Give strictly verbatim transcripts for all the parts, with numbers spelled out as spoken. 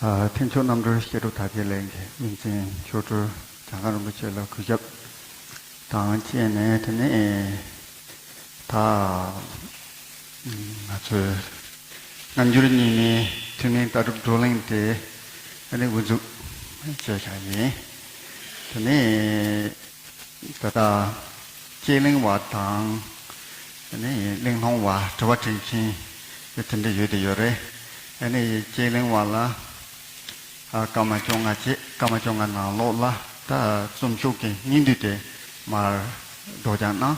ཨ། མཐུན་ཕྱོགས་རྣམ་གྲོལ་སྐྱེ་འགྲོ་དར་རྒྱས་གླིང་གི་དབུ་འཛིན་མཆོག་སྤྲུལ་གྱངས་དཀར་རིན་པོ་ཆེ་ལ་གུས་ཞབས་དང་བཅས་ནས། དེ་ནས་ད་ང་ཚོའི་སྔ་འགྱུར་རྙིང་མའི་ཐུན་མིན་ལྟ་གྲུབ་བགྲོ་གླེང་དེ་ཨ་ནི་དབུ་འཛུགས་བྱས་བཞག་ཡིན། དེ་ནས་ད་ལྟ་དཔྱད་གླེང་བ་དང་ཨ་ནི་གླེང་སློང་བ། དྲི་བ་དྲི་མཁན་དེ་འདྲ་ཡོད་དེ་ཡོད་རེད། ཨ་ནི་དཔྱད་གླེང་བ་ལ། ཨ། སྐར་མ་བཅོ་ལྔ་བཅས། སྐར་མ་བཅོ་ལྔ་ནང་ལོགས་ལ་ད་རྩོམ་ཤོག་གི་སྙིང་བསྡུས་དེ་མར་སྒྲོག་སྦྱང་གནང་།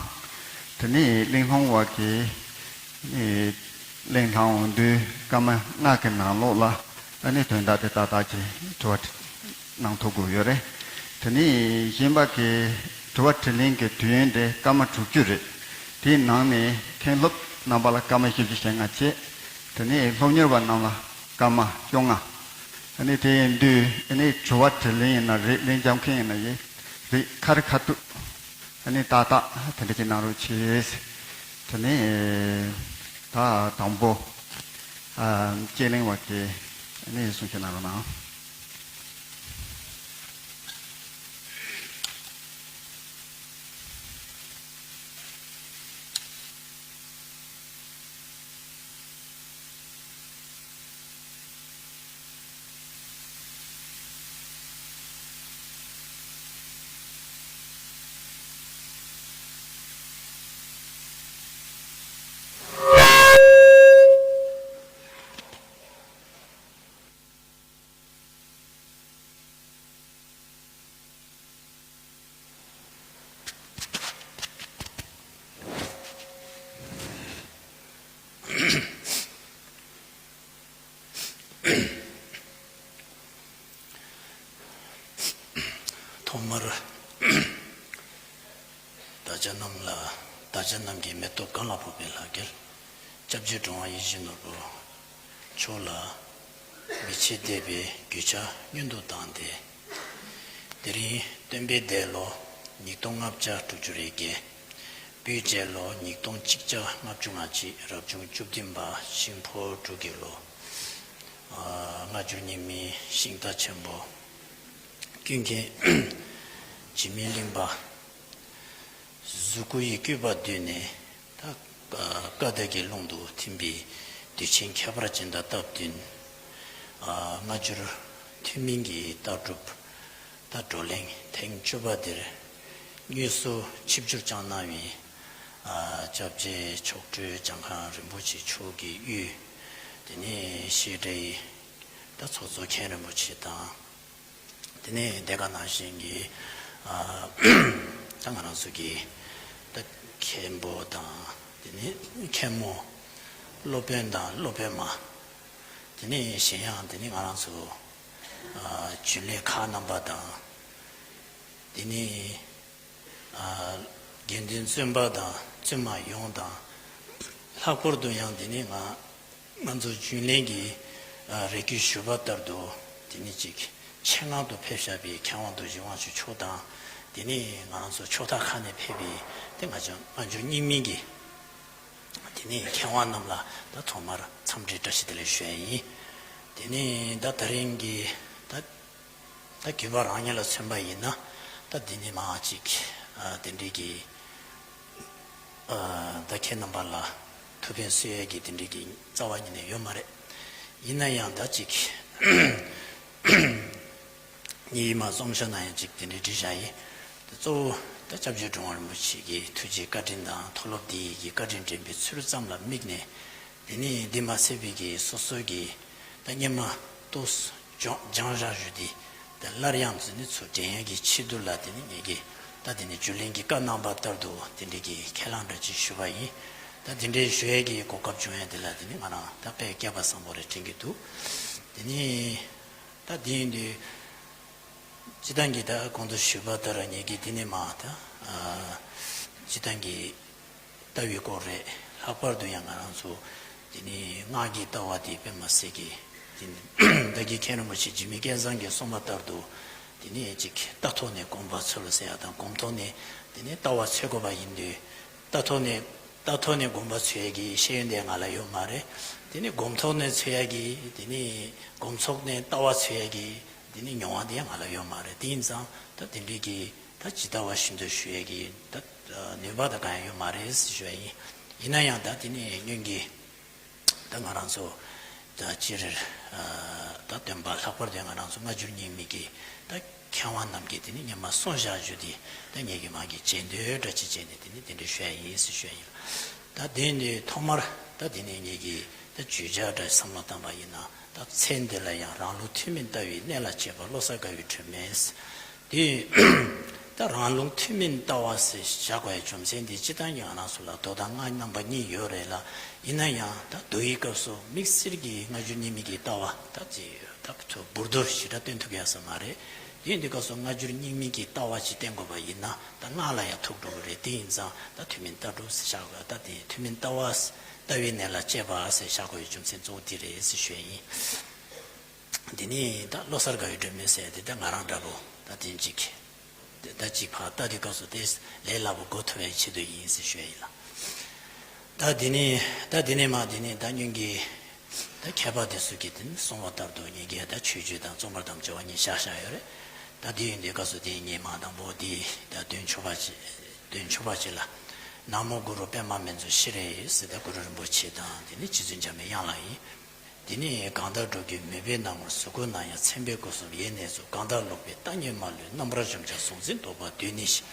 དེ་ནས་གླེང་སློང་བ་གིས་ཨེ་གླེང་སློང་དུས་སྐར་མ་ལྔ་གི་ནང་ལོགས་ལ་ཨ་ནི་དོན་དག་དེ་ཏག་ཏག་ཅིག་དྲི་བ་གནང་ཐུབ་དགོས་ཡོད་རེད། དེ་ནས་གཞན་པ་གི་དྲི་བ་དྲིས་ལན་གྱི་དུས་ཡུན་དེ་སྐར་མ་དྲུག་ཅུ་རེད། དེའི་ནང་ནས་མཁན་སློབ་རྣམ་པ་ལ་སྐར་མ་བཞི་བཅུ་ཞེ་ལྔ་བཅས། དེ་ནས་སློབ་གཉེར་བ་རྣམས་ལ་སྐར་མ་བཅོ་ལྔ། ཨ་ནི་དེ་ཡིན་དུས་ཨ་ནི་དྲི་བ་དྲིས་ལན་ཡིན་ན་རེད། ལན་རྒྱག་མཁན་ཡིན་ན་ཡིན་རེད། ཁ་རི་ཁ་ཐུག་ཨ་ནི་ཏག་ཏག་དེ་འདྲ་ཅིག་གནང་རོགས་བྱེད། དེ་ནས་ད་དང་པོ་ཨ་དཔྱད་གླེང་བ་གིས་ཨ་ནི་གསུང་བཤད་གནང་རོགས་གནང་། ཐོག་མར་བདག་ཅག་རྣམས་ལ། བདག་ཅག་རྣམས་ཀྱི་མེ་ཏོག་གང་ལ་ཕོག་པའི་ལྷ་སྐལ། སྐྱབས་རྗེ་འགྲོ་བ་ཡིད་བཞིན་ནོར་བུ་མཆོག་ལ་མི་ཕྱེད་དད་པའི་གུས་ཕྱག་སྔོན་དུ་བཏང་སྟེ། དེ་རིང་སྟོན་པའི་འདས་ལོ་ཉིས་སྟོང་ལྔ་བརྒྱ་དྲུག་ཅུ་རེ་བརྒྱད། སྤོས་རྒྱལ་ལོ་ཉིས་སྟོང་གཅིག་བརྒྱ་ལྔ་བཅུ་ང་གཅིག། རབ་བྱུང་བཅུ་བདུན་པ་ཤིང་ཕོ་འབྲུག་གི་ལོ། ཨ། སྔ་འགྱུར་རྙིང་མའི་ཤིང་རྟ་ཆེན་པོ། ཀུན་མཁྱེན་འཇིགས་མེད་གླིང་པ། གཟུགས་སྐུ་ཡི་བཀོད་པ་བསྡུས་ནས། ད་བཀའ་གདམས་ཀྱི་ཀློང་དུ་ཐིམ་པའི་དུས་ཆེན་ཁྱད་པར་ཅན་དང་སྟབས་བསྟུན། ཨ། སྔ་འགྱུར་ཐུན་མིན་གྱི་ལྟ་གྲུབ་ད་བགྲོ་གླེང་ཐེངས་བཅུ་པ་འདིར་དངོས་སུ་ཆིབས་བསྒྱུར་བསྐྱངས་གནང་བའི། ཨ། སྐྱབས་རྗེ་མཆོག་སྤྲུལ་གྱངས་དཀར་རིན་པོ་ཆེ་མཆོག་གི་དབུས། དེ་ནས་བཤད་གྲྭའི་ད་ཚོགས་གཙོ་མཁན་རིན་པོ་ཆེ་དང་། དེ་ནས་དེ་ག་ནང་བཞིན་གྱི། ཨ། ད་ང་རང་ཚོ་གི་ད་མཁན་པོ་དང་། དེ་ནས་མཁན་མོ། སློབ་དཔོན་དང་སློབ་དཔོན་མ། དེ་ནས་གཞན་ཡང་དེ་ནས་ང་རང་ཚོ། ཨ། རྒྱུན་ལས་ཁག་རྣམ་པ་དང་། དེ་ནས། ཨ། དགེ་འདུན་བཙུན་པ་དང་བཙུན་མ་ཡོངས་དང་། ལྷག་པར་དུ་ཡང་དེ་ནས་ང་ང་ཚོ་རྒྱུན་ལས་ཀྱི། ཨ། རེ་སྐུལ་ཞུས་པ་ལྟར་དུ། དེ་ནས་ཅིག་ཆེད་མངགས་ཏུ་ཕེབས་བཞག་པའི་མཁས་དབང་རྡོ་རྗེ་དབང་ཕྱུག་མཆོག་དང་། དེ་ནས་ང་རང་ཚོ་ཕྱོགས་མཐའ་ཁག་ནས་ཕེབས་པའི་དེ་ང་ཚོ་སྔ་འགྱུར་རྙིང་མའི་གི་དེ་ནས་མཁས་དབང་རྣམས་ལ་ད་ཐོག་མར་འཚམས་འདྲི་བཀྲ་ཤིས་བདེ་ལེགས་ཞུ་ཡ་ཡིན། དེ་ནས་ད་དེ་རིང་གི་ད། ད་གུས་པ་རང་ཉིད་ལ་མཚོན་པ་ཡིན་ན། ད་འདི་ནས་མར་ཅིག་ཨ། དེ་འདྲའི་གི། ཨ། ད་ཁྱེད་རྣམ་པ་ལ་ཐུགས་ཕན་གསོས་ཡས་ཀྱི་དེ་འདྲའི་གི་རྩ་བ་ཉིད་ནས་ཡོད་མ་རེད། ཡིན་ན་ཡང་ད་ཅིག་ངའི་ཡིད་མ་རྩོམ་ཤོག་ན་ཡང་ཅིག་དེ་འདྲའི་བྲིས་བཞག་ཡིན། ད་གཙོ་བོ་ད་སྐྱབས་རྗེ་འགྲོ་བ་རིན་པོ་ཆེ་གི་ཐུགས་རྗེའི་བཀའ་དྲིན་དང་། མཐོ་སློབ་འདི་ཡི་གི་བཀའ་དྲིན་དྲན་པའི་ཚུལ་ཙམ་ལ་དམིགས་ནས། དེ་ནས་འདི་མ་ཚད་པའི་གི་སོ་སོའི་གི་ད་སྔོན་མ་ཏོག་ཙམ་སྦྱང་སྦྱང་བཞག་རྒྱུ་དེ་ད་སླར་ཡང་དེ་ནས་ཚུར་དྲན་ཡག་གི་ཆེད་དུ་ལ། དེ་ནས་ངེད་ཀྱིས་ད་དེ་ནས་རྒྱུན་ལས་ཀྱིས་བཀའ་གནང་བ་ལྟར་དུ་དེ་འདྲའི་གི་ཁས་བླངས་འདྲ་ཅིག་ཞུས་པ་ཡིན། ད་དེ་འདྲའི་ཞུ་ཡག་གི་གོ་སྐབས་བྱུང་ཡག་དེ་ལ་དེ་ནས་ང་རང་ད་དཔེ་སྐལ་པ་བཟང་པོ་རེད་དྲན་གྱི་འདུག་དེ་ནས་ད་དེ་ཡིན་དུས། སྤྱིར་བཏང་གི་ད་གོང་དུ་ཞུས་པ་ལྟར་ངེད་ཀྱིས་འདི་ནས་མར་ད། ཨ། སྤྱིར་བཏང་གི་ལྟ་བའི་སྐོར་རེད། ལྷག་པར་དུ་ཡང་ང་རང་ཚོ་འདི་ནས་སྔགས་ཀྱི་ལྟ་བ་དེ་དཔེ་མ་སྲིད་ཀྱི། འདི་ནས་བདག་གི་མཁན་རིན་པོ་ཆེ་འཇིགས་མེད་སྐལ་བཟང་གིས་གསུངས་པ་ལྟར་དུ། འདི་ནས་ཅིག་ལྟ་ཐོག་ནས་སྒོམ་པ་འཚོལ་ཟེར་ཡ་དང་། སྒོམ་ཐོག་ནས་འདི་ནས་ལྟ་བ་འཚོལ་དགོས་པ་ཡིན་དུས། ལྟ་ཐོག་ནས་ལྟ་ཐོག་ནས་སྒོམ་པ་འཚོལ་ཡས་ཀྱི་ཤེས་ཡོན་དེ་ང་ལ་ཡོད་མ་རེད། དེ་ནི་སྒོམ་ཐོག་ནས་འཚོལ་ཡ་གི་དེ་ནི་སྒོམ་ཚོགས་ནས་ལྟ་བ་འཚོལ་ཡ་གི་དེ་ནི་མྱོང་བ་དེ་ཡང་ང་ལ་ཡོད་མ་རེད། དེ་ཡིན་ཙང་ད་དེ་འདྲའི་གི་ད་ཇི་ལྟ་བ་བཞིན་དུ་ཞུ་ཡ་གི་ད་ནུས་པ་ད་གང་ཡང་ཡོད་མ་རེད་ཞུ་ཡ་ཡིན། ཡིན་ན་ཡང་ད་དེ་ནི་སྔོན་གྱི་ད་ང་རང་ཚོ་ད་སྤྱིར་ད་སྟོན་པ་ལྷག་པར་དུ་ང་རང་ཚོ་སྔ་འགྱུར་རྙིང་མའི་གི་ད་མཁས་དབང་རྣམས་ཀྱིས་དེ་ནི་སྔོན་མ་གསུངས་བཞག་རྒྱུ་དེ་ད་ངེད་ཀྱི་མ་གི་རྗེས་ཟློས་འདྲ་ཅིག་བྱས་ནས་དེ་ནི་དེ་འདྲ་ཞུ་ཡ་ཡིན་ཞེས་ཞུ་ཡ་ཡིན། ད་དེ་ནི་ཐོག་མར་ད་དེ་ནི་ངེད་ཀྱི་ད་བརྗོད་བྱ་འདྲ་བསམ་བློ་བཏང་པ་ཡིན་ན། ད་མཚན་འདི་ལ་ཡང་རང་ལུགས་ཐུན་མིན་ལྟ་བའི་གནད་ལ་དཔྱད་པ་བློ་གསར་དགའ་བའི་སྒྲོན་མེ། དེ་ད་རང་ལུགས་ཐུན་མིན་ལྟ་བ་ཟེར་བཞག་པའི་རྒྱུ་མཚན་དེ་སྤྱིར་བཏང་གི་ང་རང་ཚོ་ལ་མདོ་དང་སྔགས་རྣམ་པ་གཉིས་ཡོད་རེད་ལ། ཡིན་ན་ཡང་ད་མདོ་ཡི་སྐབས་སུ་དམིགས་བསལ་གྱི་སྔ་འགྱུར་རྙིང་མའི་གི་ལྟ་བ་ད་ཅི་ད་ཚོ་འབུར་དོ་ཞེ་དྲག་སྟོན་ཐུབ་ཡ་ས་མ་རེད། དེ་ཡིན་དུས་སྐབས་སུ་སྔ་འགྱུར་རྙིང་མའི་གི་ལྟ་བ་ཅིག་བསྟན་དགོས་པ་ཡིན་ན་ད་སྔགས་ལ་ཡང་ཐུག་འགྲོ་གི་རེད། དེ་ཡིན་ཙང་ད་ཐུན་མིན་ལྟ་གྲུབ་ཟེར་བཞག་པ་ད་དེ་ཐུན་མིན་ལྟ་བ་ལྟ་བའི་གནད་ལ་དཔྱད་པ་ཟེར་བཞག་དགོས་པའི་རྒྱུ་མཚན་གཙོ་བོ་དེ་རེད་ཟེར་ཞུ་ཡ་ཡིན། འདི་ནི་ད་བློ་གསར་དགའ་བའི་སྒྲོན་མེ་ཟེར་ཏེ་ད་ང་རང་འདྲ་པོ་ད་དེ་གཅིག་ད་གཅིག་ཕར་ལྟ་དུས་སྐབས་སུ་དེ་ལས་སླ་པོ་གོ་ཐུབ་པའི་ཆེད་དུ་ཡིན་ཟེར་ཞུ་ཡ་ཡིན་ལ། ད་འདི་ནི་ད་འདི་ནི་མ་འདི་ནི་ད་སྔོན་གྱི་ད་མཁས་པ་དེ་ཚོ་གིས་དེ་ནི་གསུངས་པ་ལྟར་དུ་ངེད་ཀྱིས་ད་ཆོས་བརྒྱུད་དང་རྩོམ་པར་དམ་བཅའ་བ་གཉིས་བཞག་བཞག་ཡོད་རེད། ད་འདི་ཡིན་དུས་སྐབས་སུ་དེ་ངས་མ་དང་པོ་འདི་ད་དོན་ཆོས་པ་ཅིག་དོན་ཆོས་པ་ཅིག་ལ། ན་མོ་གུ་རུ་པདྨ་མཉྫུ་ཤྲཱི་ཟེར་ད་གུ་རུ་རིན་པོ་ཆེ་དང་དེ་ནི་རྗེ་བཙུན་འཇམ་པའི་དབྱངས་ལགས་ཡིན། དེ་ནི་གང་དག་སྒྲུབ་ཀྱི་མོས་པའི་སྣང་ངོར་གཟུགས་སྐུ་ན་ཡང་མཚན་དཔེའི་སྐུ་གསུམ་ཡེ་ནས་རྫོགས། གང་དག་ལོག་པའི་ལྟ་ཉིད་མ་ལུས་རྣམ་པར་འཇོམས་ཀྱང་གཟུང་འཛིན་ལྡོག་པ་དུས་ནི་ཞི།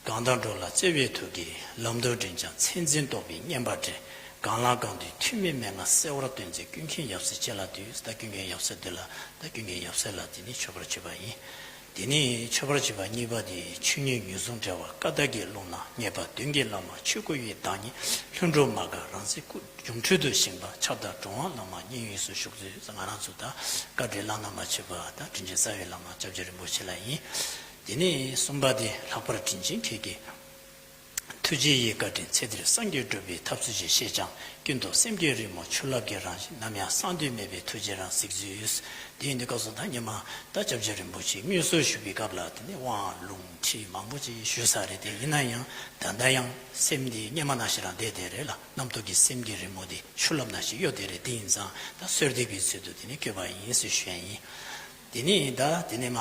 གང་དག་འགྲོ་ལ་བརྩེ་བའི་ཐུགས་ཀྱིས་ལམ་དུ་འདྲེན་ཅིང་མཚན་འཛིན་རྟོག་པའི་བསྙེན་པ་འདྲེན། གང་ལ་གང་འདུལ་ཐུན་མིན་མན་ངག་གསལ་བར་སྟོན་མཛད་ཀུན་མཁྱེན་ཡབ་སྲས་ཁྱེད་ལ་འདུད། ད་ཀུན་མཁྱེན་ཡབ་སྲས་འདི་ལ་ད་ཀུན་མཁྱེན་ཡབ་སྲས་ལ་དེ་ནི་མཆོད་པར་བྱེད་པ་ཡིན། དེ་ནས་མཆོད་པར་བྱེད་པ་གཉིས་པ་དེ་ཆོས་ཉིད་ངོས་བཟུང་བྲལ་བ་ཀ་དག་གི་ཀློང་ན་ངེས་པ་དོན་གྱི་བླ་མ་ཆོས་སྐུ་ཡི་བདག་ཉིད་ལྷུན་གྲུབ་མ་འགགས་རང་གཟིགས་སྐུ་སྒྱུ་འཕྲུལ་དུ་བཞེངས་པ་ཁྱབ་བདག་འགྲོ་བ་བླ་མ་མཉན་ཡོད་སུ་བཞུགས་མཛོད། ང་རང་ཚོ་ད་བཀའ་དྲིན་བླ་ན་མ་མཆིས་པ་ད་དྲིན་ཅན་རྩ་བའི་བླ་མ་སྐྱབས་རྗེ་རིན་པོ་ཆེ་ལགས་ཡིན། དེ་ནས་གསུམ་པ་དེ་ལྷག་པར་དྲིན་ཅན་ཁྱེད་ཀྱི་ཐུགས་རྗེ་ཡི་བཀའ་དྲིན་ཚེ་འདིར་སངས་རྒྱས་འགྲུབ་པའི་ཐབས་ཚུལ་བཞིན་ཤེས་ཀྱང་། ཀུན་ཏུ་སེམས་ཀྱི་རི་མོ་ཆུ་རླབས་ཀྱི་རང་བཞིན་ནམ་ཡང་སངས་དུས་མེད་པའི་ཐུགས་རྗེ་རང་གཟིགས་མཛོད། དེ་ཡིན་དུས་སྐབས་སུ་ད་ཉི་མ་ད་སྐྱབས་རྗེ་རིན་པོ་ཆེ་དངོས་སུ་བཞུགས་པའི་སྐབས་ལ་དེ་ནི་དབང་ལུང་ཁྲིད་མང་པོ་ཅིག་ཞུས་ས་རེད། དེ་ཡིན་ན་ཡང་ད་ལྟ་ཡང་སེམས་འདི་སྙེ་མ་ནང་བཞིན་རང་བསྡད་དེ་རེད་ལ། རྣམ་རྟོག་གི་སེམས་ཀྱི་རི་མོ་འདི་ཆུ་རླབས་ནང་བཞིན་གཡོ་བསྡད་རེད། དེ་ཡིན་ཙང་ད་གསོལ་འདེབས་ཀྱི་ཚུལ་དུ་དེ་ནི་བསྐྱོད་པ་ཡིན་ཟེར་ཞུ་ཡ་ཡིན། དེ་ནས་ད་དེ་ནས་མ་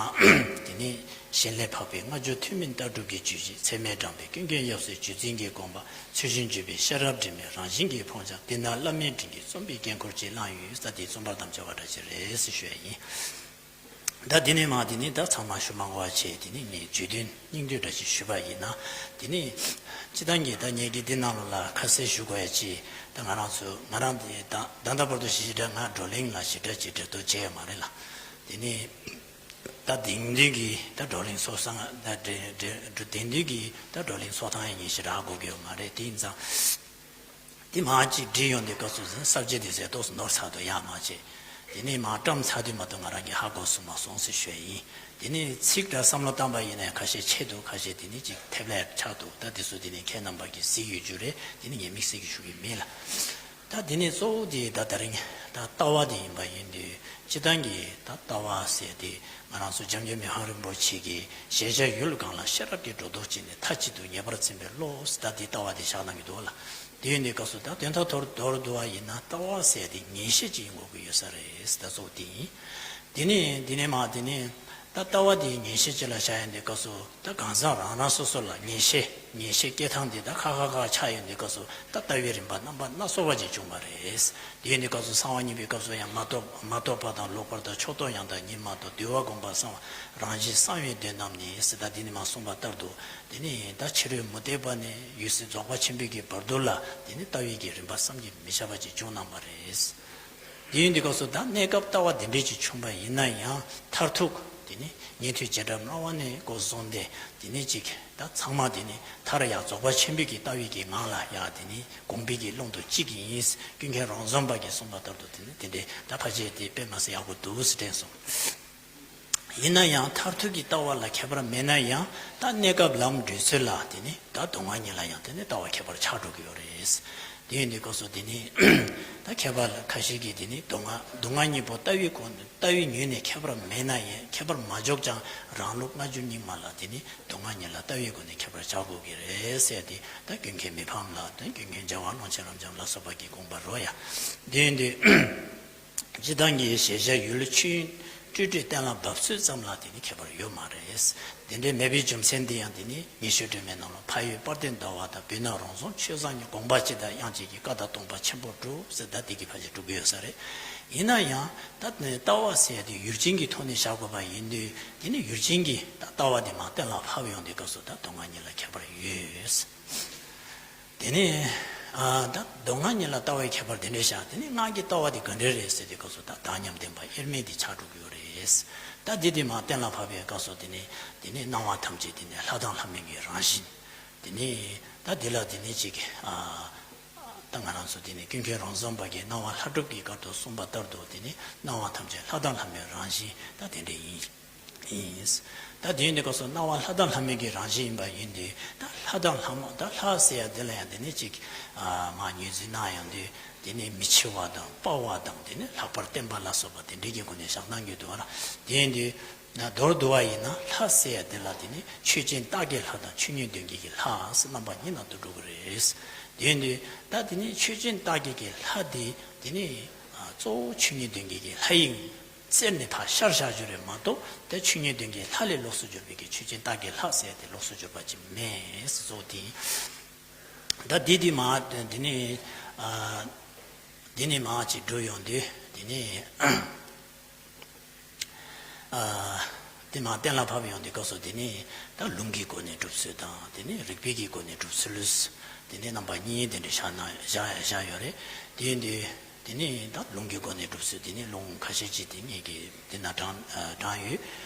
དེ་ནས་གཞན་ལས་འཕགས་པའི་སྔ་འགྱུར་ཐུན་མིན་ལྟ་གྲུབ་ཀྱི་བརྗོད་བྱེད་ཚད་མེད་དྲངས་པའི་ཀུན་མཁྱེན་ཡབ་སྲས་རྗེ་བཙུན་གྱི་དགོངས་པ་ཚུལ་བཞིན་བརྗོད་པའི་ཤེས་རབ་དྲི་མེད་རང་བཞིན་གྱི་ཕུང་བྱང་འདི་ན་བླ་མའི་དྲིན་གྱིས་རྩོམ་པའི་འགན་ཁུར་ཅིག་བླངས་ཡོད། ས་དེ་རྩོམ་པར་དམ་བཅའ་བ་འདྲ་ཅིག་རེད་ཟེར་ཞུ་ཡ་ཡིན། ད་དེ་ནས་མ་དེ་ནས་ད་ཚང་མ་ཞུ་མ་དགོས་པ་བྱས། དེ་ནས་ངས་བརྗོད་དོན་སྙིང་བསྡུས་འདྲ་ཅིག་ཞུས་པ་ཡིན་ན། དེ་ནས་སྤྱི་བཏང་གི་ད་ངེད་ཀྱི་འདི་ནང་ལོགས་ལ་ཁ་གསལ་ཞུ་དགོས་ཡ་ཅིག་ད་ང་རང་ཚོ་ང་རང་དེ་ད་ད་ལྟ་བར་དུ་ཞེ་དྲག་ང་བགྲོ་གླེང་ལ་ཞེ་དྲག་ཅིག་འབྲེལ་གཏོགས་བྱས་ཡོད་མ་རེད་ལ། དེ་ནས་ད་དེང་དུས་ཀྱི་ད་བགྲོ་གླེང་ཚོགས་ས་ད་འབྲེལ་འབྲེལ་དེང་དུས་ཀྱི་ད་བགྲོ་གླེང་ཚོགས་སྟངས་ཡང་ངས་ཞེ་དྲག་ཧ་གོ་གི་ཡོད་མ་རེད། དེ་ཡིན་ཙང་། དེ་མ་གཅིག་བྲིས་ཡོང་དུས་སྐབས་སུ་ཟིན་ས་བཅད་དེ་ཟེར་ཏོག་ཙམ་ནོར་ཚར་འདུག་ཡག་མ་བྱས། དེ་ནས་མ་བཀྲམ་ཚར་དུས་མ་གཏོགས་ང་རང་གིས་ཧ་གོ་སོང་མ་སོང་ཟེར་ཞུ་ཡ་ཡིན། དེ་ནས་ཚིག་འདྲ་བསམ་བློ་བཏང་པ་ཡིན་ན་ཁ་ཤས་ཆད་འདུག་ཁ་ཤས་དེ་ནས་ཅིག་ཐེབས་ལས་ཆགས་འདུག་ད་དེ་ཚོ་དེ་ནས་ཁྱེད་རྣམ་པ་གིས་གཟིགས་ཡོད་རྒྱུ་རེད། དེ་ནས་ངས་དམིགས་བསལ་གྱི་ཞུ་གི་མིན་ལ། ད་དེ་ནས་གཙོ་བོ་དེ་ད་ད་རིང་ད་ལྟ་བ་དེ་ཡིན་པ་ཡིན་དུས་སྤྱི་བཏང་གི་ད་ལྟ་བ་ཟེར་དེ་ང་རང་ཚོ་འཇམ་མགོན་མི་ཕམ་རིན་པོ་ཆེ་གིས་གཞལ་བྱ་ཡུལ་གང་ལ་ཤེས་རབ་ཀྱིས་སྒྲོ་འདོགས་བཅད་ནས་མཐའ་གཅིག་ཏུ་ངེས་པར་འཛིན་པའི་བློ་ཟེར་ད་དེ་ལྟ་བ་དེ་བཞག་གནང་གི་འདུག་ལ། དེ་ཡིན་དུས་སྐབས་སུ་ད་དོན་དག་མདོར་བསྡུ་བ་ཡིན་ན་ལྟ་བ་ཟེར་དེ་ངེས་ཤེས་ཅིག་ཡིན་དགོས་ཀྱི་ཡོད་ས་རེད་ཟེར་ད་གཙོ་བོ་དེ་ཡིན། དེ་ནས་དེ་ནས་མ་དེ་ནས་ད་ལྟ་བ་དེ་ངེས་ཤེས་ཅིག་ལ་བཞག་ཡོང་དུས་སྐབས་སུ་ད་གང་ཟག་རང་རང་སོ་སོ་ལ་ངེས་ཤེས་ངེས་ཤེས་སྐྱེ་སྟངས་དེ་ད་ཁ་ཁ་ཁ་ཆགས་ཡོང་དུས་སྐབས་སུ་ད་ལྟ་བའི་རིམ་པ་རྣམ་པ་སྣ་ཚོགས་པ་ཅིག་བྱུང་བ་རེད། དེ་ཡིན་དུས་སྐབས་སུ་གསང་བ་གཉིས་པའི་སྐབས་སུ་ཡང་མ་རྟོགས་མ་རྟོགས་པ་དང་ལོག་པར་དང་ཕྱོགས་རྟོགས་ཡང་དག་ཉིད་མ་རྟོགས་འདུལ་བ་སྒོམ་པ་གསང་བ་རང་བཞིན་གསང་བའི་དོན་རྣམས་ནི་ཟེར་ད་དེ་ནས་མ་གསུངས་པ་ལྟར་དུ། དེ་ནས་ད་ཕྱི་རོལ་མུ་སྟེགས་པ་ནས་འོད་གསལ་རྫོགས་པ་ཆེན་པོའི་གི་བར་དུ་ལ་དེ་ནས་ལྟ་བའི་གི་རིམ་པ་བསམ་གྱིས་མི་ཁྱབ་པ་ཅིག་བྱུང་གནང་བ་རེད། དེ་ཡིན་དུས་སྐབས་སུ་ད་གནས་སྐབས་ལྟ་བ་དེ་འདྲས་ཅིག་བྱུང་པ་ཡིན་ན་ཡང་མཐར་ཐུག་དེ་ནས་ཉན་ཐོས་བྱེ་བྲག་སྨྲ་བ་ནས་འགོ་བཟུང་སྟེ་དེ་ནས་ཅིག་ད་ཚང་མ་དེ་ནས་མཐར་ཡང་རྫོགས་པ་ཆེན་པོའི་གི་ལྟ་བའི་གི་ངང་ལ་ཡང་དེ་ནས་དགོངས་པའི་གི་ཀློང་དུ་གཅིག་ཡིན། ཀུན་མཁྱེན་རོང་ཟོམ་པ་གིས་གསུངས་པ་ལྟར་དུ་དེ་ནས་དེ་འདྲས་ད་ཕལ་ཆེར་དེ་དཔེ་མ་སྲིད་ཡག་པོ་འདུག་ཟེར་དྲན་སོང་། ཡིན་ན་ཡང་མཐར་ཐུག་གི་ལྟ་བ་ལ་ཁྱད་པར་མེད་ན་ཡང་ད་གནས་སྐབས་ལམ་འགྲོ་ཚུལ་ལ་དེ་ནི་ད་སྡུག་བསྔལ་གཉིས་ལ་ཡང་དེ་ནི་ལྟ་བ་ཁྱད་པར་ཆགས་འགྲོ་གི་ཡོད་རེད། དེ་ཡིན་དུས་སྐབས་སུ་དེ་ནི་ད་མཁས་པ་ལ་ཁ་ཤས་ཀྱིས་དེ་ནི་མདོ་སྔགས་མདོ་སྔགས་གཉིས་པོ་ལྟ་བའི་སྒོ་ནས་ལྟ་བའི་ངོས་ནས་ཁྱད་པར་མེད་ན་ཡང་ཁྱད་པར་མ་འཇོག་ཀྱང་རང་ལུགས་སྔ་འགྱུར་རྙིང་མ་ལ་དེ་ནི་མདོ་སྔགས་གཉིས་ལ་ལྟ་བའི་སྒོ་ནས་ཁྱད་པར་བྱ་དགོས་ཀྱི་རེད་ཟེར་ཏེ། ད་ཀུན་མཁྱེན་མི་ཕམ་ལ་དང་ཀུན་མཁྱེན་རྒྱལ་བ་ཀློང་ཆེན་རབ་འབྱམས་ལ་སོགས་པ་གི་དགོངས་པ་རོ་ཡ། དེ་ཡིན་དུས། སྤྱིར་བཏང་གི་ཞལ་བཞག་ཡུལ་ཆོས་དབྱིངས་སྤྲོས་བྲལ་གཏན་ལ་དབབ་ཚུལ་ཙམ་ལ་དེ་ནི་ཁྱད་པར་ཡོད་མ་རེད། དེ་འདྲའི་མེད་པའི་རྒྱུ་མཚན་འདི་ཡང་དེ་ནི་ཉི་ཤུ་སྒྲོན་མེའི་ནང་ལ་ཕ་ཡུལ་དཔལ་ལྡན་ཟླ་བ་དང་བོད་ན་རང་བྱུང་ཆོས་བཟང་གཉིས་དགོངས་པ་ཇི་ལྟར་དབྱངས་ཅན་གྱི་བཀའ་དང་སྟོང་པ་ཆེན་པོར་གྲུབ་ཟེར། ད་དེ་གི་ཕལ་ཆེར་གྲུབ་ཀྱི་ཡོད་ས་རེད། ཡིན་ན་ཡང་ད་ལྟ་བ་ཟེར་ཡ་དེ་ཡུལ་ཅན་གྱི་ཐོག་ནས་བཞག་དགོས་པ་ཡིན་དུས་དེ་ནི་ཡུལ་ཅན་གྱི་ད་ལྟ་བ་དེ་མར་གཏན་ལ་ཕབ་ཡོང་དུས་སྐབས་སུ་ད་མདོ་སྔགས་གཉིས་ལ་ཁྱད་པར་ཡོད། དེ་ནས་ཨ་ད་མདོ་སྔགས་གཉིས་ལ་ལྟ་བའི་ཁྱད་པར་དེ་འདྲ་བཞག་དེ་ནས་སྔགས་ཀྱི་ལྟ་བ་དེ་ག་འདྲ་རེད་ཟེར་དུས་སྐབས་སུ་ད་བདག་ཉིད་བདེན་པ་དབྱེར་མེད་དེ་ཆགས་འགྲོ་གི་ཡོད་རེད། ད་འདི་དེ་མར་གཏན་ལ་ཕབ་པའི་སྐབས་སུ་དེ་ནས་དེ་ནས་སྣང་བ་ཐམས་ཅད་དེ་ནས་ལྷ་དང་ལྷ་མིན་གྱི་རང་བཞིན། དེ་ནས་ད་འདི་ལ་དེ་ནས་ཅིག་ཨ་ད་ང་རང་ཚོ་དེ་ནས་ཀུན་མཁྱེན་རོང་ཟོམ་པ་གིས་སྣང་བ་ལྷ་སྒྲུབ་ཀྱི་སྐབས་སུ་གསུངས་པ་ལྟར་དུ་དེ་ནས་སྣང་བ་ཐམས་ཅད་ལྷ་དང་ལྷ་མིན་རང་བཞིན་ད་དེ་འདྲ་ཡིན། ཡིན། ད་དེ་ཡིན་དུས་སྐབས་སུ་སྣང་བ་ལྷ་དང་ལྷ་མིན་གྱི་རང་བཞིན་ཡིན་པ་ཡིན་དུས། ད་ལྷ་དང་ལྷ་མ་ད་ལྷ་ཟེར་ཡ་དེ་ལ་ཡང་དེ་ནི་ཅིག་ཨ་མར་ངོས་འཛིན་གནང་ཡོང་དུས་དེ་ནི་མི་འཆི་བ་དང་དཔའ་བ་དང་དེ་ནི་ལྷག་པར་བརྟན་པ་ལ་སོགས་པ་དེ་འདྲའི་གི་སྒོ་ནས་བཞག་གནང་གི་འདུག་བ་ལ། དེ་ཡིན་དུས་ན་མདོར་བསྡུ་བ་ཡིན་ན་ལྷ་ཟེར་ཡ་དེ་ལ་དེ་ནི་ཆོས་ཅན་བརྟགས་ཀྱི་ལྷ་དང་ཆོས་ཉིད་དོན་གྱི་ལྷ་ཟེར་རྣམ་པ་གཉིས་ནང་དུ་འགྲོ་གི་རེད། དེ་ཡིན་དུས་ད་དེ་ནི་ཆོས་ཅན་བརྟགས་ཀྱི་ལྷ་དེ་དེ་ནི་ཨ་གཙོ་བོ་ཆོས་ཉིད་དོན་གྱི་ལྷ་ཡིན། བཙལ་ནས་ཕར་ཤར་བཞག་རྒྱུ་རེད་མ་གཏོགས། དེ་ཆོས་ཉིད་དོན་གྱི་ལྷ་ལས་ལོགས་སུ་གྱུར་པའི་གི་ཆོས་ཅན་བརྟགས་ཀྱི་ལྷ་ཟེར་ཏེ་ལོགས་སུ་གྱུར་པ་ཅིག་མེད་ཟེར་གཙོ་བོ་དེ་ཡིན། ད་འདི་འདི་མ་འདི་ནི་ཨ་འདི་ནི་མ་ཅིག་འགྲོ་ཡོང་དུས་འདི་ནི་ཨ་འདི་མ་གཏན་ལ་ཕབ་ཡོང་དུས་སྐབས་སུ་འདི་ནི་ད་ལུང་གི་སྒོ་ནས་སྒྲུབ་ཚུལ་དང་འདི་ནི་རིགས་པའི་གི་སྒོ་ནས་སྒྲུབ་ཚུལ། འདི་ནི་རྣམ་པ་གཉིས་དེ་འདྲ་བཞག་ན་བཞག་བཞག་ཡོད་རེད། དེ་ཡིན་དུས། དེ་ནས་ད་ལུང་གི་སྒོ་ནས་སྒྲུབ་ཚུལ་དེ་ནས་ལུང་ཁ་ཤས་ཅིག་དེ་ངེད་ཀྱིས་དེ་ན་དྲངས་ཨ་དྲངས་ཡོད།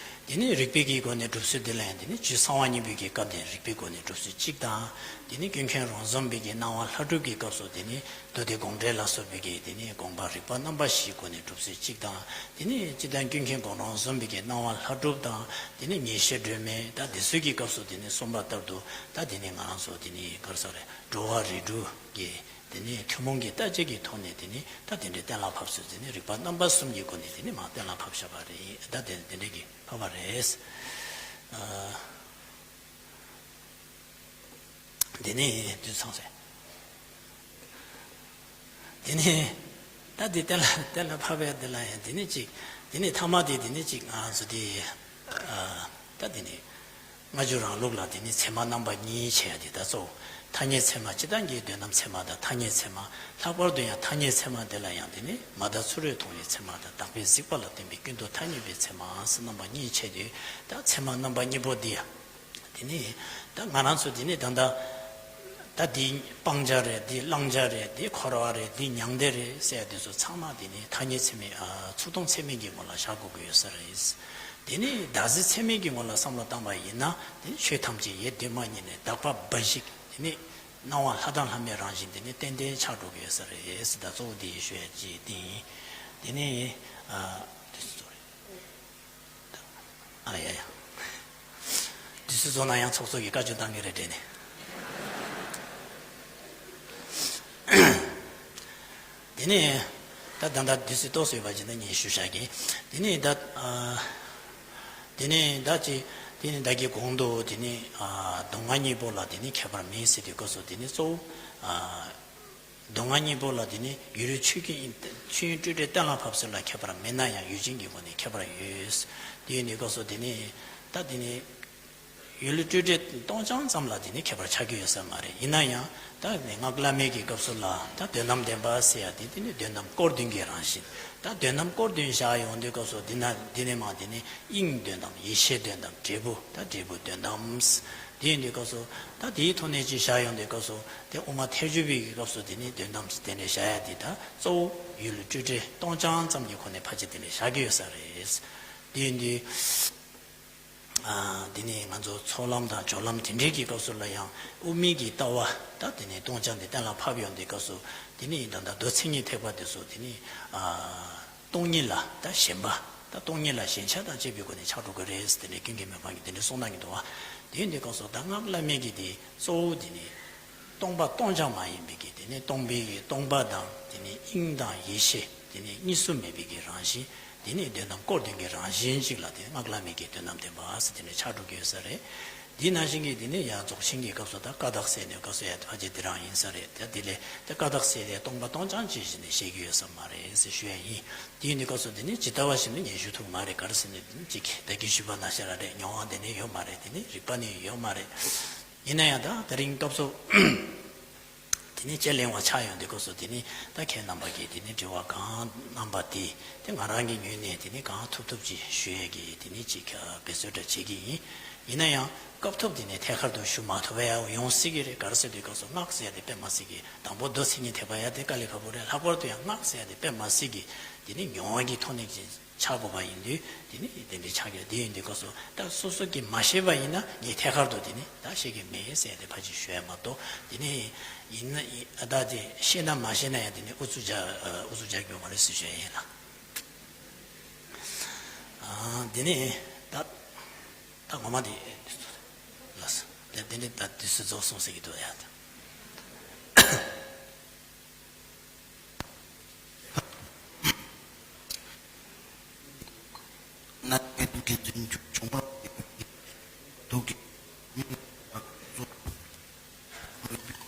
དེ་ནས་རིགས་པའི་གི་སྒོ་ནས་སྒྲུབ་ཚུལ་དེ་ལ་ཡང་དེ་ནས་རྒྱུད་གསང་བ་གཉིས་པོའི་གི་སྐབས་དེ་རིགས་པའི་སྒོ་ནས་སྒྲུབ་ཚུལ་གཅིག་དང་། དེ་ནས་ཀུན་མཁྱེན་རོང་ཟོམ་པའི་གི་སྣང་བ་ལྷ་སྒྲུབ་ཀྱི་སྐབས་སུ་དེ་ནས་མདོ་སྡེ་དགོངས་འགྲེལ་ལ་སོགས་པའི་གི་དེ་ནས་དགོངས་པ་རིགས་པ་རྣམ་པ་བཞིའི་སྒོ་ནས་སྒྲུབ་ཚུལ་གཅིག་དང་། དེ་ནས་སྤྱིར་བཏང་ཀུན་མཁྱེན་གོ་རོང་ཟོམ་པའི་གི་སྣང་བ་ལྷ་སྒྲུབ་དང་དེ་ནས་ཉེར་ཞི་སྒྲོན་མེ་ད་དེ་ཚོའི་གི་སྐབས་སུ་དེ་ནས་གསུངས་པ་ལྟར་དུ་ད་དེ་ནས་ང་རང་ཚོ་དེ་ནས་ག་རེ་ཟེར་རེད། འགྲོ་བ་རིགས་དྲུག་གི་དེ་ནས་ཐུན་མོང་གི་ལྟ་བྱེད་ཀྱི་ཐོག་ནས་དེ་ནས་ད་དེ་འདྲའི་གཏན་ལ་ཕབ་ཚུལ་དེ་ནས་རིགས་པ་རྣམ་པ་གསུམ་གྱི་སྒོ་ནས་དེ་ནས་མར་གཏན་ལ་ཕབ་བཞག་པ་རེད། ད་དེ་དེ་འདྲའི་གི་ཕབ་པ་རེད། ཨ། དེ་ནས་དུས་ཚང་ཟེར། དེ་ནས་ད་དེ་གཏན་ལ་གཏན་ལ་ཕབ་པའི་དེ་ལ་ཡང་དེ་ནས་གཅིག་དེ་ནས་ཐ་མ་དེ་དེ་ནས་གཅིག་ང་ཚོ་དེ་ཨ་ད་དེ་ནས། སྔ་འགྱུར་རང་ལུགས་ལ་དེ་ནི་ཚད་མ་རྣམ་པ་གཉིས་བྱས་ཡ་དེ་ད་གཙོ་བོ། ཐ་སྙད་ཚད་མ་སྤྱིར་བཏང་གི་དོན་དམ་ཚད་མ་དང་ཐ་སྙད་ཚད་མ། ལྷག་པར་དུ་ཡང་ཐ་སྙད་ཚད་མ་དེ་ལ་ཡང་དེ་ནི་མ་དག་ཚུ་རོལ་མཐོང་བའི་ཚད་མ་དང་དག་པའི་གཟིགས་པ་ལ་བརྟེན་པའི་ཀུན་རྟོག་ཐ་སྙད་པའི་ཚད་མ་ཟེར་རྣམ་པ་གཉིས་བྱས་ཏེ། ད་ཚད་མ་རྣམ་པ་གཉིས་པོ་འདི་ཡང་དེ་ནི་ད་ང་རང་ཚོ་དེ་ནི་ད་ལྟ་ད་འདི་སྤང་བྱ་རེད། འདི་བླང་བྱ་རེད། འདི་འཁོར་བ་རེད། འདི་མྱང་འདས་རེད་ཟེར་ཡ་དེ་ཚོ་ཚང་མ་དེ་ནི་ཐ་སྙད་ཚད་མའི་ཨ་ཚུགས་དང་ཚད་མིན་གྱི་ངོ་ལ་བཞག་དགོས་ཀྱི་ཡོད་ས་རེད། དེ་ནས་བདག་གཟིགས་ཚད་མིན་གྱི་ངོ་ལ་བསམ་བློ་བཏང་བ་ཡིན་ན། དེ་ནས་ཆོས་ཐམས་ཅད་ཡེ་གདོད་མ་ཉིད་ནས་དག་པ་འབའ་ཞིག་དེ་ནས་སྣང་བ་ལྷ་དང་ལྷ་མིན་རང་བཞིན་དེ་ནས་ཏན་ཏན་ཆགས་འགྲོ་གི་ཡོད་ས་རེད་ཟེར། ད་གཙོ་བོ་འདི་ཡི་ཞུ་ཡ་ཅིག་དེ་ཡིན། དེ་ནས་ཨ་དུས་ཚོད་རྫོགས་རེད། ཨ་ལ་ཡ་ཡ། དུས་ཚོད་རྫོགས་ན་ཡང་ཚོགས་གཙོ་གིས་བཀའ་བཀྱོན་བཏང་གི་རེད་དྲན་ནས། དེ་ནས་ད་ད་ལྟ་དུས་ཚོད་ཏོག་ཙམ་ཡོད་པ་ཅིག་ན་ངས་ཞུ་བཞག་གི། དེ་ནས་ད་ཨ་དེ་ནས་ད་ཅི་དེ་ནས་ད་གི་གོང་དུ་དེ་ནས་ཨ་མདོ་སྔགས་གཉིས་པོ་ལ་དེ་ནས་ཁྱད་པར་མེད་ཟེར་དུས་སྐབས་སུ་དེ་ནས་གཙོ་བོ་ཨ་མདོ་སྔགས་གཉིས་པོ་ལ་དེ་ནས་ཡུལ་ཆོས་ཀྱི་ཆོས་དབྱིངས་སྤྲོས་བྲལ་གཏན་ལ་ཕབ་ཚུལ་ལ་ཁྱད་པར་མེད་ན་ཡང་ཡུལ་ཅན་གྱི་སྒོ་ནས་ཁྱད་པར་ཡོད། དེ་ཡིན་དུས་སྐབས་སུ་དེ་ནས་ད་དེ་ནས། ཡུལ་སྤྲོས་བྲལ་སྟོང་རྐྱང་ཙམ་ལ་དེ་ནི་ཁྱད་པར་ཆགས་ཀྱི་ཡོད་ས་མ་རེད། ཡིན་ན་ཡང་ད་ནི་སྔགས་བླ་མེད་ཀྱི་སྐབས་སུ་ལ་ད་དོན་དམ་བདེན་པ་ཟེར་ཡ་དེ་དེ་ནི་དོན་དམ་སྐོར་བདུན་གྱི་རང་བཞིན། ད་དོན་དམ་སྐོར་བདུན་བཞག་ཡོང་དུས་སྐབས་སུ་འདི་ན་འདི་ནས་མ་དེ་ནི་དབྱིངས་དོན་དམ། ཡེ་ཤེས་དོན་དམ། འབྲས་བུ་ད་འབྲས་བུ་དོན་དམ། དེ་ཡིན་དུས་སྐབས་སུ་ད་དེའི་ཐོག་ནས་ཅིག་བཞག་ཡོང་དུས་སྐབས་སུ་དེ་དབུ་མ་ཐལ་འགྱུར་བའི་གི་སྐབས་སུ་དེ་ནི་དོན་དམ་དེ་འདྲ་བཞག་ཡ་དེ་ད་གཙོ་བོ་ཡུལ་སྤྲོས་བྲལ་སྟོང་རྐྱང་ཙམ་གྱི་སྒོ་ནས་ཕལ་ཆེར་དེ་འདྲ་བཞག་གི་ཡོད་ས་རེད། དེ་ཡིན་དུས། ཨ་འདི་ནི་ང་ཚོ་ཚོགས་ལམ་དང་སྦྱོར་ལམ་དེ་འདྲའི་གི་སྐབས་སུ་ལ་ཡང་དབུ་མའི་གི་ལྟ་བ་ད་དེ་ནི་སྟོང་རྐྱང་དེ་གཏན་ལ་ཕབ་ཡོང་དུས་སྐབས་སུ་དེ་ནི་ད་ལྟ་མདོ་མཚན་ཉིད་ཐེག་པ་དེ་ཚོ་དེ་ནི་ཨ་སྟོང་ཉིད་ལ་ད་ཞེན་པ་ད་སྟོང་ཉིད་ལ་ཞེན་ཆགས་དང་བཅས་པའི་སྒོ་ནས་ཆགས་འགྲོ་གི་རེད་ཟེར་དེ་ནི་ཀུན་མཁྱེན་མི་ཕམ་གྱིས་དེ་འདྲའི་གསུངས་གནང་གི་འདུག་བ། དེ་ཡིན་དུས་སྐབས་སུ་ད་སྔགས་བླ་མེད་ཀྱི་དེ་གཙོ་བོ་དེ་ནི། སྟོང་པ་སྟོང་རྐྱང་མ་ཡིན་པའི་གི་དེ་ནི་སྟོང་པའི་གི་སྟོང་པ་དང་དེ་ནི་དབྱིངས་དང་ཡེ་ཤེས་དེ་ནི་གཉིས་སུ་མེད་པའི་གི་རང་བཞིན། དེ་ནི་དོན་དམ་སྐོར་དོན་གྱི་རང་བཞིན་ཅིག་ལ་དེ་ནི་སྔགས་བླ་མེད་ཀྱི་དོན་དམ་བདེན་པ་ཟེར་དེ་ནི་ཆགས་འགྲོ་གི་ཡོད་ས་རེད། དེ་ནང་བཞིན་གྱི་དེ་ནི་ཡང་རྫོགས་ཆེན་གྱི་སྐབས་སུ་ད་ཀ་དག་སེལ་ནས་སྐབས་སུ་ཡང་ཕལ་ཆེར་དེ་རང་ཡིན་ས་རེད། ད་དེ་ལས་ད་ཀ་དག་སེལ་ལས་སྟོང་པ་སྟོང་རྐྱང་ཅིག་བཞིན་ནས་བཤད་ཀྱི་ཡོད་ས་མ་རེད་ཟེར་ཞུ་ཡ་ཡིན། དེ་ཡིན་དུས་སྐབས་སུ་དེ་ནི་ཇི་ལྟ་བ་བཞིན་དུ་ངས་ཞུ་ཐུབ་མ་རེད། ག་རེ་ཟེར་ན་དེ་ནི་ཅིག་བདག་གིས་ཞུས་པ་ནང་བཞིན་ར་རེད། མྱོང་བ་དེ་ནི་ཡོད་མ་རེད། དེ་ནི་རིག་པ་ནི་ཡོད་མ་རེད། ཡིན་ན་ཡང་ད་དེ་རིང་སྐབས་སུ་དེ་ནི་དཔྱད་གླེང་བ་ཆགས་ཡོང་དུས་སྐབས་སུ་དེ་ནི་ད་ཁྱེད་རྣམ་པ་གིས་དེ་ནི་དྲི་བ་གང་གནང་པ་དེ་དེ་ང་རང་གི་ངོས་ནས་དེ་ནི་གང་ཐུབ་ཐུབ་ཅིག་ཞུ་ཡས་ཀྱི་དེ་ནི་ཅིག་འབད་རྩོལ་འདྲ་བྱེད་ཀྱི་ཡིན། ཡིན་ན་ཡང་སྐབས་ཐོབ་དེ་ནི་ཐད་ཀར་དུ་ཞུ་མ་ཐུབ་པ་ཡང་ཡོང་སྲིད་ཀྱི་རེད། ག་རེ་ཟེར་དུས་སྐབས་སུ་སྔགས་ཟེར་ཡ་དེ་དཔེ་མ་སྲིད་ཀྱི་དང་པོ་མདོ་མཚན་ཉིད་ཐེག་པ་ཡ་དེ་དཀའ་ལས་ཁག་པོ་རེད། ལྷག་པར་དུ་ཡང་སྔགས་ཟེར་ཡ་དེ་དཔེ་མ་སྲིད་ཀྱི་དེ་ནི་མྱོང་བ་གི་ཐོག་ནས་ཀྱི་ཆགས་དགོས་པ་ཡིན་དུས་དེ་ནི་དེ་འདྲའི་ཆགས་ཀྱི་རེད། དེ་ཡིན་དུས་སྐབས་སུ་ད་སོ་སོ་གིས་མ་ཤེས་པ་ཡིན་ན་ངས་ཐད་ཀར་དུ་དེ་ནི་ད་ཤེས་ཀྱི་མེད་ཟེར་ཏེ་ཕར་ཅིག་ཞུ་ཡ་མ་གཏོགས་དེ་ནི་ཡིན་ན་ཡིན་ཨ་ད་དེ་ཤེས་ན་མ་ཤེས་ན་ཡང་དེ་ནི་ཨུ་ཚུགས་རྒྱག་ཨུ་ཚུགས་རྒྱག་རྒྱུ་མ་རེད་ཟེར་ཞུ་ཡ་ཡིན་ལ། ཨ་དེ་ནི་ད་ད་ངོ་མ་དེ་ལ་སོ་དེ་དེ་ནི་ད་དུས་ཚོད་རྫོགས་སོང་ཟེར་གྱི་འདུག་ཡ་ད། ང་དགེ་སྡིག་དགེ་འཛིན་འཇུག་བྱུང་བ་དགེ་སྡིག་གི་མིང་ལ་སོགས་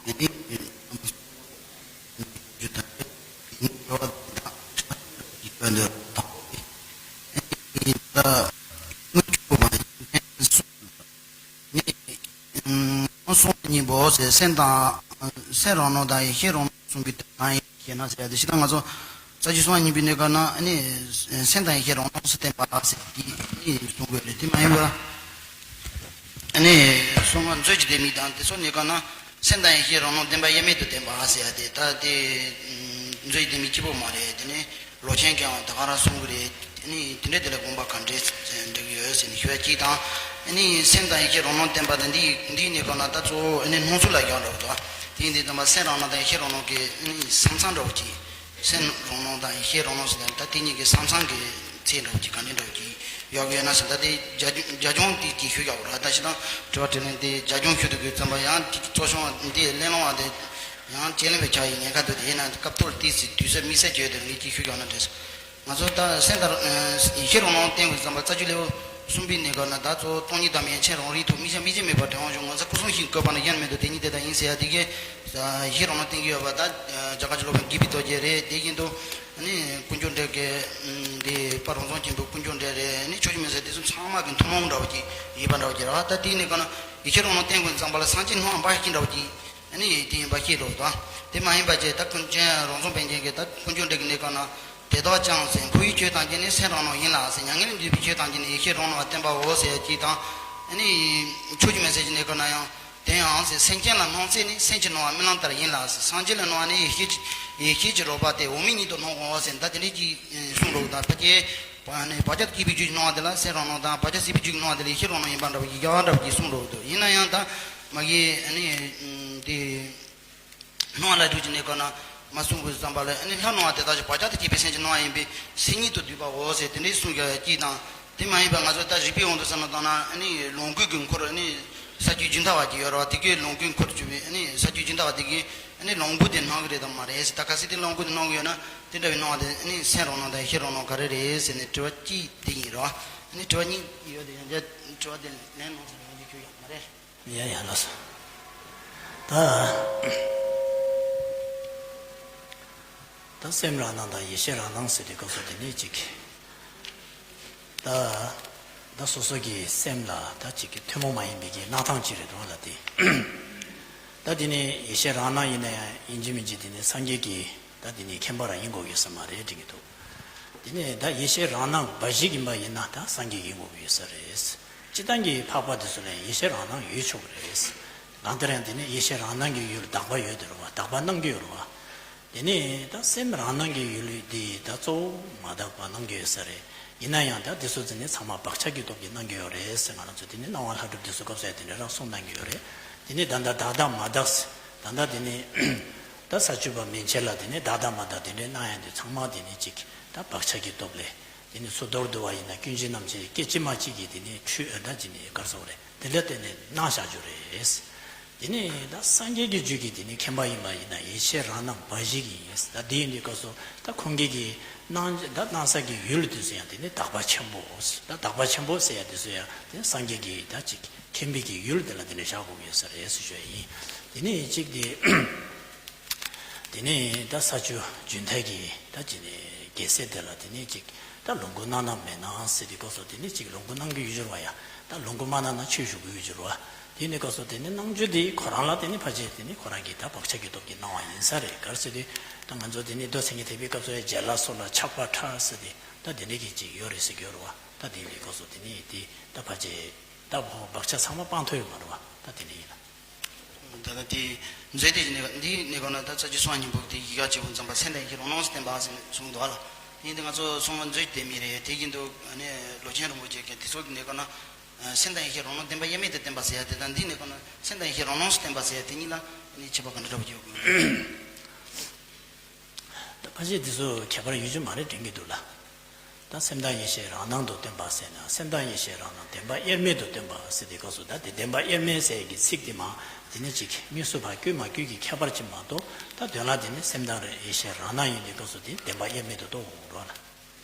དགེ་སྡིག་གི་རྣམ་པ་སོགས་རྒྱུ་དང་དེ་ནི་འགྲོ་བ་དང་ཆགས་པའི་དོན་དུ་དང་པོ་དེ་ད་དངོས་བཅུ་པོ་མ་ཡིན་ཕན་ཚུན་གསུམ་ནི་སོང་གཉིས་པོ་ཟེར་སེམས་དང་སེམས་རང་སྣང་དང་ཡེ་ཤེས་རང་སྣང་གསུམ་གྱི་དོན་གང་ཡིན། ཞེ་ན་ཟེར་ཡ་དེ་ཕྱི་ལ་ང་ཚོ་རྩ་རྒྱུ་སོང་གཉིས་པའི་གནས་སྐབས་ན་ཨ་ནི་སེམས་དང་ཡེ་ཤེས་རང་སྣང་སུ་བསྟན་པ་ཟེར་དེ་གཉིས་གསུང་དགོས་རེད། དེ་མ་ཡིན་པར་ཨ་ནི་སོང་ང་མཛོད་ཀྱི་ལྡེ་མིག་དང་དེ་ཚོ་གནས་སྐབས་ན་སེམས་དང་ཡེ་ཤེས་རང་སྣང་བདེན་པ་དབྱེར་མེད་དུ་བསྟན་པ་ཟེར་ཡ་དེ་ད་དེ་མཛོད་ཀྱི་ལྡེ་མིག་གཅིག་པོ་མ་རེད། དེ་ནི་ལོ་ཆེན་གྱིས་ཡང་ད་ག་རང་གསུང་གི་རེད། དེ་ནི་དེ་འདྲ་དེ་ལ་དགོངས་པ་ག་འདྲས་འགྲིག་ཡོད་ཟེར་ནས་ཞུ་ཡ་གཅིག་དང་། ཨ་ནི་སེམས་དང་ཡེ་ཤེས་རང་སྣང་བསྟན་པ་དེ་འདི་འདིའི་གནས་སྐབས་ན་ད་གཙོ་བོ་ཨ་ནི་སྣང་ཚུལ་ལ་ཡོད་འགྲོ་གི་འདུག་དེ་ཡིན་དུས་ཙམ་པ་སེམས་རང་སྣང་དང་ཡེ་ཤེས་རང་སྣང་གི་ཨ་ནི་ས་མཚམས་འདྲ་བོ་ཅིག་སེམས་རང་སྣང་དང་ཡེ་ཤེས་རང་སྣང་ཟེར་ན་ད་དེ་གཉིས་ཀྱི་ས་མཚམས་ཀྱི་ཚད་འདྲ་བོ་ཅིག་ག་འདྲ་འདྲ་བོ་ཅིག་ཡོད་གི་ཡོད་ན་ཟེར། ད་དེ་རྒྱ་རྒྱ་སྦྱོང་དེ་ཅིག་ཞུ་ཡག་ར། ད་ཕྱི་དང་དྲི་བ་དྲིས་ལན་དེ་རྒྱ་སྦྱོང་ཞུ་དུ་དགོས་ཙམ་པ་ཡང་དེ་གཙོ་བྱུང་བ་དེ་གླེང་སློང་བ་དེ་ཡང་དཔྱད་གླེང་བའི་ཆ་ཡི་ཉེན་ཁ་འདུག་དེ་ཡིན་ན་སྐབས་ཐོག་དེ་སྲིད་དུས་ཚོད་དམིགས་བསལ་བྱས་དེར་ངས་ཅིག་ཞུ་ཡག་ན་འདྲ། ང་ཚོ་ད་སེམས་དང་ཡེ་ཤེས་རང་སྣང་བསྟན་དགོས་བསམ་པ་རྩ་རྒྱུད་ལེའུ་གསུམ་པའི་གནས་སྐབས་ན་ད་གཙོ་བོ་སྟོང་ཉིད་དམ་ཡན་ཆད་རང་རིག་ཐོག་དམིགས་བྱ་དམིགས་བྱེད་མེད་པར་དྲན་དབང་བྱུང་ངོ་མཚར་སྐུ་གསུམ་ཞིག་བཀོད་པ་ན་ཡང་མེད་དོ། དེ་ཉིད་དེ་ལྟར་ཡིན་ཟེར་ཡ་དེ་གས་ཡེ་ཤེས་རང་སྣང་བསྟན་གྱི་ཡོད་པ་ད་རྒྱ་གར་གྱི་སློབ་དཔོན་དགྱེས་པའི་རྡོ་རྗེ་རེད། དེ་བཞིན་དུ་ཨ་ནི་ཀུན་མཆོག་འགྲེལ་གྱི་འདི་དཔལ་རོང་ཟོམ་ཆེན་པོའི་ཀུན་མཆོག་འགྲེལ་རེད། ཨ་ནི་ཆོས་ཀྱི་མུན་སེལ་དེ་ཚོ་ཚང་མ་གི་ཐུན་མོང་འདྲ་བོ་ཅིག་ཡིན་པ་འདྲ་བོ་ཅིག་རེད་བ། ད་དེའི་གནས་སྐབས་ན་ཡེ་ཤེས་རང་སྣང་བསྟན་དགོས་བསམ་པ་ལ་སངས་རྒྱས་སྣང་བ་འབའ་ཞིག་འདྲ་བོ་ཅིག་ཨ་ནི་དེ་ཡིན་པ་ཤེས་རོགས་དང་། དེ་མ་ཡིན་པ་བཅས་ད་ཀུན་མཁྱེན་རོང་ཟོམ་པཎ་ཆེན་གྱིས་ད་ཀུན་མཆོག་འགྲེལ་གྱི་གནས་སྐབས་ན་དེ་དག་ཀྱང་ཟེར། འཕོ་བའི་ཆོས་ཐམས་ཅད་ནི་སེམས་རང་སྣང་ཡིན་ལ་ཟེར། མྱ་ངན་ལས་འདས་པའི་ཆོས་ཐམས་ཅད་ནི་ཡེ་ཤེས་རང་སྣང་བ་བསྟན་པའོ་ཟེར་ཅིག་དང་། ཨ་ནི་ཆོས་ཀྱི་མུན་སེལ་གྱི་གནས་སྐབས་ན་ཡང་དེ་ཡང་ཟེར། སེམས་ཅན་ལ་སྣང་ཚད་ནི་སེམས་ཀྱི་སྣང་བ་རྨི་ལམ་ལྟར་ཡིན་ལ་ཟེར། སངས་རྒྱས་ལ་སྣང་བ་ནི་ཡེ་ཤེས་ཀྱི་ཡེ་ཤེས་ཀྱི་རོལ་པ་སྟེ་འོག་མིན་ཉིད་དུ་སྣང་ངོ་ཟེར། ད་དེ་འདྲའི་ཅིག་གསུངས་འགྲོ་གི། ད་ཕལ་ཆེར་ནི་བག་ཆགས་སྐྱེས་པའི་རྒྱུད་ཀྱི་སྣང་བ་དེ་ལ་སེམས་རང་སྣང་དང་། བག་ཆགས་སད་པའི་རྒྱུད་ཀྱི་སྣང་བ་དེ་ལ་ཡེ་ཤེས་རང་སྣང་ཡིན་པ་འདྲ་བོ་ཞིག་རྒྱ་གར་འདྲ་བོ་ཞིག་གསུངས་འགྲོ་གི་འདུག་ཡིན་ན་ཡང་ད་མ་གི་ཨ་ནི་དེ་སྣང་བ་ལ་འཇུག་ཅིང་གནས་སྐབས་ན་མ་གསུངས་དགོས་བསམ་པ་ལ། ཨ་ནི་ལྷར་སྣང་བ་དེ་དག་ཀྱང་བག་ཆགས་དང་བཅས་པའི་སེམས་ཀྱི་སྣང་བ་ཡིན་པས་སེམས་ཉིད་དུ་བསྡུས་པའོ་ཟེར་དེ་འདྲའི་གསུངས་ཀྱང་ཅིག་དང་། དེ་མ་ཡིན་པ་ང་ཚོ་ད་རིགས་པའི་དབང་དུ་བསམ་བློ་བཏང་ན་ཨ་ནི་ལོངས་སྐུ་གི་འཁོར་ཨ་ནི་ས་བཅུའི་སྦྱིན་བདག་བ་ཅིག་ཡོད་རེད་བ། དེ་གའི་ལོངས་སྐུའི་འཁོར་གྱུར་པའི་ཨ་ནི་ས་བཅུའི་སྦྱིན་བདག་བ་དེ་གའི་ཨ་ནི་ལོངས་སྐུ་དེ་སྣང་གི་རེད་དམ་མ་རེད་ཟེར། ད་གལ་སྲིད་དེ་ལོངས་སྐུ་དེ་སྣང་གི་ཡོད་ན་དེ་འདྲ་བའི་སྣང་བ་དེ་ཨ་ནི་སེམས་རང་སྣང་དང་ཡེ་ཤེས་རང་སྣང་ག་རེ་རེད་ཟེར་ནས་དྲི་བ་གཅིག་དེ་ཡིན་རོ། ཨ་ནི་དྲི་བ་གཉིས་ཡོད་དེ་ཡང་དྲི་བ་དེ་ལན་གནང་ཟེར་ན་ཡང་དེ་ཁྱོད་ཡོད་མ་རེད། ཡ་ཡ་ལགས་སོ། ད་ད་སེམས་རང་སྣང་དང་ཡེ་ཤེས་རང་སྣང་ཟེར་དུས་སྐབས་སུ་དེ་ནས་ཅིག་ད་ད་སོ་སོ་གི་སེམས་ལ་ད་ཅིག་གི་ཐུན་མོང་མ་ཡིན་པའི་གི་སྣང་སྟངས་ཅིག་རེད་འདུག་ལ། དེ་ད་དེ་ནས་ཡེ་ཤེས་རང་སྣང་ཡིན་ན་ཡང་ཡིན་གཅིག་མིན་གཅིག་དེ་ནས་སངས་རྒྱས་ཀྱི་ད་དེ་ནས་མཁྱེན་པ་རང་ཡིན་དགོས་ཡོད་ས་མ་རེད་དྲན་གྱི་འདུག་དེ་ནས་ད་ཡེ་ཤེས་རང་སྣང་འབའ་ཞིག་ཡིན་པ་ཡིན་ན་ད་སངས་རྒྱས་ཡིན་དགོས་ཡོད་ས་རེད། སྤྱིར་བཏང་གི་འཕགས་པ་དེ་ཚོ་ལ་ཡེ་ཤེས་རང་སྣང་ཡོད་ཆོག་གི་རེད། གང་ལྟར་ཡང་དེ་ནི་ཡེ་ཤེས་རང་སྣང་གི་ཡུལ་དག་པ་ཡོད་དེ་རུ་བ། དག་པ་སྣང་གི་ཡོད་རུ་བ། དེ་ནི་ད་སེམས་རང་སྣང་གི་ཡུལ་དེ་ད་གཙོ་བོ་མ་དག་པ་སྣང་གི་ཡོད་ས་རེད། ཡིན་ན་ཡང་ད་དེ་ཚོ་ཚོ་ནི་ཚང་མ་བག་ཆགས་ཀྱི་སྟོབས་ཀྱིས་སྣང་གི་ཡོད་རེད་ཟེར། ང་རང་ཚོ་དེ་ནི་སྣང་བ་ལྷ་གྲུབ་དེ་ཚོ་སྐབས་སུ་ཡང་དེ་འདྲ་རང་གསུངས་གནང་གི་ཡོད་རེད། དེ་ནི་ད་ལྟ་དག་དང་མ་དག་ཟེར། ད་ལྟ་དེ་ནི་ད་ས་བཅུ་པ་མན་ཆད་ལ་དེ་ནི་དག་དང་མ་དག་དེ་འདྲའི་སྣང་ཡང་དེ་ཚང་མ་དེ་ནི་གཅིག་ད་བག་ཆགས་ཀྱི་སྟོབས་ལས། དེ་ནི་ཚུར་མདོར་བསྡུ་བ་ཡིན་ན་ཀུན་གཞི་རྣམ་འབྱེད་སྐད་ཅིག་མ་གཅིག་གིས་དེ་ནི་འཁྲུལ་ཨ་ད་ཅི་ནི་གར་སོགས་རེད། དེ་ལས་བརྟེན་ནས་སྣང་བཞག་རྒྱུ་རེད། དེ་ནས་ད་སངས་རྒྱས་ཀྱི་རྒྱུད་ཀྱི་དེ་ནས་མཁན་པ་ཡིན་པ་ཡིན་ན་ཡེ་ཤེས་རང་སྣང་འབའ་ཞིག་ཡིན། ད་དེ་ཡིན་དུས་སྐབས་སུ་ད་ཁོང་གིས་ཀྱི་སྣང་ད་སྣང་ས་ཀྱི་ཡུལ་དེ་ཚོ་ཡང་དེ་ནས་དག་པ་ཆེན་པོ། ད་དག་པ་ཆེན་པོ་ཟེར་ཡ་དེ་ཚོ་ཡང་དེ་ནས་སངས་རྒྱས་ཀྱི་ད་ཅིག་མཁྱེན་པའི་གི་ཡུལ་དེ་ལ་དེ་ནས་བཞག་དགོས་ཀྱི་ཡོད་ས་རེད་ཟེར་ཞུ་ཡ་ཡིན། དེ་ནས་གཅིག་དེ། དེ་ནས་ད་ས་བཅུ་རྒྱུན་མཐའི་གི་ད་ཅི་ནས་རྒྱལ་སྲས་དེ་ལ་དེ་ནས་ཅིག་ད་ལོངས་སྐུ་སྣང་ན་མེད་ན་ཟེར་དུས་སྐབས་སུ་དེ་ནས་ཅིག་ལོངས་སྐུ་སྣང་གི་ཡོད་འགྱུར་བ་ཡ། ད་ལོངས་སྐུ་མ་སྣང་ན་ཆོས་ཞུ་གི་ཡོད་འགྱུར་བ། དེ་ནས་སྐབས་སུ་དེ་ནས་སྣང་རྒྱུ་དེ་ཁོ་རང་ལ་དེ་ནས་ཕལ་ཆེར་དེ་ནས་ཁོ་རང་གི་ད་བག་ཆགས་ཀྱི་སྟོབས་ཀྱིས་སྣང་བ་ཡིན་ས་རེད། ག་རེ་ཟེར་དུས་ད་ང་ཚོ་དེ་ནས་མདོ་མཚན་ཉིད་ཐེག་པའི་སྐབས་སུ་ཡ་རྒྱལ་ལ་སོགས་ལ་ཆགས་པ་ཕྲ་ཟེར་ཏེ་ད་དེ་འདྲ་གི་ཅིག་ཡོད་རེད་ཟེར་གྱི་ཡོད་རེད་བ། ད་དེ་ནས་སྐབས་སུ་དེ་ནས་དེ་ད་ཕལ་ཆེར་ད་བག་ཆགས་ཚང་མ་སྤང་ཐུབ་ཡོད་མ་རེད་བ། ད་དེ་འདྲ་ཡིན་ལ། ད་ལྟ་དེ་མཛོད་དེ་གནས་འདིའི་གནས་སྐབས་ན་ད་ས་བཅུ་གསུམ་པ་སྙིང་པོ་དེ་ཡི་ག་བྱེད་དགོས་ཙམ་པ་སེམས་དང་ཡེ་ཤེས་རང་སྣང་བསྟན་པ་ཟེར་ནས་གསུངས་འདུག་ཨ་ལ། དེ་ཡིན་དུས་ང་ཚོ་སོང་བ་མཛོད་དེ་མི་རེད། དེ་ཡིན་དུས་ཨ་ནི་ལོ་ཆེན་རིན་པོ་ཆེ་གིས་དེ་ཚོ་གི་གནས་སྐབས་ན་སེམས་དང་ཡེ་ཤེས་རང་སྣང་བསྟན་པ་དབྱེར་མེད་དུ་བསྟན་པ་ཟེར་ཡ་དེ་དང་འདིའི་གནས་སྐབས་ན་སེམས་དང་ཡེ་ཤེས་རང་སྣང་བསྟན་པ་ཟེར་ཡ་དེ་གཉིས་ལ་ཨ་ནི་ཁྱད་པར་ག་འདྲ་འདྲ་པོ་ཡོད་དགོས། ད་ཕལ་ཆེར་དེ་ཚོ་ཁྱད་པར་ཡོད་རྒྱུ་མ་རེད་དྲན་གྱི་འདུག་ལ། ད་སེམས་དང་ཡེ་ཤེས་རང་སྣང་དུ་བསྟན་པ་ཟེར་ན་སེམས་དང་ཡེ་ཤེས་རང་སྣང་བདེན་པ་དབྱེར་མེད་དུ་བསྟན་པ་ཟེར་དུས་སྐབས་སུ་ད་དེ་བདེན་པ་དབྱེར་མེད་ཟེར་གྱི་ཚིག་དེ་མ་དེ་ནི་ཅིག་དངོས་སུ་ཕར་བཀོད་མ་བཀོད་ཀྱི་ཁྱད་པར་ཅིག་མ་གཏོགས་ད་དོན་ལ་དེ་ནི་སེམས་དང་ཡེ་ཤེས་རང་སྣང་ཡིན་དུས་སྐབས་སུ་དེ་བདེན་པ་དབྱེར་མེད་དུ་རྟོགས་འོང་འགྲོ་ལ།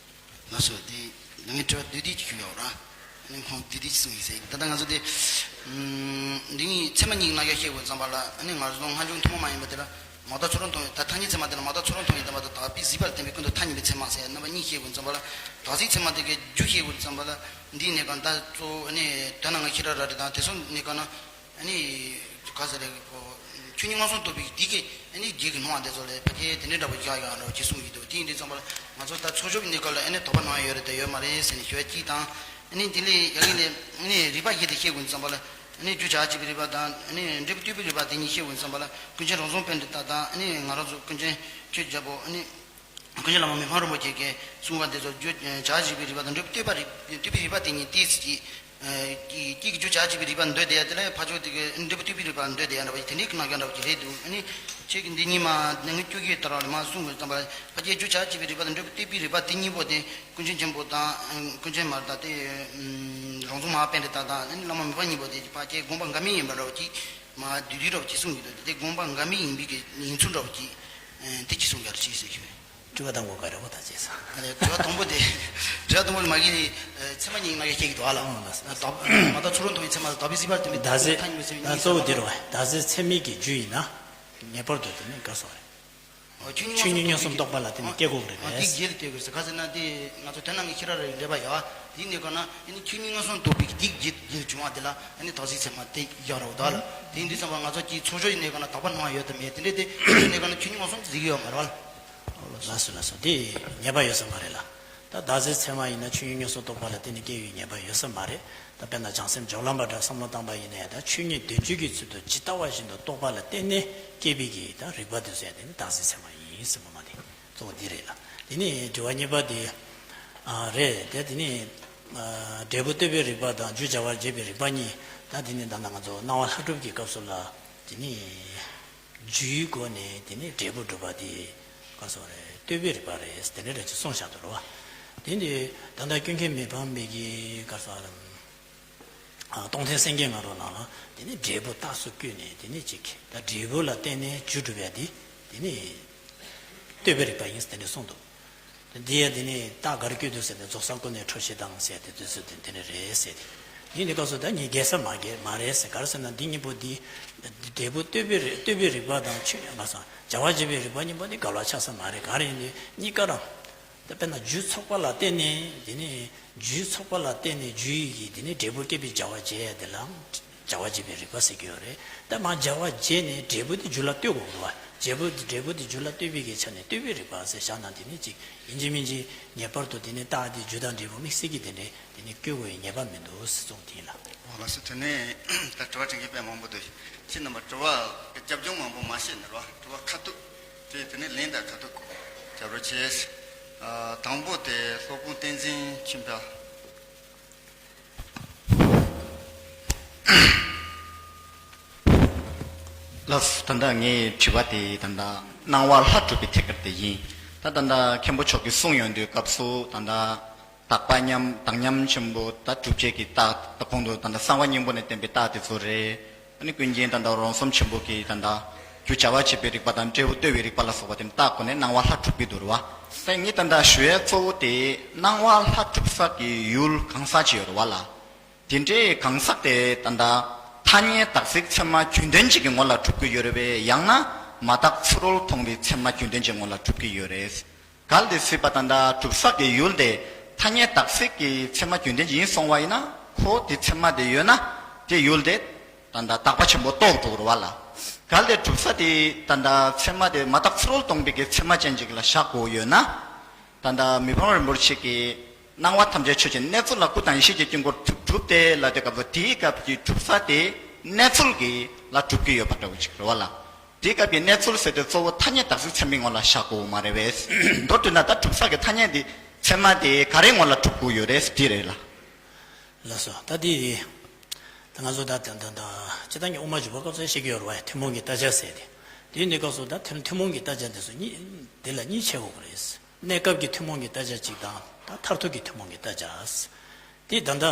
ལགས་སོ། དེ་ནང་གི་དྲི་བ་བསྡུས་བསྡུས་ཅིག་ཞུ་ཡོད་ར། ཨ་ནི་ཁོང་བསྡུས་བསྡུས་ཅིག་གསུངས་ཡིན་ཟེར། ད་ལྟ་ང་ཚོ་དེ་འདི་ཚད་མ་གཉིས་ཀྱི་རྣམ་གཞག་བཤད་དགོས་ཙམ་པ་ལ་ཨ་ནི་ང་ཚོ་སྔ་འཇུག་ཐུན་མོང་མ་ཡིན་པ་དེ་ལ། མ་རྟོགས་ཚུལ་རང་མཐོང་བའི་ད་ཐ་སྙད་ཚད་མ་དེ་ལ་མ་རྟོགས་ཚུལ་རང་མཐོང་བའི་བསྟན་པ་དང་དག་པའི་གཟིགས་པ་ལ་བརྟེན་པའི་ཀུན་རྟོག་ཐ་སྙད་པའི་ཚད་མ་ཟེར་རྣམ་པ་གཉིས་བཤད་དགོས་ཙམ་པ་ལ། དག་གཟིགས་ཚད་མ་དེ་གའི་རྒྱུ་བཤད་དགོས་ཙམ་པ་ལ་འདིའི་གནས་སྐབས་ད་གཙོ་བོ་ཨ་ནི་དོན་ནང་གི་ཤེས་རབ་ར་རི་དང་དེ་ཚོ་གནས་སྐབས་ན་ཨ་ནི་ག་ཟེར་རེད་ཁོ་ཆོས་ཉིད་མངོན་སུམ་རྟོགས་པའི་འདི་གའི་ཨ་ནི་རྒྱུད་ཀྱི་སྣང་བ་དེ་ཚོ་ལས་ཕ་གི་དེ་འདྲའི་འདྲ་པོ་བཞག་ཡོད་རེད་ཅེས་གསུངས་ཡོད་འདུག་དེ་ཡིན་དུས་ཙམ་པ་ལ་ང་ཚོ་ད་ཚོགས་ཞུགས་ཀྱི་གནས་སྐབས་ལ་ཨ་ནི་དོགས་པ་སྣང་ཡོད་རེད་དེ་ཡོད་མ་རེད་ཟེར་ནས་ཞུ་བ་གཅིག་དང་། ཨ་ནི་དེ་ལས་ཡ་གི་ནས་ཨ་ནི་རིགས་པ་བཞི་དེ་བཤད་དགོས་ཙམ་པ་ལ། ཨ་ནི་རྒྱུ་བྱ་བྱེད་པའི་རིགས་པ་དང་ཨ་ནི་འབྲས་བུ་ལྟོས་པའི་རིགས་པ་དེ་གཉིས་བཤད་དགོས་ཙམ་པ་ལ་ཀུན་མཁྱེན་རང་བྱུང་དཔལ་ལྡན་དང་དང་ཨ་ནི་ང་རང་ཚོ་ཀུན་མཁྱེན་ཆོས་རྒྱལ་པོ་ཨ་ནི་ཀུན་མཁྱེན་བླ་མ་མི་ཕམ་རིན་པོ་ཆེ་གིས་གསུངས་པ་དེ་ཚོ་རྒྱུ་བྱ་བྱེད་པའི་རིགས་པ་དང་འབྲས་བུ་ལྟོས་པ་རིགས་ལྟོས་པའི་རིགས་པ་དེ་གཉིས་ཏོག་ཙམ་གྱིས་ཀྱི་ཀྱི་རྒྱུ་བྱ་བྱེད་པའི་རིགས་པ་འདོད་དེ་ཡ་དེ་ལ་ཕར་ཕྱོགས་དེ་གི་འབྲས་བུ་ལྟོས་པའི་རིགས་པ་འདོད་དེ་ཡ་འདྲ་བ་དེ་འདྲའི་གི་རྣམ་གཞག་འདྲ་བ་ཅིག་རེད་འདུག་ཨ་ནི་ཁྱེད་ཀྱིས་འདི་གཉིས་མ་ནང་གི་བཅུ་གི་ལྟར་བ་ལ་མ་གསུངས་དགོས་ཙམ་པ་ལ་ཕ་གིའི་རྒྱུ་བྱ་བྱེད་པའི་རིགས་པ་དང་འབྲས་བུ་ལྟོས་པའི་རིགས་པ་དེ་གཉིས་པོ་དེ། ཀུན་མཁྱེན་ཆེན་པོ་དང་ཀུན་མཁྱེན་མར་དང་དེ་རང་བྱུང་མ་དཔལ་ལྡན་དང་དང་བླ་མ་མི་ཕམ་གཉིས་པོ་དེ་ཕལ་ཆེར་དགོངས་པ་འགལ་མེད་ཡིན་པ་འདྲ་བོ་ཅིག་མ་བསྡུས་བསྡུས་འདྲ་བོ་ཅིག་གསུངས་ཡོད་དེ་དེ་དགོངས་པ་འགལ་མེད་ཡིན་པའི་གི་ཡིན་ཚུལ་འདྲ་བོ་ཅིག་དེ་ཅིག་གསུངས་ཡོད་ཅེས་ཟེར་ཞུ། དྲི་བ་དང་པོ་ག་རེ་བོ་ད་ཅེས་ས། དྲི་བ་དང་པོ་དེ་དྲི་བ་དང་པོ་ལ་མ་གི་ཚད་མ་གཉིས་ནང་ཡ་ཁྱེད་ཀྱི་དོ་ཨ་ལ་མ་ད་ཚུར་འོང་དུ་བའི་ཚད་མ་དང་དག་པའི་གཟིགས་པ་དེ་མི་ད་ཟེ་ཐ་སྙད་མི་ཚད་མི་ད་གཙོ་བོ་དེ་རོ་ད་ཟེ་ཚད་མའི་གི་རྒྱུ་ཡིན་ན་ངེས་པར་དུ་དེ་ནི་དགའ་སོང་རེད། ཆོས་ཉིད་མངོན་སུམ་རྟོགས་པ་ལ་བརྟེན་ནས་སྐྱེ་དགོས་རེད་པས། འདི་རྒྱུད་ལ་ལྟོས་དགོས་ཟེར་ག་ཟེར་ན་དེ་ང་ཚོ་དོན་ནང་གི་ཤེས་རབ་རེ་ལས་པ་ཡ། དེའི་གནས་སྐབས་ན་ཨ་ནི་ཆོས་ཉིད་མངོན་སུམ་རྟོགས་པའི་འདི་རྒྱུད་རྒྱུད་བྱུང་བ་དེ་ལ་ཨ་ནི་དག་གཟིགས་ཚད་མ་དེ་ཡག་རོགས་ད་ལ། དེ་ཡིན་དུས་ཙམ་པ་ང་ཚོ་གི་ཚོགས་ཞུགས་ཀྱི་གནས་སྐབས་ན་དག་པ་སྣང་བ་ཡོད་དམ་མེད་དེ་འདྲས་དེ་ཆོས་ཉིད་གནས་སྐབས་ན་ཆོས་ཉིད་མངོན་སུམ་གཟིགས་ཡོད་མ་རེད་པ། ལགས་སོ་ལགས་སོ་དེ་ཉེས་པ་ཡོད་ས་མ་རེད་ལ། ད་བདག་གཟིགས་ཚད་མ་ཡིན་ན་ཆོས་ཉིད་མངོན་སུམ་རྟོགས་པ་ལ་བརྟེན་ནས་སྐྱེ་བའི་ཉེས་པ་ཡོད་ས་མ་རེད། ད་དཔེར་ན་བྱང་སེམས་སྦྱོར་ལམ་པ་འདྲ་བསམ་བློ་བཏང་པ་ཡིན་ན་ཡང་ད་ཆོས་ཉིད་དོན་བྱེད་ཀྱི་ཚུལ་དུ་ཇི་ལྟ་བ་བཞིན་དུ་རྟོགས་པ་ལ་བརྟེན་ནས་སྐྱེས་པའི་གི་ད་རིག་པ་དེ་ཚོ་ཡང་དེ་ནི་བདག་གཟིགས་ཚད་མ་ཡིན་ཟེར་བ་མ་དེ་གཙོ་བོ་འདི་རེད་ལ། དེ་ནི་དྲི་བ་གཉིས་པ་དེ་ཨ་རེད་དེ་དེ་ནི་ཨ་འབྲས་བུ་ལྟོས་པའི་རིག་པ་དང་རྒྱུ་བྱ་བར་བྱེད་པའི་རིག་པ་གཉིས་ད་དེ་ནི་ད་ལྟ་ང་ཚོ་སྣང་བ་ལྷ་གྲུབ་ཀྱི་སྐབས་སུ་ལ་དེ་ནི། རྒྱུའི་སྒོ་ནས་དེ་ནས་འབྲས་བུ་སྒྲུབ་པ་དེ་ག་སོགས་རེད་ལྟོས་པའི་རིག་པ་རེད་དེ་འདྲ་རེད་ཅེས་གསུངས་བཞག་འདུག་རོ། དེ་འདི་ད་ལྟ་ཀུན་མཁྱེན་མི་ཕམ་པའི་གི་ག་སོགས་རེད། སྟོང་ཐུན་སེང་གེ་ང་རོ་ནང་ལ་དེ་ནས་འབྲས་བུ་རྟགས་སུ་བཀོད་ནས་དེ་ནས་ཅིག་ད་འབྲས་བུ་ལ་བརྟེན་ནས་རྒྱུ་སྒྲུབ་ཡ་དེ་དེ་ནས་ལྟོས་པའི་རིག་པ་ཡིན་དེ་འདྲ་གསུངས་འདུག་འདི་ཡ་འདི་ནི་རྟགས་ག་རེ་བཀོད་འདུག་ཟེར་ཏེ་རྫོགས་སངས་སྐུ་ནས་འཕྲོ་བྱེད་དང་ཟེར་ཏེ་དུས་ཚོད་དེ་འདི་ནི་རེད་ཟེར་ཏེ། ཡིན་དེ་སྐབས་སུ་ད་ངས་འགལ་ས་མ་འགལ་མ་རེད་ཟེར་ག་རེ་ཟེར་ན་འདི་གཉིས་པོ་འདི་འབྲས་བུ་ལྟོས་པའི་རིག་ལྟོས་པའི་རིག་པ་དང་ཆོས་ཉིད་མ་སོང་བྱ་བ་བྱེད་པའི་རིག་པ་གཉིས་པོ་འདི་འགལ་བ་ཆགས་ས་མ་རེད། ག་རེ་ཡིན་དུས་གཉིས་ཀ་རང་ད་དཔེར་ན་རྒྱུ་ཚོགས་པ་ལ་བརྟེན་ནས་འདི་ནི་རྒྱུ་ཚོགས་པ་ལ་བརྟེན་ནས་རྒྱུ་ཡི་གི་འདི་ནི་འབྲས་བུ་སྐྱེད་པའི་བྱ་བ་བྱེད་ཡ་དེ་ལ། བྱ་བ་བྱེད་པའི་རིག་པ་ཟེར་གྱི་ཡོད་རེད། ད་མ་བྱ་བ་བྱས་ནས་འབྲས་བུ་དེ་རྒྱུ་ལ་ལྟོས་དགོས་རེད་བ། འབྲས་བུ་འབྲས་བུ་དེ་རྒྱུ་ལ་ལྟོས་པའི་གི་ཆ་ནས་ལྟོས་པའི་རིག་པ་ཟེར་བཞག་ན་དེ་ནི་ཅིག་ཡིན་གཅིག་མིན་གཅིག་ངེས་པར་དུ་དེ་ནི་རྟགས་དེ་རྒྱུ་དང་འབྲས་བུ་དམིགས་བསལ་གྱི་དེ་འདྲའི་དེ་ནི་བཀོད་དགོས་པའི་ངེས་པ་མི་འདུག་ཟེར་གསུངས་དེ་ཡིན་ལ། འོ་ལགས་སོ། དེ་ནས་ད་དྲི་བ་དྲི་མཁན་དཔེ་མང་པོ་འདུག་ཁྱེད་རྣམ་པ་དྲི་བ་རྒྱབ་ལྗོངས་མང་པོ་མ་བཤད་ནས་རོགས་དྲི་བ་ཁ་ཐུག་དེ་དེ་ནས་ལན་དང་ཁ་ཐུག་རྒྱབ་རོགས་བྱས། དང་པོ་དེ་སློབ་དཔོན་བསྟན་འཛིན་ཆོས་འཕེལ། ལགས་སོ། ད་ལྟ་ངའི་དྲི་བ་དེ་ད་ལྟ་སྣང་བ་ལྷ་གྲུབ་པའི་ཐད་ཀར་དེ་ཡིན། ད་ད་ལྟ་མཁན་པོ་མཆོག་གིས་གསུངས་ཡོང་དུས་སྐབས་སུ་ད་ལྟ་དག་པ་མཉམ་དག་མཉམ་ཆེན་པོ་ད་གྲུབ་བྱེད་ཀྱི་རྟགས་ད་གོང་དུ་ད་ལྟ་གསང་བ་སྙིང་པོ་ནས་བསྟན་པའི་རྟགས་དེ་ཚོ་རེད། ནི་ཀུན་མཁྱེན་ད་ལྟ་རོང་ཟོམ་ཆེན་པོ་གིས་ད་ལྟ་རྒྱུ་བྱ་བ་བྱེད་པའི་རིགས་པ་དང་འབྲས་བུ་ལྟོས་པའི་རིགས་པ་ལ་སོགས་པ་དེ་བརྟག་སྒོ་ནས་སྣང་བ་ལྷ་གྲུབ་ཀྱི་འདུག་རེད་བ། ད་ངས་ད་ལྟ་ཞུ་ཡས་གཙོ་བོ་དེ་སྣང་བ་ལྷ་གྲུབ་ས་གི་ཡུལ་གང་ཟག་ཅིག་ཡོད་རེད་བ་ལ། དེ་འདྲའི་གང་ཟག་དེ་ད་ལྟ་ཐ་སྙད་བདག་ཟེར་ཚད་མ་རྒྱུན་ལྡན་ཅིག་གི་ངོ་ལ་གྲུབ་ཀྱི་ཡོད་རེད་པས། ཡང་ན་མ་དག་ཚུ་རོལ་མཐོང་བའི་ཚད་མ་རྒྱུན་ལྡན་ཅིག་ངོ་ལ་གྲུབ་ཀྱི་ཡོད་རེད། གལ་ཏེ་སྲིད་པ་ད་ལྟ་གྲུབ་ས་གི་ཡུལ་དེ་ཐ་སྙད་བདག་ཟེར་གྱི་ཚད་མ་རྒྱུན་ལྡན་ཅིག་ཡིན་སོང་བ་ཡིན་ན། ཁོ་དེ་ཚད་མ་དེ་ཡོད་ན་དེ་ཡུལ་དེ་ད་ལྟ་རྟག་པ་ཆེན་པོ་རྟོགས་འགྲོ་གི་རེད་བ་ལ། གལ་ཏེ་གྲུབ་ས་དེ་ད་ལྟ་ཚད་མ་དེ་མ་དག་ཚུ་རོལ་སྟོང་པའི་གི་ཚད་མ་ཅན་ཅིག་ལ་བཞག་དགོས་ཡོད་ན། ད་ལྟ་མི་ཕམ་རིན་པོ་ཆེ་གིས་སྣང་བ་ཐམས་ཅད་ཆོས་ཅན། གནས་ཚུལ་ལ་སྐུ་དང་ཡེ་ཤེས་ཀྱི་དཀྱིལ་འཁོར་གྲུབ་གྲུབ་སྟེ་ལབ་དུས་སྐབས་སུ་དེའི་སྐབས་ཀྱི་གྲུབ་ས་དེ་གནས་ཚུལ་གྱི་ལ་གྲུབ་ཀྱི་ཡོད་པ་འདྲ་བོ་ཅིག་རེད་བ་ལ། དེའི་སྐབས་ཀྱི་གནས་ཚུལ་ཟེར་དུས་གཙོ་བོ་ཐ་སྙད་བདག་ཟེར་ཚད་མའི་ངོ་ལ་བཞག་དགོས་མ་རེད་པས། མདོར་བསྡུས་ན་ད་གྲུབ་ས་གི་ཐ་སྙད་དེ་ཚད་མ་དེ་ག་རེའི་ངོ་ལ་གྲུབ་དགོས་ཡོད་རེད་དེ་རེད་ལ། ལགས་སོ། ད་དེ་ད་ང་ཚོ་ད་ད་ད་ད་སྤྱིར་བཏང་གི་དབུ་མ་འཇུག་པ་སྐབས་སུ་བཤད་ཀྱི་ཡོད་རེད་བ། ཐུན་མོང་གི་བརྟག་བྱ་ཟེར་ཏེ། དེ་ཡིན་དུས་སྐབས་སུ་ད་ཐུན་ཐུན་མོང་གི་བརྟག་བྱ་དེ་ཚོ་གཉིས་དེ་ལ་གཉིས་ཕྱེ་དགོས་ཀྱི་རེད། གནས་སྐབས་ཀྱི་ཐུན་མོང་གི་བརྟག་བྱ་གཅིག་དང་ད་མཐར་ཐུག་གི་ཐུན་མོང་གི་བརྟག་བྱ། དེ་ད་ལྟ་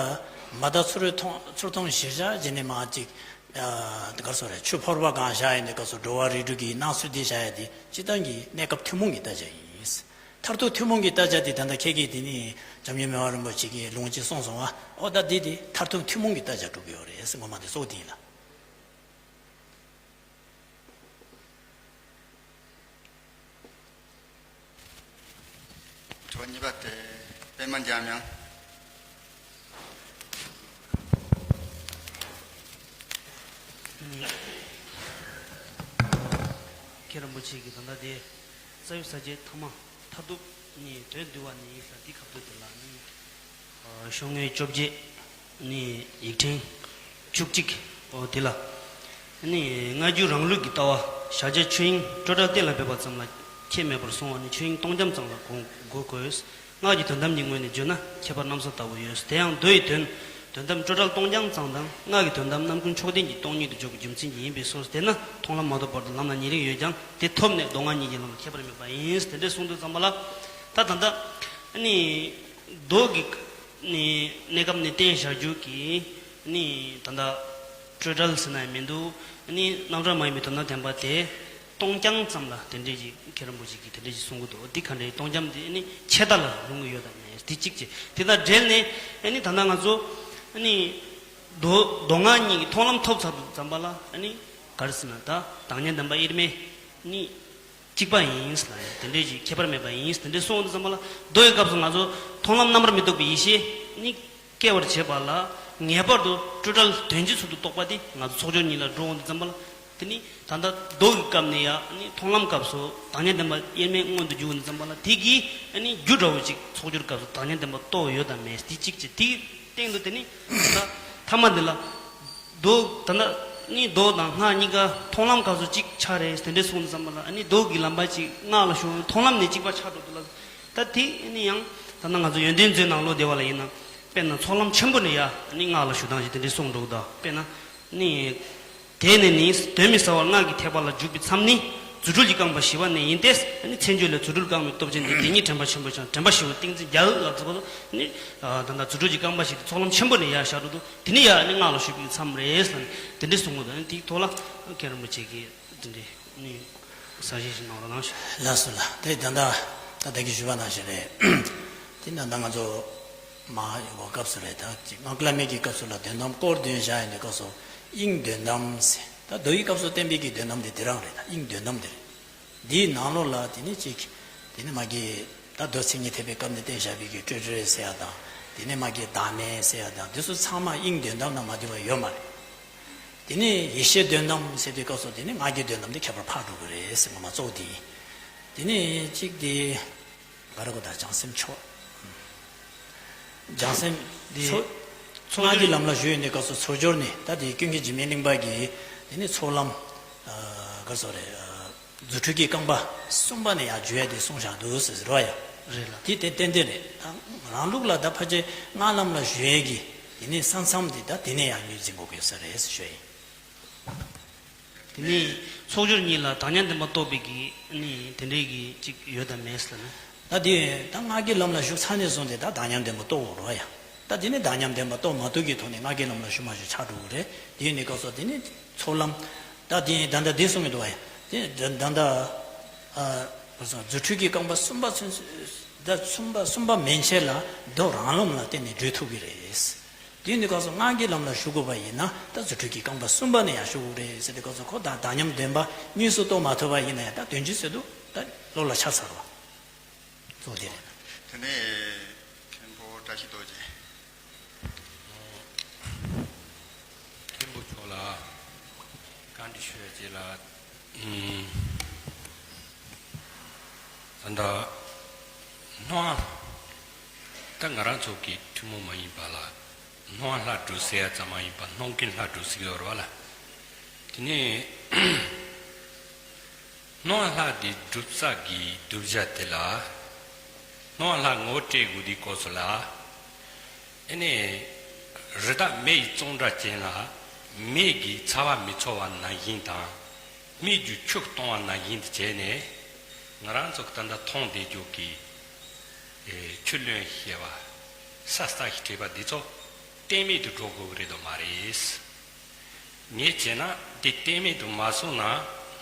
མ་དག་ཚུ་རོལ་མཐོང་ཚུར་མཐོང་གཞིར་བཞག་བྱས་ནས་མ་གཅིག་ཨ་ག་རེ་ཟེར་རེད། ཆུ་ཕོར་པ་གང་བཞག་ཡིན་དུས་སྐབས་སུ་འགྲོ་བ་རིགས་དྲུག་གི་སྣང་ཚུལ་དེ་བཞག་ཡ་དེ་སྤྱིར་བཏང་གི་གནས་སྐབས་ཐུན་མོང་གི་བརྟག་བྱ་ཡིན། མཐར་ཐུག་ཐུན་མོང་གི་བརྟག་བྱ་དེ་ད་ལྟ་ཁྱེད་ཀྱིས་དེ་ནི་འཇམ་མགོན་མི་དབང་རིན་པོ་ཆེ་གིས་ལུང་གཅིག་གསུངས་སོང་བ། ཨོ་ད་འདི་དེ་མཐར་ཐུག་ཐུན་མོང་གི་བརྟག་བྱ་གྲུབ་ཀྱི་ཡོད་རེད་ཟེར། ངོ་མ་དེ་སོགས་དེ་ཡིན་ལ། དྲི་བ་གཉིས་པ་དེ་པད་མ་འཇམ་དབྱངས། མཁན་རིན་པོ་ཆེ་གིས་ད་ལྟ་དེ་རྩ་བའི་ས་བཅད་ཐ་མ་མཐར་ཐུག་ནི་དོན་བསྡུ་བ་ནི་ལ་འདི་ཁ་ཐུག་དེ་ལ་ནི། ཤོག་ངོས་བཅོ་བརྒྱད་ནི་ཡིག་ཕྲེང་བཅུ་གཅིག་འོ་དེ་ལ། ནི་སྔ་འགྱུར་རང་ལུགས་ཀྱི་ལྟ་བ་བཞག་བྱ་ཆོས་དབྱིངས་སྤྲོས་བྲལ་གཏན་ལ་ཕེབས་པ་ཙམ་ལ་ཁྱད་མེད་པར་གསུངས་པ་ནི་ཆོས་དབྱིངས་སྟོང་རྐྱང་ཙམ་ལ་གོ་གོ་དགོས། སྔགས་ཀྱི་དོན་དམ་གྱི་ངོས་ནས་བརྗོད་ན་ཁྱད་པར་རྣམ་གསལ་ལྟ་བུ་ཡོད། དེ་ཡང་མདོ་ཡི་དོན་དོན་དམ་སྤྲོས་བྲལ་སྟོང་རྐྱང་ཙམ་དང་སྔགས་ཀྱི་དོན་དམ་རྣམ་ཀུན་མཆོག་ལྡན་གྱི་སྟོང་ཉིད་དུ་འཇོག་པའི་རྒྱུ་མཚན་གྱིས་ཡིན་པས་སོ། དེས་ན་མཐོང་ལམ་མ་ཐོབ་བར་དུ་ལམ་ལ་ཉེ་རིང་ཡོད་ཀྱང་དེ་ཐོབ་ནས་མདོ་སྔགས་གཉིས་ཀྱི་ལམ་ལ་ཁྱད་པར་མེད་པ་ཡིན། དེ་འདྲས་གསུངས་དུས་ཙམ་པ་ལ་ད་ད་ལྟ་ནི་མདོ་གི་ནི་གནས་སྐབས་ནི་བསྟན་བཞག་རྒྱུ་གི་ནི་ད་ལྟ་སྤྲོས་བྲལ་ཟེར་ན་ཡང་མི་འདུག་ནི་རྣམ་གྲངས་མ་ཡིན་པའི་དོན་དམ་བདེན་པ་དེ། སྟོང་རྐྱང་ཙམ་ལ་དེ་འདྲས་ཅིག་མཁན་རིན་པོ་ཆེ་གིས་དེ་འདྲས་ཅིག་གསུང་གི་འདུག་འདི་ག་འདྲའི་སྟོང་རྐྱང་དེ་ནི་ཆད་ལྟ་ལ་ལུང་གི་ཡོད་དམ་མེད་དེ་གཅིག་བྱས། དེ་དང་འབྲེལ་ནས་ཨ་ནི་ད་ལྟ་ང་ཚོ་ཨ་ནི་མདོ་མདོ་སྔགས་གཉིས་ཀྱི་མཐོང་ལམ་ཐོབ་ཚར་དུས་ཙམ་པ་ལ་ཨ་ནི་ག་རེ་ཟེར་ན་ད་བདག་ཉིད་བདེན་པ་དབྱེར་མེད་ནི་གཅིག་པ་ཡིན་ལ་དེ་འདྲས་ཅིག་ཁྱད་པར་མེད་པ་ཡིན་དེ་འདྲས་གསུངས་དུས་ཙམ་པ་ལ་མདོ་ཡི་སྐབས་སུ་ང་ཚོ་མཐོང་ལམ་རྣམ་པར་མི་རྟོག་པའི་ཡེ་ཤེས་ནི། སྐྱེ་བར་བྱེད་པ་ལ་ངེས་པར་དུ་སྤྲོས་བྲལ་དོན་སྤྱིའི་ཚུལ་དུ་རྟོགས་པ་དེ་ང་ཚོ་ཚོགས་སྦྱོར་གཉིས་ལ་འགྲོ་འོང་དུས་ཙམ་པ་ལ། དེ་ནི་ད་ལྟ་མདོ་གི་སྐབས་ནས་ཡང་ནི་མཐོང་ལམ་སྐབས་སུ་བདག་ཉིད་བདེན་པ་དབྱེར་མེད་མངོན་དུ་གྱུར་འོང་དུས་ཙམ་པ་ལ་དེ་གིས་ནི་རྒྱུ་འདྲ་བོ་ཅིག་ཚོགས་སྦྱོར་སྐབས་སུ་བདག་ཉིད་བདེན་པ་རྟོགས་ཡོད་དམ་མེད་དེ་གཅིག་བྱས། དེའི་སྟེང་དུ་དེ་ནི་ད་ལྟ་ཐ་མ་འདི་ལ་མདོ་ད་ལྟ་ནི་མདོ་དང་སྔགས་གཉིས་ཀ་མཐོང་ལམ་སྐབས་སུ་གཅིག་ཆགས་རེད་དེ་འདྲས་གསུངས་དུས་ཙམ་པ་ལ་ནི་མདོ་གི་ལམ་པ་ཅིག་སྔགས་ལ་ཞུགས་མཐོང་ལམ་ནས་གཅིག་པ་ཆགས་འགྲོ་འདུག་ལ། ད་དེ་ནི་ཡང་ད་ལྟ་ང་ཚོ་ཡོན་ཏན་མཛོད་ནང་ལོགས་བསྡད་པ་ལ་ཡིན་ན། དཔེར་ན་ཚོགས་ལམ་ཆེན་པོ་ནས་ཡ་ནི་སྔགས་ལ་ཞུགས་སྟངས་ཤིག་དེ་འདྲའི་གསུངས་འགྲོ་གི་འདུག་དཔེར་ན་ནི་དེ་ནས་ནི་གདོན་མི་ཟ་བར་སྔགས་ཀྱི་ཐེག་པ་ལ་འཇུག་པའི་མཚམས་ནི་རྫུ་འཕྲུལ་གྱི་རྐང་པ་བཞི་པ་ནས་ཡིན་ཏེ། ནི་མཚན་བརྗོད་ལས་རྫུ་འཕྲུལ་རྐང་པའི་སྟོབས་ཆེན་ཏེ། དེ་ཉིད་དྲན་པ་ཆེན་པོ་ཞིང་དྲན་པ་བཞི་པོ་ཏིང་འཛིན་རྒྱལ་ལ་ཟེར་བ་ནི་ད་ལྟ་རྫུ་འཕྲུལ་གྱི་རྐང་པ་བཞི་དེ་ཚོགས་ལམ་ཆེན་པོ་ནས་ཡ་བཞག་འགྲོ་འདུག་དེ་ནི་ཡ་ནི་སྔགས་ལ་ཞུགས་པའི་མཚམས་རེད་ཟེར་ནས་དེ་འདྲའི་གསུངས་འདུག་ནི་དེའི་ཐོག་ལ་མཁན་རིན་པོ་ཆེ་གིས། དེ་འདྲའི་ནི་གསལ་བཤད་ཞིག་གནང་རོགས་གནང་ཞུ། ལགས་སོ་ལགས། དེ་ད་ལྟ་ད་ལྟ་གི་ཞུས་པ་ནང་བཞིན་རེད། དེ་ད་ལྟ་ང་ཚོ་མ་ཡོང་བ་སྐབས་སུ་རེད། ད་ཅིག་སྔགས་བླ་མེད་ཀྱི་སྐབས་སུ་ལ་དོན་དམ་སྐོར་བདུན་བཞག་ཡིན་དུས་སྐབས་སུ་དབྱིངས་དོན་དམ་ཟེར། ད་མདོ་ཡི་སྐབས་སུ་བསྟན་པའི་གི་དོན་དམ་དེ་དེ་རང་རེད། ད་དབྱིངས་དོན་དམ་དེ་རེད། འདིའི་ནང་ལོགས་ལ་དེ་ནི་ཅིག་དེ་ནི་མ་གི་ད་མདོ་མཚན་ཉིད་ཐེག་པའི་སྐབས་ནས་བསྟན་བཞག་པའི་གི་སྤྲོས་བྲལ་ཟེར་ཡ་དང་། དེ་ནི་མ་གི་བདག་མེད་ཟེར་ཡ་དང་། འདི་ཚོ་ཚང་མ་དབྱིངས་དོན་དམ་ན་མ་འདུས་པ་ཡོད་མ་རེད། དེ་ནས་ཡེ་ཤེས་དོན་དམ་ཟེར་དུས་སྐབས་སུ་དེ་ནས་སྔགས་ཀྱི་དོན་དམ་དེ་ཁྱད་པར་འཕགས་འགྲོ་གི་རེད་ཟེར་ངོ་མ་གཙོ་བོ་དེ་ཡིན། དེ་ནས་གཅིག་དེ་ག་རེ་གོ་ད་བྱང་སེམས་མཆོག་བྱང་སེམས་དེ་ཚོ་ཚོགས་སྔགས་ཀྱི་ལམ་ལ་ཞུགས་ཡོང་དུས་སྐབས་སུ་ཚོགས་སྦྱོར་ནས་ད་དེ་ཀུན་མཁྱེན་འཇིགས་མེད་གླིང་པ་གིས་དེ་ནས་ཚོགས་ལམ་ག་རེ་ཟེར་རེད། རྫུ་འཕྲུལ་གྱི་རྐང་པ་གསུམ་པ་ནས་ཡར་བརྗོད་ཡ་དེ་གསུངས་བཞག་འདུག་ཟེར་རོ་ཡ། རེད་ལ། དེ་དེ་ཏན་ཏན་རེད། ད་རང་ལུགས་ལ་ད་ཕལ་ཆེར་སྔགས་ལམ་ལ་ཞུགས་ཡས་ཀྱི་དེ་ནས་ས་མཚམས་དེ་ད་དེ་ནས་ཡར་ངོས་འཛིན་དགོས་ཀྱི་ཡོད་ས་རེད་ཟེར་ཞུ་ཡ་ཡིན། དེ་ནས་ཚོགས་སྦྱོར་གཉིས་ལ་བདག་ཉིད་བདེན་པ་རྟོགས་པའི་གི་ནི་དེ་འདྲའི་གི་ཅིག་ཡོད་དམ་མེད་ཟེར་ན། ད་དེ་ད་སྔགས་ཀྱི་ལམ་ལ་ཞུགས་ཚར་ནས་བཟུང་སྟེ་ད་བདག་ཉིད་བདེན་པ་རྟོགས་དགོས་རོ་ཡ། ད་དེ་ནས་བདག་ཉིད་བདེན་པ་རྟོགས་མ་ཐུབ་ཀྱི་ཐོག་ནས་སྔགས་ཀྱི་ལམ་ལ་ཞུགས་མ་ཞུགས་ཆགས་འགྲོ་གི་རེད། དེ་ཡིན་དུས་སྐབས་སུ་དེ་ནས། ཚོགས་ལམ། ད་དེ་ད་ལྟ་འདི་གསུང་གི་འདུག་བ་ཡ། དེ་ད་ད་ལྟ་ཨ་རྫུ་འཕྲུལ་གྱི་རྐང་པ་གསུམ་པ་ཚུན་ད་གསུམ་པ་གསུམ་པ་མན་ཆད་ལ་རྡོ་རང་ལམ་ལ་བརྟེན་ནས་བགྲོད་ཐུབ་ཀྱི་རེད། དེ་ཡིན་དུས་སྐབས་སུ་སྔགས་ཀྱི་ལམ་ལ་ཞུགས་དགོས་པ་ཡིན་ན་ད་རྫུ་འཕྲུལ་གྱི་རྐང་པ་གསུམ་པ་ནས་ཡང་ཞུགས་དགོས་རེད་ཟེར་དུས་སྐབས་སུ་ཁོ་ད་དག་མཉམ་བདེན་པ་གཉིས་སུ་རྟོགས་མ་ཐུབ་པ་ཡིན་ན་ཡང་ད་དོན་སྤྱི་ཟེར་དུས་ད་བློ་ལ་འཆར་ཚར་བ། གཙོ་བོ་དེ་རེད། དེ་ནས་མཁན་པོ་བཀྲ་ཤིས་རྡོ་རྗེ། མཁན་པོ་མཆོག་ལ་བཀའ་འདྲི་ཞུ་ཡ་ཅིག་ལ། ཨུམ། ད་ལྟ་སྣང་བ་ད་ང་རང་ཚོ་གི་ཐུན་མོང་མ་ཡིན་པ་ལ་སྣང་བ་ལྷ་སྒྲུབ་ཟེར་ཡ་ཙམ་མ་ཡིན་པ་སྣང་ཀུན་ལྷ་སྒྲུབ་ཟེར་གྱི་ཡོད་རེད་བ་ལ། དེ་ནས། སྣང་བ་ལྷ་དེ་སྒྲུབ་ས་གི་སྒྲུབ་བྱ་དེ་ལ། སྣང་བ་ལྷ་ངོ་སྤྲད་དགོས་དུས་སྐབས་སུ་ལ། ཨེ་ནས། རི་དྭགས་མེ་ཡི་གཙང་སྦྲ་ཅན་ལ། མེ་གི་ཚ་བ་མི་ཚོར་བ་ནང་བཞིན་དང་། མེ་རྒྱུ་ཆུ་གཏོང་བ་ནང་བཞིན་དུ་བྱས་ནས། ང་རང་ཚོ་གི་ད་ལྟ་མཐོང་བསྡད་རྒྱུ་གི། ཨེ་ཆུ་རློན་ཞེས་པ། ས་ས་ཞིག་བྲིས་པ་འདི་ཚོ། གཏན་མེད་དུ་འགྲོ་དགོས་ཀྱི་རེད་དམ་མ་རེད། ངས་བྱས་ན་འདི་གཏན་མེད་དུ་མ་སོང་ན་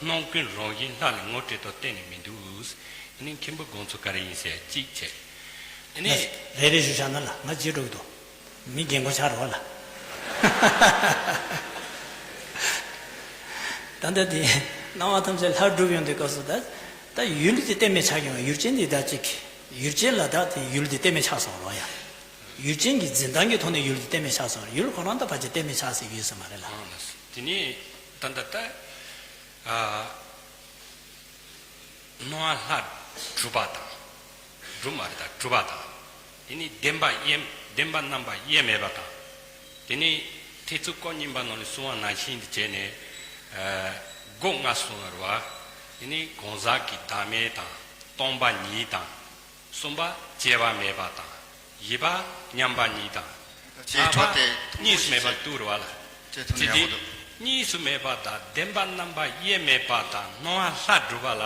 སྣང་ཀུན་རང་བཞིན་ལྷ་ལས་ངོ་སྤྲད་དོ་གཏན་ནས་མི་འདུག་ཨ་ནི་མཁན་པོ་དགོངས་ཚུལ་ག་རེ་ཡིན་ཟེར་གཅིག་བྱས། ཨ་ནི། རེ་རེ་ཞུ་བྱ་ན་ལ་ང་བརྗེད་འགྲོ་གི་འདུག་མི་རྒན་གོ་ཆགས་རེད་བ་ལ། ད་ལྟ་དེ་སྣང་བ་ཐམས་ཅད་ལྷར་གྲུབ་ཡོང་དུས་སྐབས་སུ་ད་ད་ཡུལ་དེ་གཏན་མེད་ཆགས་ཡོང་བ་ཡུལ་ཅན་དེ་ད་ཅིག་ཡུལ་ཅན་ལ་ད་དེ་ཡུལ་དེ་གཏན་མེད་ཆགས་སོང་རོགས་ཡ། ཡུལ་ཅན་གྱི་འཛིན་སྟངས་ཀྱི་ཐོག་ནས་ཡུལ་དེ་གཏན་མེད་ཆགས་སོང་རེད། ཡུལ་ཁོ་རང་ད་ཕལ་ཆེར་གཏན་མེད་ཆགས་སའི་ཡུལ་ཟེར་མ་རེད་ལ། ཨང་ལགས་སོ། དེ་ནས་ད་ལྟ་ད་ཨ་སྣང་བ་ལྷ་གྲུབ་པ་དང་། གྲུབ་མ་རེད་ད་གྲུབ་པ་དང་། དེ་ནས་བདེན་པ་དབྱེར་བདེན་པ་རྣམ་པ་དབྱེར་མེད་པ་དང་། དེ་ནས་ཐེག་ཆུང་སྐོར་གཉིས་པ་ནང་ལ་གསུངས་པ་ནང་བཞིན་དུ་བྱས་ནས་ཨ་སྒོ་ལྔ་གསུངས་པ་རེད་བ། དེ་ནས་གང་ཟག་གི་བདག་མེད་དང་སྟོང་པ་ཉིད་དང་། གསུམ་པ་སྐྱེ་བ་མེད་པ་དང་། བཞི་པ་མཉམ་པ་ཉིད་དང་། ལྔ་པ་གཉིས་སུ་མེད་པ་དྲུག་རེད་བ་ལ། དེ་དེ་གཉིས་སུ་མེད་པ་དང་བདེན་པ་རྣམ་པ་དབྱེར་མེད་པ་དང་སྣང་བ་ལྷ་གྲུབ་པ་ལ།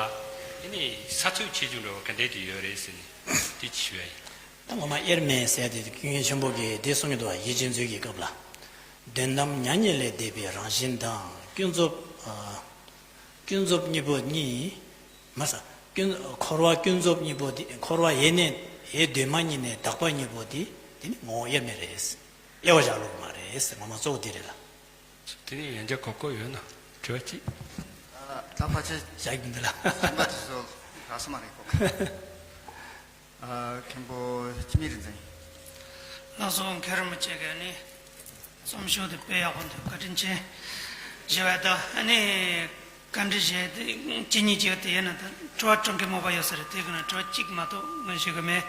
དེ་ནི་ས་ཚུགས་ཆེ་ཆུང་འདྲ་བ་ག་འདྲས་དེ་ཡོད་རེད་ཟེར་ནས་དེ་ཞུ་ཡ་ཡིན། ད་ངོ་མ་དབྱེར་མེད་ཟེར་དེ་ཀུན་མཁྱེན་ཆེན་པོ་གིས་དེ་གསུང་གི་འདུག་བ། ཡིད་ཅན་མཛོད་ཀྱི་སྐབས་ལ། དོན་དམ་མྱ་ངན་ལས་འདས་པའི་རང་བཞིན་དང་ཀུན་རྫོབ། ཨ། ཀུན་རྫོབ་གཉིས་པོ་གཉིས། མ་ས། ཀུན་འཁོར་བ་ཀུན་རྫོབ་གཉིས་པོ་དེ་འཁོར་བ་ཡེ་ནས་ཡེ་གདོད་མ་ཉིད་ནས་དག་པ་གཉིས་པོ་དེ་དེ་ནི་ངོ་བོ་དབྱེར་མེད་རེད། དབྱེ་བ་བཞག་ལུགས་མ་རེད། ངོ་མ་གཙོ་བོ་དེ་རེད་ལ། དེ་ནི་ཡང་བསྐྱར་གོ་སྐབས་ཡོད་ན་དྲི་བ་གཅིག་ད་ཕལ་ཆེར་བཞག་གི་འདུག་ལ། གཞན་པ་དེ་ཚོ་རག་ས་མ་རེད་གོ། ཨ། མཁན་པོ་འཆི་མེད་རིག་འཛིན། ལགས་སོ། མཁན་རིན་པོ་ཆེ་གིས་ནི་རྩོམ་ཤོག་དེ་དཔེ་ཡག་པོ་འདུག་བཀའ་དྲིན་ཆེ། ཞུ་བ་དང་ཨ་ནི་བཀའ་འདྲི་བྱས་ཏེ་ཁྱེད་གཉིས་ཀྱིས་དེ་ཡིན་ན་ད་དྲི་བ་དྲི་མཁན་མང་པོ་ཡོད་ས་རེད། དེ་གི་ནང་དྲི་བ་གཅིག་མ་གཏོགས་ངས་ཞུ་གི་མེད།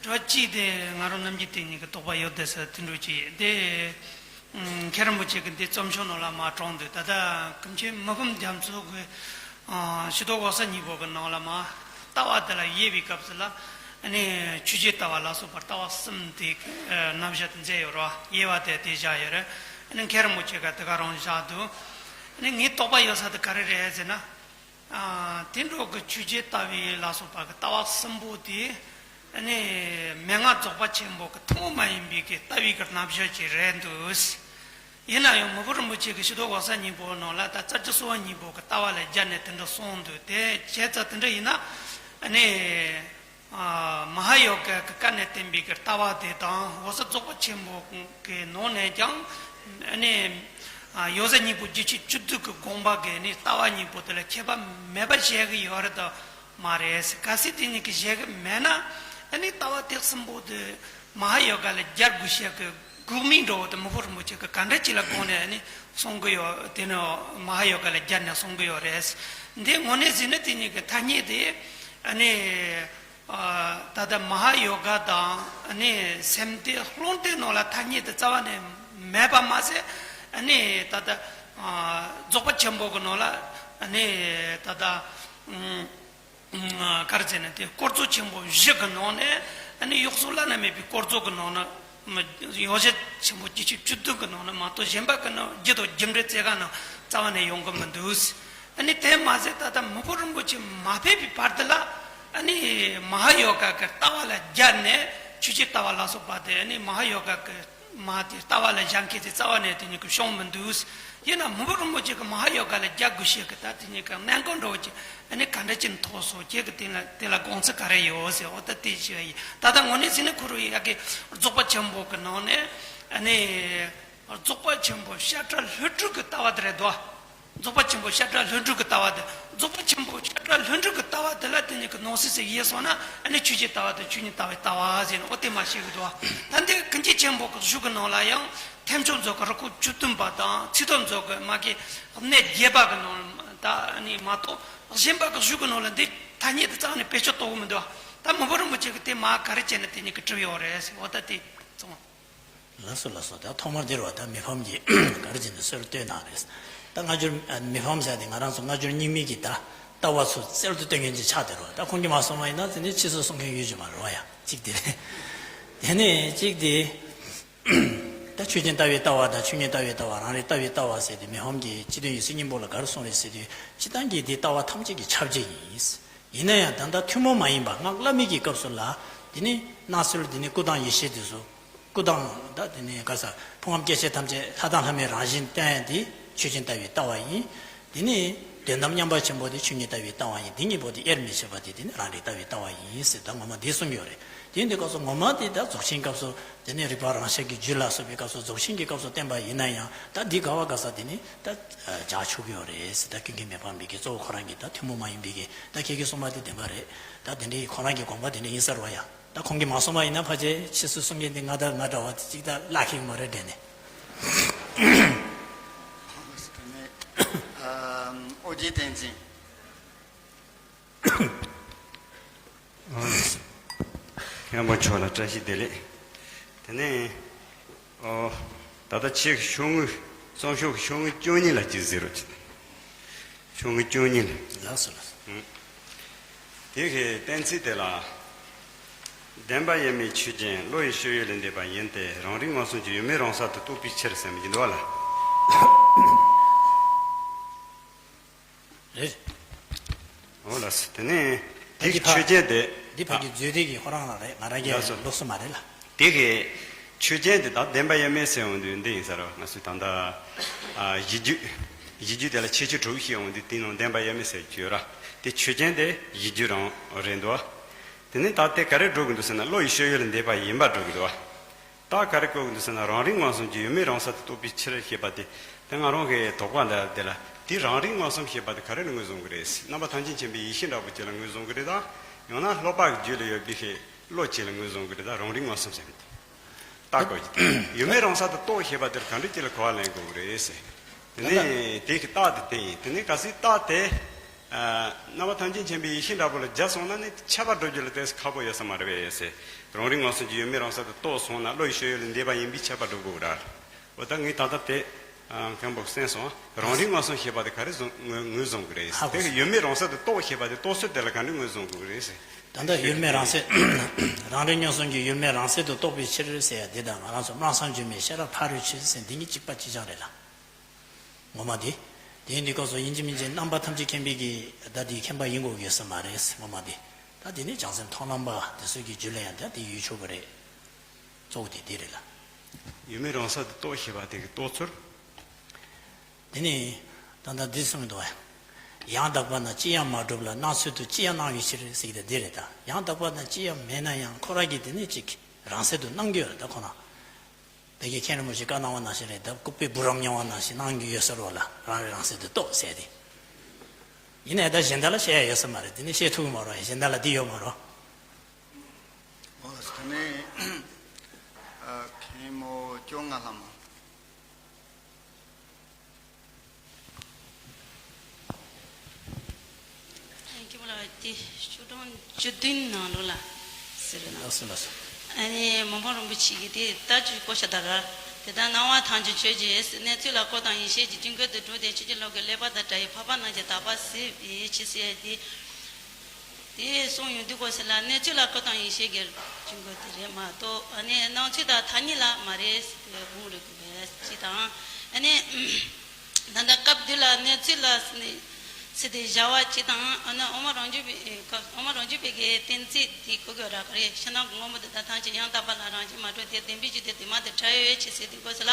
དྲི་བ་གཅིག་དེ་ང་རང་རྣམ་རྒྱལ་དེ་གཉིས་ཀྱི་དོགས་པ་ཡོད་བསྡད་ས་དེ་འདྲ་ཅིག་ཡིན་དེ། མཁན་རིན་པོ་ཆེ་གིས་འདི་རྩོམ་ཤོག་ནང་ལ་མར་དྲངས་འདུག་ད་ལྟ་ཀུན་མཁྱེན་མི་ཕམ་རྒྱ་མཚོ་གིས་ཨ་ཕྱི་དོན་འོད་གསལ་སྙིང་པོ་གི་ནང་ལ་མར་ལྟ་བ་དེ་ལ་དབྱེ་བའི་སྐབས་སུ་ལ་ཨ་ནི་ཆོས་ཅན་ལྟ་བ་ལ་སོགས་པ་ལྟ་བ་གསུམ་དེ་ཨ་རྣམ་གཞག་དེ་མཛད་ཡོད་རེད་བ། དབྱེ་བ་དེ་དེ་བཞག་ཡོད་རེད། ཨ་ནི་མཁན་རིན་པོ་ཆེ་གིས་དེ་ག་རང་བཞག་འདུག་ཨ་ནི་ངའི་དོགས་པ་ཡོད་ས་དེ་ག་རེ་རེད་ཟེར་ན། ཨ། དེ་འདྲ་གི་ཆོས་ཅན་ལྟ་བའི་ལ་སོགས་པ་གི་ལྟ་བ་གསུམ་པོ་དེ། ཨ་ནི་མན་ངག་རྫོགས་པ་ཆེན་པོ་གི་ཐུན་མོང་མ་ཡིན་པའི་གི་ལྟ་བའི་གི་རྣམ་གཞག་ཅིག་རེད་འདུག་ཡིན་ན་ཡང་མི་ཕམ་རིན་པོ་ཆེ་གིས་ཕྱི་དོན་འོད་གསལ་སྙིང་པོ་ནང་ལ་ད་རྩ་རྒྱུད་གསང་བ་སྙིང་པོ་གི་ལྟ་བ་ལ་སྦྱར་ནས་དེ་འདྲ་གསུངས་འདུག་དེ་བྱས་ཙང་དེ་འདྲ་ཡིན་ན་ཨ་ནི། ཨ། མ་ཧཱ་ཡོ་ག་གི་བཀའ་ནས་བསྟན་པའི་གི་ལྟ་བ་དེ་དང་འོད་གསལ་རྫོགས་པ་ཆེན་པོ་གི་ནང་ནས་ཀྱང་ཨ་ནི་ཨ་ཡོད་ཚད་སྙིང་པོ་རྒྱུད་ཆོས་བཅུ་བདུན་གྱི་དགོངས་པ་གི་ནི་ལྟ་བ་གཉིས་པོ་དེ་ལ་ཁྱད་པར་མེད་པ་བཞེད་གི་ཡོད་རེད་དམ་མ་རེད། གལ་སྲིད་དེ་གཉིས་ཀྱི་བཞེད་གི་མེད་ན་ཨ་ནི་ལྟ་བ་དེ་གསུམ་པོ་དེ་མ་ཧཱ་ཡོ་ག་ལ་སྦྱར་དགོས་བཤད་གི་དགོས་མིན་འདྲ་བོ་དེ་མི་ཕམ་རིན་པོ་ཆེ་གིས་ག་འདྲ་ཅིག་ལ་དགོངས་ནས་ཨ་ནི་གསུང་གི་ཡོད། དེ་ནི་མ་ཧཱ་ཡོ་ག་ལ་སྦྱར་ནས་གསུང་གི་ཡོད་རེད། འདི་དངོས་གནས་ཟེར་ན་དེ་གཉིས་ཀྱི་ཐ་སྙད་དེ་ཨ་ནི། ཨ། ད་ལྟ་མ་ཧཱ་ཡོ་ག་དང་ཨ་ནི་སེམས་སྡེ་རླུང་རྟའི་ནང་ལ་ཐ་སྙད་དེ་རྩ་བ་ནས་མེད་པ་མ་ཟད། ཨ་ནི་ད་ལྟ་ཨ་རྫོགས་པ་ཆེན་པོ་གི་ནང་ལ་ཨ་ནི་ད་ལྟ་ཨ་ག་རེ་ཟེར་ན་དེ་བསྐོར་རྫོགས་ཆེན་པོ་བཞི་གི་ནང་ནས་ཨ་ནི་ཡོངས་སུ་བླ་ན་མེད་པའི་བསྐོར་རྫོགས་གི་ནང་ན། ཡོ་བྱད་ཆེན་པོ་རྒྱུད་ཆོས་བཅུ་བདུན་གྱི་ནང་ན་མ་གཏོགས་གཞན་པ་གི་ནང་རྒྱུད་དང་རྒྱུ་འབྲས་རྩེ་ག་ནང་རྩ་བ་ནས་ཡོང་གི་མི་འདུག་ཨ་ནི་དེ་མ་ཟད་ད་ལྟ་མི་ཕམ་རིན་པོ་ཆེ་མ་ཕེབས་པའི་བར་དུ་ལ་ཨ་ནི་མ་ཧཱ་ཡོ་ག་གི་ལྟ་བ་ལ་སྦྱར་ནས་ཆོས་ཅན་ལྟ་བ་ལ་སོགས་པ་དེ་ཨ་ནི་མ་ཧཱ་ཡོ་ག་གི་ མ་དེ་ལྟ་བ་ལ་སྦྱང་མཁན་དེ་རྩ་བ་ནས་དེ་གཉིས་ཀྱི་བྱུང་མི་འདུག། ཡིན་ན་མི་འབོར་རིན་པོ་ཆེ་གི་མ་ཧཱ་ཡོ་ག་ལ་རྒྱག་དགོས་ཤེས་ཀྱི་ད་དེ་གཉིས་ཀྱི་གནད་འགག་འདྲ་བོ་ཅིག་ཨ་ནི་ག་འདྲ་ཅིག་ཐོགས་སོང་། ཁྱེད་ཀྱི་དེ་ལ་དེ་ལ་དགོངས་ཚུལ་ག་རེ་ཡོད་ཟེར། འོ་ད་དེ་ཞུ་ཡ་ཡིན། ད་ལྟ་དངོས་གནས་ཟིན་ནས་ཁོ་རུ་ཡ་གི་རྫོགས་པ་ཆེན་པོ་གི་ནང་ནས་ཨ་ནི་རྫོགས་པ་ཆེན་པོ་བཤད་གྲྭ་ལྷུན་གྲུབ་ཀྱི་ལྟ་བ་དེ་རེད་དོ། རྫོགས་པ་ཆེན་པོ་བཤད་གྲྭ་ལྷུན་གྲུབ་ཀྱི་ལྟ་བ་དེ། རྫོགས་པ་ཆེན་པོ་བཤད་གྲྭ་ལྷུན་གྲུབ་ཀྱི་ལྟ་བ་དེ་ལ་དེ་ཉིད་ཀྱི་ནང་གསེས་སུ་ཡིན་སོང་ན་ཨ་ནི་ཆོས་ཀྱི་ལྟ་བ་དང་ཆོས་ཉིད་ལྟ་བའི་ལྟ་བ་ཟེར་ནས་འོ་དེ་མ་ཤེས་ཀྱི་འདུག། ད་འདི་ཀུན་མཁྱེན་ཆེན་པོ་གི་གཞུང་གི་ནང་ལ་ཡང་ཐེག་མཆོག་མཛོད་ཀྱི་རིགས་སྐོར་བཅུ་བདུན་པ་དང་ཚིག་ཐོ་མཛོད་ཀྱི་མ་གི་གནས་བརྒྱད་པ་གི་ནང་ད་ནི་མ་གཏོགས་གཞན་པ་གི་གཞུང་གི་ནང་ལ་འདི་ཐ་སྙད་དེ་རྩ་བ་ནས་བེད་སྤྱོད་གཏོང་གི་མི་འདུག། ད་མི་འབོར་རིན་པོ་ཆེ་གི་དེ་མ་ག་རེ་བྱས་ནས་དེ་ཉིད་ཀྱི་གྲུབ་ཡོད་རེད་ཟེར། འོ་ད་དེ་ཚང་། ལགས་སོ་ལགས་སོ། ད་ཐོག་མར་འདིར་བ་ད་མི་ཕམ་གྱིས་ག་རེ་བྱས་ནས་གསོལ་བཏོད་གནང་རེད། ད་སྔ་འགྱུར་མི་ཕམ་ཟེར་ཏེ་ང་རང་ཚོ་སྔ་འགྱུར་རྙིང་མའི་གི་ད་ལྟ་བ་ཚོ་གསལ་དུ་སྟོན་མཁན་ཅིག་ཆགས་བསྡད་རོགས། ད་ཁོང་གིས་མ་གསུངས་པ་ཡིན་ན་དེ་ནས་ཕྱིས་སུ་གསུང་མཁན་ཡོད་ཀྱི་མ་རེད་བ། ཡ་གཅིག་དེ་རེད། དེ་ནས་གཅིག་དེ་ད་ཆོས་ཅན་ལྟ་བའི་ལྟ་བ་དང་ཆོས་ཉིད་ལྟ་བའི་ལྟ་བ་རང་རིག་ལྟ་བའི་ལྟ་བ་ཟེར་ཏེ་མི་ཕམ་གྱིས་སྤྱི་དོན་ཡེ་ཤེས་སྙིང་པོ་ལ་ག་རེ་གསུངས་རེད་ཟེར་དུས་སྤྱི་བཏང་གི་དེ་ལྟ་བ་ཐམས་ཅད་ཀྱི་ཁྱབ་བྱེད་ཡིན། ཡིན་ན་ཡང་ད་ལྟ་ཐུན་མོང་མ་ཡིན་པ་སྔགས་བླ་མེད་ཀྱི་སྐབས་སུ་ལ་དེ་ནི་སྣང་ཚུལ་དེ་ནི་སྐུ་དང་ཡེ་ཤེས་དེ་ཚོ་སྐུ་དང་ད་དེ་ནི་ག་ས་ཕུང་ཁམས་སྐྱེ་མཆེད་ཐམས་ཅད་ལྷ་དང་ལྷ་མིན་རང་བཞིན་བསྟན་ཡ་དེ་ཆོས་ཅན་ལྟ་བའི་ལྟ་བ་ཡིན། དེ་ནི་དོན་དམ་མཉམ་པ་ཆེན་པོ་དེ་ཆོས་ཉིད་ལྟ་བའི་ལྟ་བ་ཡིན། དེ་གཉིས་པོ་དེ་དབྱེར་མི་ཕྱེད་པ་དེ་དེ་ནི་རང་རིག་ལྟ་བའི་ལྟ་བ་ཡིན་ཟེར་ད་ངོ་མ་དེ་གསུངས་ཡོད་རེད། དེ་ཡིན་དུས་སྐབས་སུ་ངོ་མ་དེ་ད་རྫོགས་ཆེན་སྐབས་སུ་དེ་ནི་རིག་པ་རང་ཤར་གྱི་རྒྱུད་ལ་སོགས་པའི་སྐབས་སུ་རྫོགས་ཆེན་གྱི་སྐབས་སུ་བསྟན་པ་ཡིན་ན་ཡང་ད་འདི་ག་བ་ག་ས་དེ་ནི་ད་བཞག་ཆོག་གི་ཡོད་རེད་ཟེར། ད་ཀུན་མཁྱེན་མི་ཕམ་པའི་གི་གཙོ་བོ་ཁོ་རང་གི་ད་ཐུན་མོང་མ་ཡིན་པའི་གི་ད་ཁྱེད་ཀྱིས་གསུངས་པ་དེ་བདེན་པ་རེད། ད་དེ་འདྲའི་ཁོ་རང་གི་དགོངས་པ་དེ་འདྲ་ཡིན་ས་རེད་བ། ཡ་ད་ཁོང་གིས་མ་གསུངས་པ་ཡིན་ན་ཕལ་ཆེར་ཕྱིས་སུ་གསུང་མཁན་དེ་ང་དང་ང་འདྲ་བ་དེ་གཅིག་ད་བརླག་གི་ཡོད་མ་རེད་དྲན་ནས། ཨོ་རྒྱན་བསྟན་འཛིན། སྙན་པོ་མཆོག་ལ་བཀྲ་ཤིས་བདེ་ལེགས། དེ་ནས་ཨོ། ད་ལྟ་ཁྱེད་ཀྱི་ཤོག་ངོས་གསུང་ཤོག་གི་ཤོག་ངོས་བཅུ་གཉིས་ལ་ཅིག་གཟིགས་རོགས་གྱིས། ཤོག་ངོས་བཅུ་གཉིས་ལ། ལགས་སོ་ལགས་སོ། ཨང་། དེ་གི་གཏན་ཚིགས་དེ་ལ། བདེན་པ་དབྱེར་མེད་ཆོས་ཅན། བློ་ཡི་སྤྱོད་ཡུལ་ལས་འདས་པ་ཡིན་ཏེ། རང་རིག་མངོན་སུམ་གྱི་ཡུལ་མེད་རང་གསལ་དུ་རྟོགས་པའི་ཕྱིར་ཟེར་མི་ཅིག་འདུག་བ་ལ། རེད། འོ་ལགས་སོ། དེ་ནས་དེ་གི་འདི་ཕ་ཆོས་ཅན་དེ། འདི་ཕ་གི་ཨ། མཛོད་དེ་གི་ཁོ་རང་ལ་རེད། ང་རང་གི་ལགས་སོ། ལོགས་སུ་མ་རེད་ལ། དེ་གི་ཆོས་ཅན་དེ་དག་བདེན་པ་དབྱེར་མེད་ཟེར་འོང་དུས་འདི་ཡིན་ས་རེད། ང་ཚོས་ད་ལྟ་ཨ་གཞི་རྒྱུད། གཞི་རྒྱུད་དེ་ལ་ཁྱད་ཆོས་དྲུག་བཤད་འོང་དུས་དེའི་ནང་བདེན་པ་དབྱེར་མེད་ཟེར་གྱི་ཡོད་ར། དེ་ཆོས་ཅན་དེ་གཞི་རྒྱུད་རང་རེད་འདུག། དེ་ནས་ད་དེ་ག་རེ་འགྲོ་གི་འདུག་ཟེར་ན་བློ་ཡི་སྤྱོད་ཡུལ་ལས་འདས་པ་ཡིན་པ་འགྲོ་གི་འདུག། ད་ག་རེ་གོ་གི་འདུག་ཟེར་ན་རང་རིག་མངོན་སུམ་གྱི་ཡུལ་མེད་རང་གསལ་དུ་རྟོགས་པའི་ཕྱིར་ཞེས་པ་དེ། དེ་ང་རང་གི་དོགས་པ་འདི་དེ་ལ་དེ་རང་རིག་མངོན་སུམ་ཞེས་པ་དེ་ག་རེ་ལ་ངོས་བཟུང་གི་རེད། རྣམ་པ་ཐམས་ཅད་མཁྱེན་པའི་ཡེ་ཤེས་འདྲ་པོ་ཅིག་ལ་ངོས་བཟུང་གི་རེད་དམ། ཡང་ན་ལྷག་པར་གྱི་རྒྱུད་ལ་ཡོད་པའི་ཤེས་བློ་ཅིག་ལ་ངོས་བཟུང་གི་རེད་དམ། རང་རིག་མངོན་སུམ་ཟེར་མི་དེ། ད་གོ་གི་ཡུལ་མེད་རང་གསལ་དུ་རྟོགས་ཞེས་པ་དེར་ག་འདྲ་ཅིག་ལ་གོ་བ་ལེན་དགོས་ཀྱི་རེད་ཟེར། དེ་ནས་དེ་གི་རྟགས་དེ་དེ་ཡིན། དེ་ནས་གལ་སྲིད་རྟགས་དེ། རྣམ་པ་ཐམས་ཅད་མཁྱེན་པའི་ཡེ་ཤེས་འདྲ་པོ་ལ་སྦྱར་སོང་ན་ནི་ཁྱད་པར་འགྲོ་རྒྱུ་ལ་ཏོག་ཙམ་ཁག་པོ་ཡོད་ས་མ་རེད་པས་ཟེར། རང་རིག་མངོན་སུམ་གྱི་ཡུལ་མེད་རང་གསལ་དུ་རྟོགས་སོང་ན་བློ་ཡི་སྤྱོད་ཡུལ་ལས་འདས་པ་ཡིན་པས་ཁྱད་པར་འགྲོ་དགོས་ར། འོ་ད་ངས་ད་ལྟ་དེ་མཁན་པོ་གསན་སོང་། རང་རིག་མངོན་སུམ་ཞེས་པ་དེ་ག་རེ་བཟུང་ངོས་ངོས་བཟུང་གི་རེད་ཟེར། ཧ་གོ་དེ་གི་ཡུལ་མེད་རང་གསལ་དུ་རྟོགས་ཞེས་པ་དེ་རྟོགས་ཚུལ་དེ་ལ་ག་འདྲ་ངོས་བཟུང་དགོས་ཀྱི་རེད་ཟེར། ད་ལྟ་ཡུལ་མེད་རང་གསལ། རང་རིག་མངོན་སུམ་གྱི་ཡུལ་མེད་རང་གསལ་དུ་རྟོགས་པའི་ཕྱིར་ཟེར་ཡ་འདི་དང་ང་རང་ཚོ་སྨྲ་བསམ་བརྗོད་མེད་ཤེས་རབ་ཕ་རོལ་ཕྱིན་ཟེར་འདི་གཉིས་གཅིག་པ་གཅིག་རྐྱང་རེད་ལ། ངོ་མ་དེ། དེ་ཡིན་དུས་སྐབས་སུ་ཡིན་གཅིག་མིན་གཅིག་རྣམ་པ་ཐམས་ཅད་མཁྱེན་པའི་གི་ད་དེའི་མཁྱེན་པ་ཡིན་དགོས་ཀྱི་ཡོད་ས་མ་རེད་ངོ་མ་དེ། ད་དེ་ནི་བྱང་སེམས་མཐོང་ལམ་པ་དེ་ཚོ་གི་རྒྱུད་ལ་ཡང་ད་དེ་ཡོད་ཆོག་གི་རེད། གཙོ་བོ་དེ་དེ་རེད་ལ། ཡུལ་མེད་རང་གསལ་དུ་རྟོགས་ཞེས་པ་དེ་གི་རྟོགས་ཚུལ། དེ་ནི་ད་ལྟ་འདི་གསུངས་འདུག་ཡང་དག་པ་ན་ཅི་ཡང་མ་གྲུབ་ལ། སྣང་ཚུལ་དུ་ཅི་ཡང་སྣང་བའི་ཕྱིར་ཟེར་གྱི་དེ་འདི་རེད་ད། ཡང་དག་པ་ན་ཅི་ཡང་མེད་ན་ཡང་ཁོ་རང་གིས་དེ་ནི་ཅིག་རང་གསལ་དུ་སྣང་གི་ཡོད་རེད་ད་ཁོ་རང་། དེ་གའི་མཁན་རིན་པོ་ཆེ་བཀའ་གནང་བ་ནང་བཞིན་རེད་ད། ལྐུགས་པའི་བུ་རམ་མྱོང་བ་ནང་བཞིན་སྣང་གི་ཡོད་ས་རོ་ལ་རང་རེ་རང་གསལ་དུ་རྟོགས་ཟེར་ཏེ། ཡིན་ནའི་ད་གཞན་དག་ལ་བཤད་ཡ་ཡོད་ས་མ་རེད། དེ་ནི་བཤད་ཐུབ་ཀྱི་མ་རོ། གཞན་དག་ལ་འདི་ཡོད་མ་རོ། ཨོ་ད་ནི་མཁན་མོ་སྐྱོ་ང་ལྷ་མོ། ཁྱེད་མོ་ལ་དེ་ཆོས་གྲོང་བཅུ་བདུན་ནང་ལོགས་ལ་ཟེར་ན། ལགས་སོ་ལགས་སོ། ཨ་ནི་མི་ཕམ་རིན་པོ་ཆེ་གིས་དེ་ལྟ་ཅི་གོ་ཤ་ད་ར། དེ་ལྟར་སྣང་བ་ཐམས་ཅད་ཆོས་ཅན། གནས་ཚུལ་ལ་ཁོ་དང་ཡེ་ཤེས་ཀྱི་དཀྱིལ་འཁོར་དུ་གྲུབ་སྟེ་ཆོས་ཀྱི་ལུགས་ཀྱི་ཀླད་པ་དང་བྲལ་བའི་འཕགས་པ་རྣམས་ཀྱི་དག་པ་ཟད་པའི་ཕྱིར་ཟེར་ཏེ། དེ་གསུངས་ཡོང་དུས་སྐབས་སུ་ལ་གནས་ཚུལ་ལ་ཁོ་དང་ཡེ་ཤེས་ཀྱི་དཀྱིལ་འཁོར་དེ་རེད་མ་གཏོགས་ཨ་ནི་སྣང་ཚུལ་དང་ཐ་སྙད་ལ་མ་རེད་ཟེར་དགོངས་རེད་དགོས་པས་ཅི་དང་། ཨ་ནི་ད་ལྟ་སྐབས་འདི་ལ་གནས་ཚུལ་ལ་ནི་ ཟེར་ཏེ་བཞག་པ་གཅིག་དང་། ཨ་ནི་དབུ་མ་རང་རྒྱུད་པའི་སྐབས། དབུ་མ་རང་རྒྱུད་པའི་གི་གཏན་ཚིགས་དེ་གོ་དགོས་ར། ག་རེ་ཕྱི་ནང་གི་དངོས་པོ་དེ་དག་ཐམས་ཅད་ཡང་དག་པ་ལ་རང་བཞིན་མ་གྲུབ་སྟེ། བདེན་པའི་རྒྱུ་དེ་དེ་མ་དེ་བྲལ་ཡོད་ཅེས་ཟེར་ཏེ་གོ་ཟེར་ལ།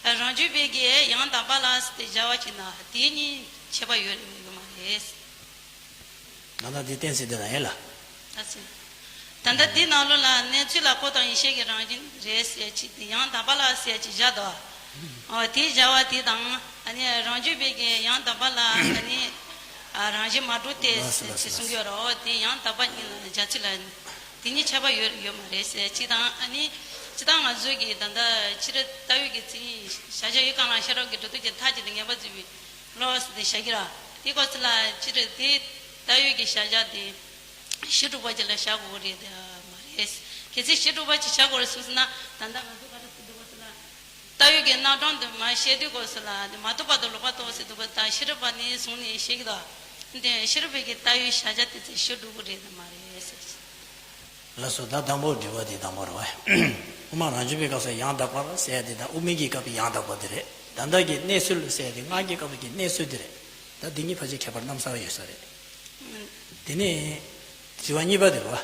རང་རྒྱུད་པའི་གི་ཡང་དག་པ་ལ་ཟེར་ཏེ་བཞག་པ་གཅིག་དང་། དེ་གཉིས་ཁྱད་པར་ཡོད་རེད་མི་ཡོད་མ་རེད། ད་ལྟ་འདི་གཏན་ཚིགས་འདི་ལ་ཡིན་ལ། ཨ་ཙི། ད་ལྟ་འདི་ནང་ལོགས་ལ་གནས་ཚུལ་ལ་ཁོ་དང་ཡེ་ཤེས་ཀྱི་རང་བཞིན་རེད་ཟེར་ཅིག་དེ། ཡང་དག་པ་ལ་ཟེར་ཅིག་བཞག་འདུག། ཨོ་དེ་བཞག་པ་དེ་དང་། ཨ་ནི་རང་རྒྱུད་པའི་གི་ཡང་དག་པ་ལ། ཨ་ནི་ཨ་རང་བཞིན་མ་གྲུབ་སྟེ་ལགས་སོ། ལགས་སོ། ཅེས་གསུང་གི་ཡོད་རེད། ཨོ་དེ་ཡང་དག་པ་གཉིས་ལ་སྦྱར་ཚུལ་ལ་དེ་གཉིས་ཁྱད་པར་ཡོད་ཡོད་མ་རེད་ཟེར་ཅིག་དང་། ཨ་ནི་སྤྱིར་བཏང་ང་ཚོའི་གི་ད་ལྟ་ཕྱི་རོལ་ལྟ་བའི་གི་ཚིག་བཞག་བྱ་ཡུལ་གང་ལ་ཤེས་རབ་ཀྱི་སྒྲོ་འདོགས་ཀྱི་མཐའ་གཅིག་ཏུ་ངེས་པར་འཛིན་པའི་བློ་ཟེར་ཏེ་བཞག་གི་ར། དེ་སྐབས་སུ་ལ་སྤྱིར་དེ་ལྟ་བའི་གི་བཞག་བྱ་དེ་གཞི་གྲུབ་པ་ཅིག་ལ་བཞག་དགོས་རེད་མ་རེད། གལ་སྲིད་གཞི་གྲུབ་པ་ཅིག་བཞག་དགོས་རེད་གསུངས་ཟེར་ན། ད་ལྟ་ང་ཚོ་ག་རེ་ཟེར་འདུག་གོ་ཟེར་ན། ལྟ་བའི་གི་རྣམ་གྲངས་དེ་མར་བཤད་དུས་སྐབས་སུ་ལ་དེ་མ་རྟོགས་པ་དང་ལོག་པར་རྟོག་ཟེར་འདུག་གོ། ད་ཤེས་རབ་པ་ནས་བཟུང་ནས་བཤད་ཀྱི་འདུག། དེ་ཤེས་རབ་པའི་གི་ལྟ་བའི་བཞག་བྱ་དེ་ཚོ་གཞི་གྲུབ་ཀྱི་རེད་མ་རེད་ཟེར། ལགས་སོ། ད་དང་པོ་དྲི་བ་དེ་དང་པོ་རེད་བ། དབུ་མ་རང་རྒྱུད་པའི་སྐབས་སུ་ཡང་དག་པར་ཟེར་ཡ་དེ་དང་དབུ་མའི་གི་སྐབས་ཀྱི་ཡང་དག་པ་དེ་རེད། ད་ལྟ་གི་གནས་ཚུལ་ཟེར་ཡ་དེ་སྔགས་ཀྱི་སྐབས་ཀྱི་གནས་ཚུལ་དེ་རེད། ད་འདི་གཉིས་ཕལ་ཆེར་ཁྱད་པར་གནམ་ས་བ་ཡོད་ས་རེད། དེ་ནས་དྲི་བ་གཉིས་པ་དེ་རེད་བ།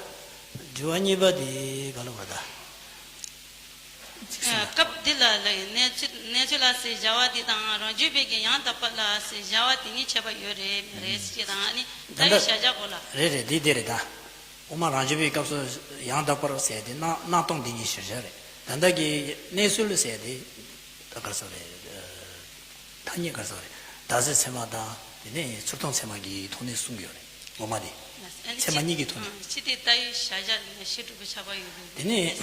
དྲི་བ་གཉིས་པ་དེ་ག་ལ་བ་ད། ཅིག་ཟེར་ན། སྐབས་འདི་ལ་ལ་ཡི་གནས་ཚུལ། གནས་ཚུལ་ལ་ཟེར་བྱ་བ་དེ་དང་རང་རྒྱུད་པའི་གི་ཡང་དག་པ་ལ་ཟེར་བྱ་བ་དེ་གཉིས་ཁྱད་པར་ཡོད་རེད་མ་རེད་ཟེར་དང་། ཨ་ནི་ད་ལྟ་ལྟ་བའི་བཞག་བྱ་གོ་ལ། རེད་རེད། འདི་དེ་རེད་ད། དབུ་མ་རང་རྒྱུད་པའི་སྐབས་སུ་ཡང་དག་པར་ཟེར་དེ་སྣང་སྣང་སྟོང་འདི་གཉིས་གཞིར་བཞག་རེད། ད་ལྟ་གི་གནས་ཚུལ་ཟེར་དེ་ད་ག་རེ་ཟེར་རེད། ཐ་སྙད་ག་རེ་ཟེར་རེད། བདག་ཟེར་ཚད་མ་དང་དེ་ནས་ཚུར་མཐོང་ཚད་མ་གི་ཐོག་ནས་གསུང་གི་ཡོད་རེད། ངོ་མ་དེ་ཚད་མ་གཉིས་ཀྱི་ཐོག་ནས། ཕྱི་དེ་ལྟ་བའི་བཞག་བྱ་ནི་གཞི་གྲུབ་པའི་ཁྱབ་པ་ཡོད་པས། དེ་ནས་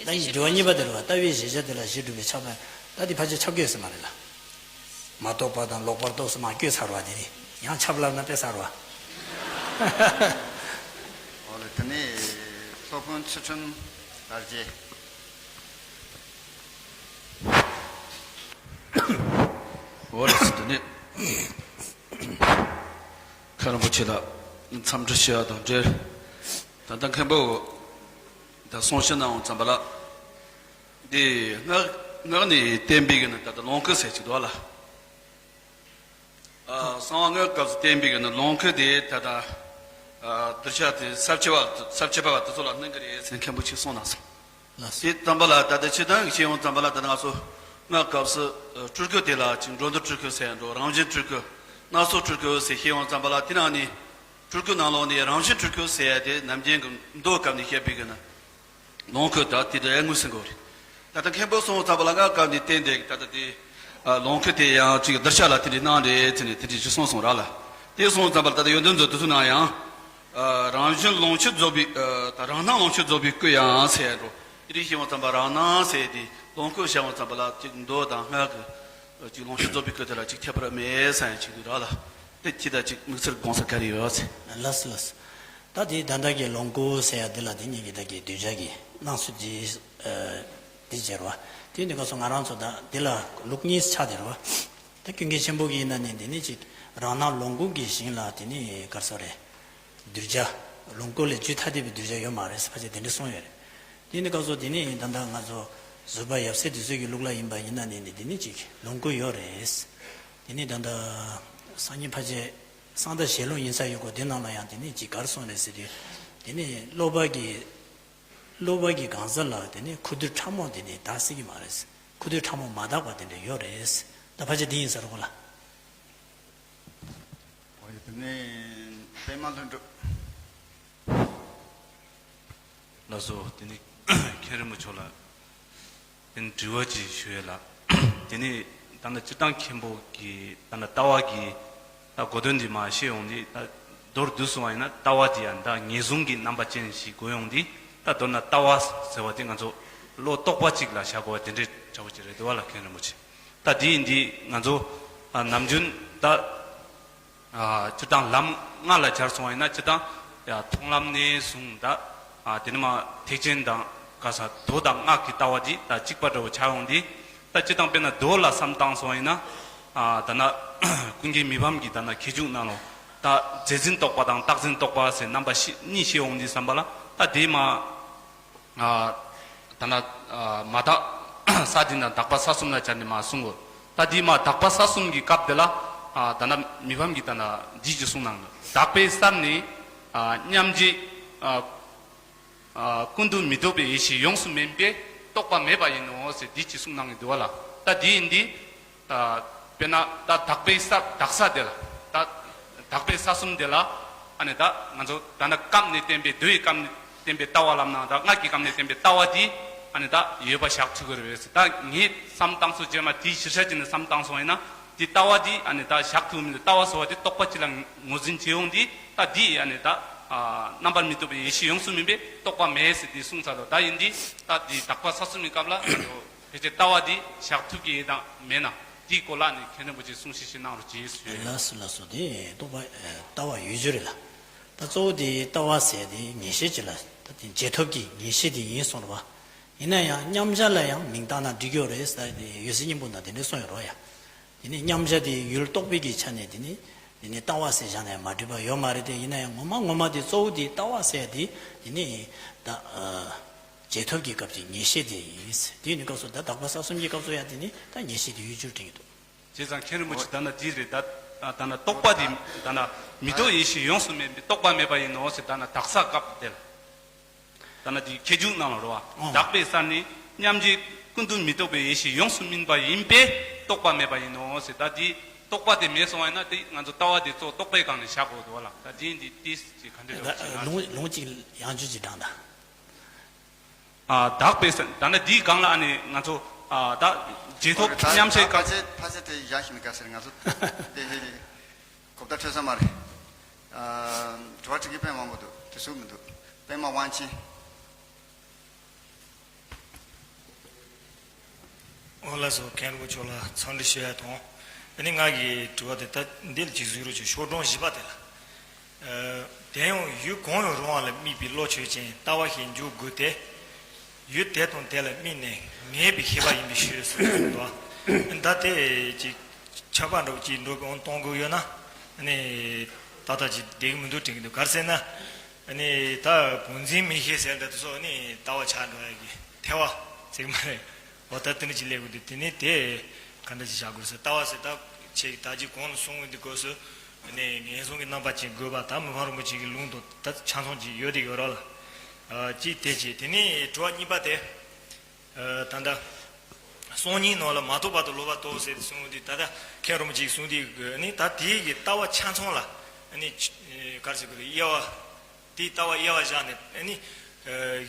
ད་ཡིན་དྲི་བ་གཉིས་པ་དེ་རེད་བ། ལྟ་བའི་གཞལ་བྱ་དེ་ལ་གཞི་གྲུབ་པའི་ཁྱབ་པ། ད་དེ་ཕལ་ཆེར་ཁྱབ་ཀྱི་ཡོད་ས་མ་རེད་ལ། མ་རྟོགས་པ་དང་ལོག་པར་རྟོག་ཟེར་མ་བཀོད་ཚར་བ་དེ་རེད། ཡང་ཁྱབ་ལབ་ན་དཔེ་གསར་བ། འོ་ལེ། དེ་ནས་སློབ་དཔོན་ཚུལ་ཁྲིམས་དར་རྒྱས། འོ་ལེ། དེ་ནས་མཁན་རིན་པོ་ཆེ་ལ་འཚམས་འདྲི་ཞུ་བ་དང་འབྲེལ། ད་ལྟ་མཁན་པོ་ད་གསུང་བཤད་གནང་བ་ཙམ་པ་ལ། འདི་སྔགས་སྔགས་ནས་བསྟན་པའི་གི་ནི་ད་ལྟ་ལོངས་སྐུ་ཟེར་གཅིག་འདུག་ལ། ཨ་གསང་བ་སྔགས་སྐབས་སུ་བསྟན་པའི་གི་ནི་ལོངས་སྐུ་དེ་ད་ལྟ་ཨ་གདུལ་བྱ་དེ་ས་བཅུ་པ་ས་བཅུ་པ་དེ་ཚོ་ལ་གནང་གི་རེད་ཟེར་མཁན་པོ་ཅིག་གསུངས་གནང་སོང་། ལགས་སོ། དེ་ཙམ་པ་ལ་ད་ལྟ་སྤྱིར་བཏང་གི་བཤད་ཡོང་ཙམ་པ་ལ། ད་ལྟ་ང་ཚོ་སྔགས་སྐབས་སུ་སྤྲུལ་སྐུ་དེ་ལ་ཅིག་འགྲོ་འདུལ་སྤྲུལ་སྐུ་ཟེར་ཡ་འགྲོ། རང་བཞིན་སྤྲུལ་སྐུ། སྣ་ཚོགས་སྤྲུལ་སྐུ་ཟེར་བཤད་ཡོང་ཙམ་པ་ལ། དེ་ནང་ནས་སྤྲུལ་སྐུ་ནང་ལོགས་ནས་རང་བཞིན་སྤྲུལ་སྐུ་ཟེར་ཡ་དེ་ནམ་རྒྱུན་གྱི་མདོ་སྐབས་ནས་བཤད་པའི་གི་ན། ལོངས་སྐུ་ད་དེ་འདྲ་ཡང་ངོས་ཟིན་དགོས་རེད། ད་ལྟ་མཁན་པོ་གསུངས་ཙམ་པ་ལ་སྔགས་སྐབས་ནས་བསྟན་ཏེ་ད་ལྟ་དེ་ཨ་ལོངས་སྐུ་དེ་ཡང་ཅིག་གདུལ་བྱ་ལ་དེ་འདྲའི་གནང་རེད་ཟེར་ནས་དེ་འདྲའི་ཞིག་གསུངས་སོང་ར་ལ། དེ་གསུངས་ཙམ་པ་ལ་ད་ལྟ་ཡོན་ཏན་མཛོད་དེ་ཚོ་ནང་ཡང་ཨ་རང་བཞིན་ལོངས་སྤྱོད་རྫོགས་པའི་ཨ་ད་རང་སྣང་ལོངས་སྤྱོད་རྫོགས་པའི་སྐུ་ཡང་ཟེར་འགྲོ། དེ་འདྲའི་ཞིག་ཡོང་ཙམ་པ་རང་སྣང་ཟེར་དེ་ལོངས་སྐུ་བྱ་བ་ཙམ་པ་ལ་ཅིག་མདོ་དང་སྔགས་ཀྱི་ཅིག་ལོངས་སྤྱོད་རྫོགས་པའི་སྐུ་དེ་ལ་ཅིག་ཁྱད་པར་མེད་ས་ཡང་ཅིག་འདུག་ར་ལ། དེ་ཅི་ད་ཅིག་དམིགས་བསལ་དགོངས་ས་ག་རེ་ཡོད་ཟེར། ལགས་སོ་ལགས་སོ། ད་དེ་ད་ལྟ་གི་ལོངས་སྐུ་ཟེར་ཡ་འདི་ལ་དེ་གཉིས་ཀྱི་ད་གི་གདུལ་བྱ་གི་སྣང་ཚུལ་འདི་ཨ་འདི་བྱེད་ར་བ། དེ་འདི་ག་སོ་ང་རང་ཚོ་ད་འདི་ལ་ལུགས་གཉིས་ཆགས་དེ་ར་བ། ད་ཀུན་མཁྱེན་ཆེན་པོ་གི་ཡིན་ན་ནི་འདི་ནི་ཅིག་རང་སྣང་ལོངས་སྐུ་གི་ཞིང་ལ་དེ་ནི་ག་རེ་ཟེར་རེད། གདུལ་བྱ། ལོངས་སྐུ་ལས་རྒྱུད་ཐ་དད་པའི་གདུལ་བྱ་ཡོད་མ་རེད་ཟེར་ཕལ་ཆེར་དེ་འདྲ་གསུངས་ཡོད་རེད། དེ་ནི་སྐབས་སུ་དེ་ནི་ད་ལྟ་ང་ཚོ་བཟོད་པ་ཡབ་སྲས་དེ་ཚོའི་གི་ལུགས་ལ་ཡིན་པ་ཡིན་ན་ནི་ནི་དེ་ནི་ཅིག་ལོངས་སྐུ་ཡོད་རེད། དེ་ནི་ད་ལྟ་སང་ཉིན་ཕལ་ཆེར་གསང་བདག་ཞལ་ལུང་ཡིན་ས་ཡོད་གོ། དེ་ནང་ལ་ཡང་དེ་ནི་ཅིག་ག་རེ་གསུངས་རེད་ཟེར་དུས། དེ་ནི་སློབ་པ་གི་སློབ་པ་གི་གང་ཟག་ལ་དེ་ནི་ཁུ་རྡུལ་ཕྲ་མོ་དེ་ནི་དག་སྲིད་ཀྱི་མ་རེད། ཁུ་རྡུལ་ཕྲ་མོ་མ་དག་པ་དེ་འདྲ་ཡོད་རེད། ད་ཕལ་ཆེར་དེ་ཡིན་ས་རེད་གོ་ལ། འོ་ཡ། དེ་ནས་པད་མ་ལྷུན་གྲུབ། ལགས་སོ། དེ་ནས་མཁན་རིན་པོ་ཆེ་ལ་དེ་ནས་དྲི་བ་ཅིག་ཞུ་ཡས་ལ། དེ་ནས་ད་ནི་སྤྱིར་བཏང་མཁན་པོ་གི་ད་ནི་ལྟ་བ་གི་ད་གོ་དོན་འདི་མ་ཤེས་ཡོང་དུས། ད་མདོར་བསྡུས་སོང་བ་ཡིན་ན་ལྟ་བ་དེ་ཡང་ད་ངེས་བཟུང་གི་རྣམ་པ་ཅན་ཞིག་གོ་ཡོང་དུས། ད་མདོར་ན་ལྟ་བ་ཟེར་བ་དེ་ང་ཚོ་བློ་རྟོག་པ་ཅིག་ལ་བཞག་དགོས་པ་དེ་འདྲའི་འདྲ་བོ་ཅིག་རེད་འདུག་བ་ལ། མཁན་རིན་པོ་ཆེ། ད་དེ་ཡིན་དུས་ང་ཚོ་ཨ་ནམ་རྒྱུན་ད་ཨ་སྤྱིར་བཏང་ལམ་ལྔ་ལ་སྦྱར་སོང་བ་ཡིན་ན། སྤྱིར་བཏང་ཡ་མཐོང་ལམ་ནས་བཟུང་ད་ཨ་དེ་ནས་མ་ཐེག་ཆེན་དང་ག་ས་མདོ་དང་སྔགས་ཀྱི་ལྟ་བ་འདི་ད་གཅིག་པ་འདྲ་བོ་ཆགས་ཡོང་དུས། ད་སྤྱིར་བཏང་དཔེར་ན་མདོ་ལ་བསམ་བཏང་སོང་བ་ཡིན་ན། ཨ་ད་ན་ཀུན་མཁྱེན་མི་ཕམ་གྱི་ད་ན་ཁྱད་འཇུག་ནང་ལོ། ད་རྫས་འཛིན་རྟོག་པ་དང་རྟག་འཛིན་རྟོག་པ་ཟེར་རྣམ་པ་ཤི་གཉིས་ཤེས་འོང་དུས་ཙམ་པ་ལ། ད་དེ་མ་ཨ་ད་ན་ཨ་མ་དག་ས་འདི་ན་དག་པ་ས་གསུམ་ལ་སྦྱར་ནས་མ་གསུང་གོ། ད་དེ་མ་དག་པ་ས་གསུམ་གྱི་སྐབས་དེ་ལ་ ཨ་ད་ནི་མི་ཕམ་གྱིས་ད་ནི་འདི་ཅིག་གསུངས་གནང་འདུག། དག་པའི་སར་ནི་ཨ་མཉམ་རྗེས་ཨ་ཨ་ཀུན་ཏུ་མི་རྟོག་པའི་ཡེ་ཤེས་ཡོངས་སུ་སྨིན་པས་རྟོག་པ་མེད་པ་ཡིན་ནོ་ཟེར་འདི་ཅིག་གསུངས་གནང་གི་འདུག་བ་ལ། ད་འདི་ཡིན་འདི། ད་དཔེར་ན་ད་དག་པའི་ས་དག་ས་དེ་ལ། ད་དག་པའི་ས་གསུམ་དེ་ལ། ཨ་ནི་ད་ང་ཚོ་ད་ནི་སྐབས་ནས་བསྟན་པའི་མདོ་ཡི་སྐབས་ནས་བསྟན་པའི་ལྟ་བ་ལབ་ན་ད་སྔགས་ཀྱི་སྐབས་ནས་བསྟན་པའི་ལྟ་བ་དེ་ཨ་ནི་ད་ཡོད་པ་བཞག་ཐུབ་ཀྱི་རེད་པས། ད་ངས་བསམ་བཏང་ཚུལ་རྗེས་མ་དེའི་གཞིར་བཞག་བྱས་ནས་བསམ་བཏང་སོང་ཡིན་ན་དེ་ལྟ་བ་དེ་ཨ་ནི་ད་བཞག་ཐུབ་མི་འདུག། ལྟ་བ་ཟེར་བ་དེ་རྟོག་པ་གཅིག་ལ་ངོས་འཛིན་བྱེད་ཡོང་དེ་ད་དེ་ཨ་ནི་ད་རྣམ་པར་མི་རྟོག་པའི་ཡེ་ཤེས་ཡོངས་སུ་སྨིན་པས་རྟོག་པ་མེད་ཟེར་དེ་གསུངས་ཚར་ལོ། ད་ཡིན་དེ་ད་དེ་དག་པ་ས་གསུམ་གྱི་སྐབས་ལ་ང་ཚོ། ཕལ་ཆེར་ལྟ་བ་འདི་བཞག་ཐུབ་ཀྱི་ཡོད་དང་མེད་ན་དེའི་སྐོར་ལ་ནི་མཁན་རིན་པོ་ཆེས་གསུང་བཤད་ཞིག་གནང་རོགས་གྱིས་ཞུ། ལགས་སོ་ལགས་སོ། དེ་རྟོག་པ་ཨ་ལྟ་བ་ཡུལ་སྦྱོར་རེད་ལ། ད་གཙོ་བོ་དེ་ལྟ་བ་ཟེར་དེ་ངེས་ཤེས་ཅིག་ལ་ད་དེ་རྗེས་ཐོབ་ཀྱི་ངེས་ཤེས་དེ་ཡིན་གསུངས་རེད་པ། ཡིན་ན་ཡང་མཉམ་གཞག་ལ་ཡང་མིང་བཏགས་ན་འགྲིག་གི་ཡོད་རེད་ཟེར་ཏེ་འོད་གསལ་སྙིང་པོ་ན་དེ་འདྲ་གསུངས་ཡོད་རེད་པ་ཡ། དེ་ནས་མཉམ་གཞག་དེ་ཡུལ་རྟོག་པའི་གི་ཆ་ནས་དེ་ནི་དེ་ནི་ལྟ་བ་ཟེར་བཞག་ནས་མ་འགྲིག་པ་ཡོད་མ་རེད་དེ། ཡིན་ན་ཡང་ངོ་མ་ངོ་མ་དེ་གཙོ་བོ་དེ་ལྟ་བ་ཟེར་དེ་དེ་ནི་ད་ཨ་རྗེས་ཐོབ་ཀྱི་སྐབས་ཀྱི་ངེས་ཤེས་དེ་ཡིན། དེ་ཡིན་དུས་སྐབས་སུ་ད་དག་པ་ས་གསུམ་གྱི་སྐབས་སུ་ཡང་དེ་ནི་ད་ངེས་ཤེས་དེ་ཡུལ་སྦྱོར་དྲན་གྱི་འདུག། བྱས་ཙང་མཁན་རིན་པོ་ཆེ་ད་ནི་དེ་རེད། ད་ད་ནི་རྟོག་པ་དེ་ད་ནི་མི་རྟོག་ཡེ་ཤེས་ཡོངས་སུ་སྨིན་པའི་རྟོག་པ་མེད་པ་ཡིན་ནོ་ཟེར། ད་ནི་དག་ས་སྐབས་དེ་ལ། ད་ནི་དེ་ཁྱད་འཇུག་ནང་ལ་རེད་པ། ཨོ། དག་པའི་སར་ནི་མཉམ་རྗེས་ཀུན་ཏུ་མི་རྟོག་པའི་ཡེ་ཤེས་ཡོངས་སུ་སྨིན་པ་ཡིན་པས་རྟོག་པ་མེད་པ་ཡིན་ནོ་ཟེར། ད་དེ་རྟོག་པ་དེ་མེད་སོང་བ་ཡིན་ན་དེ་ང་ཚོ་ལྟ་བ་དེ་གཙོ་རྟོག་པའི་སྒང་ནས་བཞག་དགོས་འདུག་བ་ལ། ད་དེ་ཡིན་དེ་ཏིས་ཅིག་ག་འདྲ་ད་རེད་པ་ལུང་ལུང་གཅིག་ཡང་བཅུད་ཅིག་དྲངས་དང་། ཨ་དག་པའི་ས་ད་ནི་དེའི་སྒང་ལ་ཨ་ནི་ང་ཚོ་ཨ་ད་རྗེས་ཐོབ་མཉམ་བཞག་སྐབས། ཕལ་ཆེར་ཕལ་ཆེར་དེ་ཡག་ཤིང་དགའ་ཟེར། ང་ཚོ་དེ་ཧེ་གོ་བརྡ་འཕྲོད་ས་མ་རེད། ཨ་དྲི་བ་དྲི་གི་དཔེ་མང་པོ་འདུག། དེ་ཚོ་མི་འདུག། པད་མ་དབང་ཆེན། ཨོ་ལགས་སོ། མཁན་རིན་པོ་ཆེ་ལ་འཚམས་འདྲི་ཞུ་ཡ་དང་། ཨ་ནི་ང་གི་དྲི་བ་དེ་ད་འདི་ལ་ཅིག་གཟིགས་རོགས་བྱེད། ཤོག་གྲངས་བཞི་པ་དེ་ལ། ཨ་དེ་ཡང་ཡུལ་གང་ཡང་རུང་བ་ལ་དམིགས་པའི་བློ་ཆོས་ཅན་ལྟ་བ་ཞེས་འཇོག་དགོས་ཏེ། ཡུལ་དེ་དང་དེ་ལ་དམིགས་ནས་ངེས་པའི་ཤེས་པ་ཡིན་པའི་ཕྱིར་ཟེར་གསུངས་འདུག། ད་དེ་ཅིག་ཆགས་པ་འདྲ་པོ་ཅིག་འགྲོ་གི་འོང་གཏོང་དགོས་ཡོད་ན། ཨ་ནི་ད་ལྟ་ཅིག་བསྡད་ཀྱི་མི་འདུག་དྲན་གྱི་འདུག། ག་རེ་ཟེར་ན། ཨ་ནི་ད་བུམ་འཛིན་མིག་ཤེས་ཟེར་འདྲ་དེ་ཚོ་ཨ་ནི་ལྟ་བ་ཆགས་འགྲོ་ཡ་གི་ཐལ་བ་ཟེར་གི་མ་རེད། འོ་ད་དེ་འདྲ་ཅིག་སླེབས་དགོས་འདུག། དེ་ནི་དེ་ག་འདྲ་ཅིག་བྱ་དགོས་ཟེར། ལྟ་བ་ཟེར་ད་ཁྱེད་ཀྱིས་ད་ཅིག་གོང་དུ་གསུངས་པའི་འདི་སྐོར་སུ་ཨ་ནི་ངན་སོང་གི་རྣམ་པ་ཅན་དགོས་པ་ད་མི་ཕམ་རིན་པོ་ཆེ་གི་ལུང་དང་ད་ཆ་མཚུངས་ཅིག་ཡོད་དེ་ཡོད་ར་ལ། ཨ་ཅིག་དེ་བྱས། དེ་ནི་དྲི་བ་གཉིས་པ་དེ། ཨ་ད་ལྟ་སང་ཉིན་ནང་ལ་མ་རྟོགས་བར་དུ་ལོག་པར་རྟོག་ཟེར་ཏེ་གསུངས་དུས། ད་ལྟ་མཁན་རིན་པོ་ཆེས་གསུངས་དུས་ནི་ད་དེའི་གི་ལྟ་བ་ཆ་ཚང་ལ་ནི་ག་རེ་ཟེར་དགོས་རེད། དབྱེ་བ་དེའི་ལྟ་བ་དབྱེ་བ་བཞག་ནས་ནི་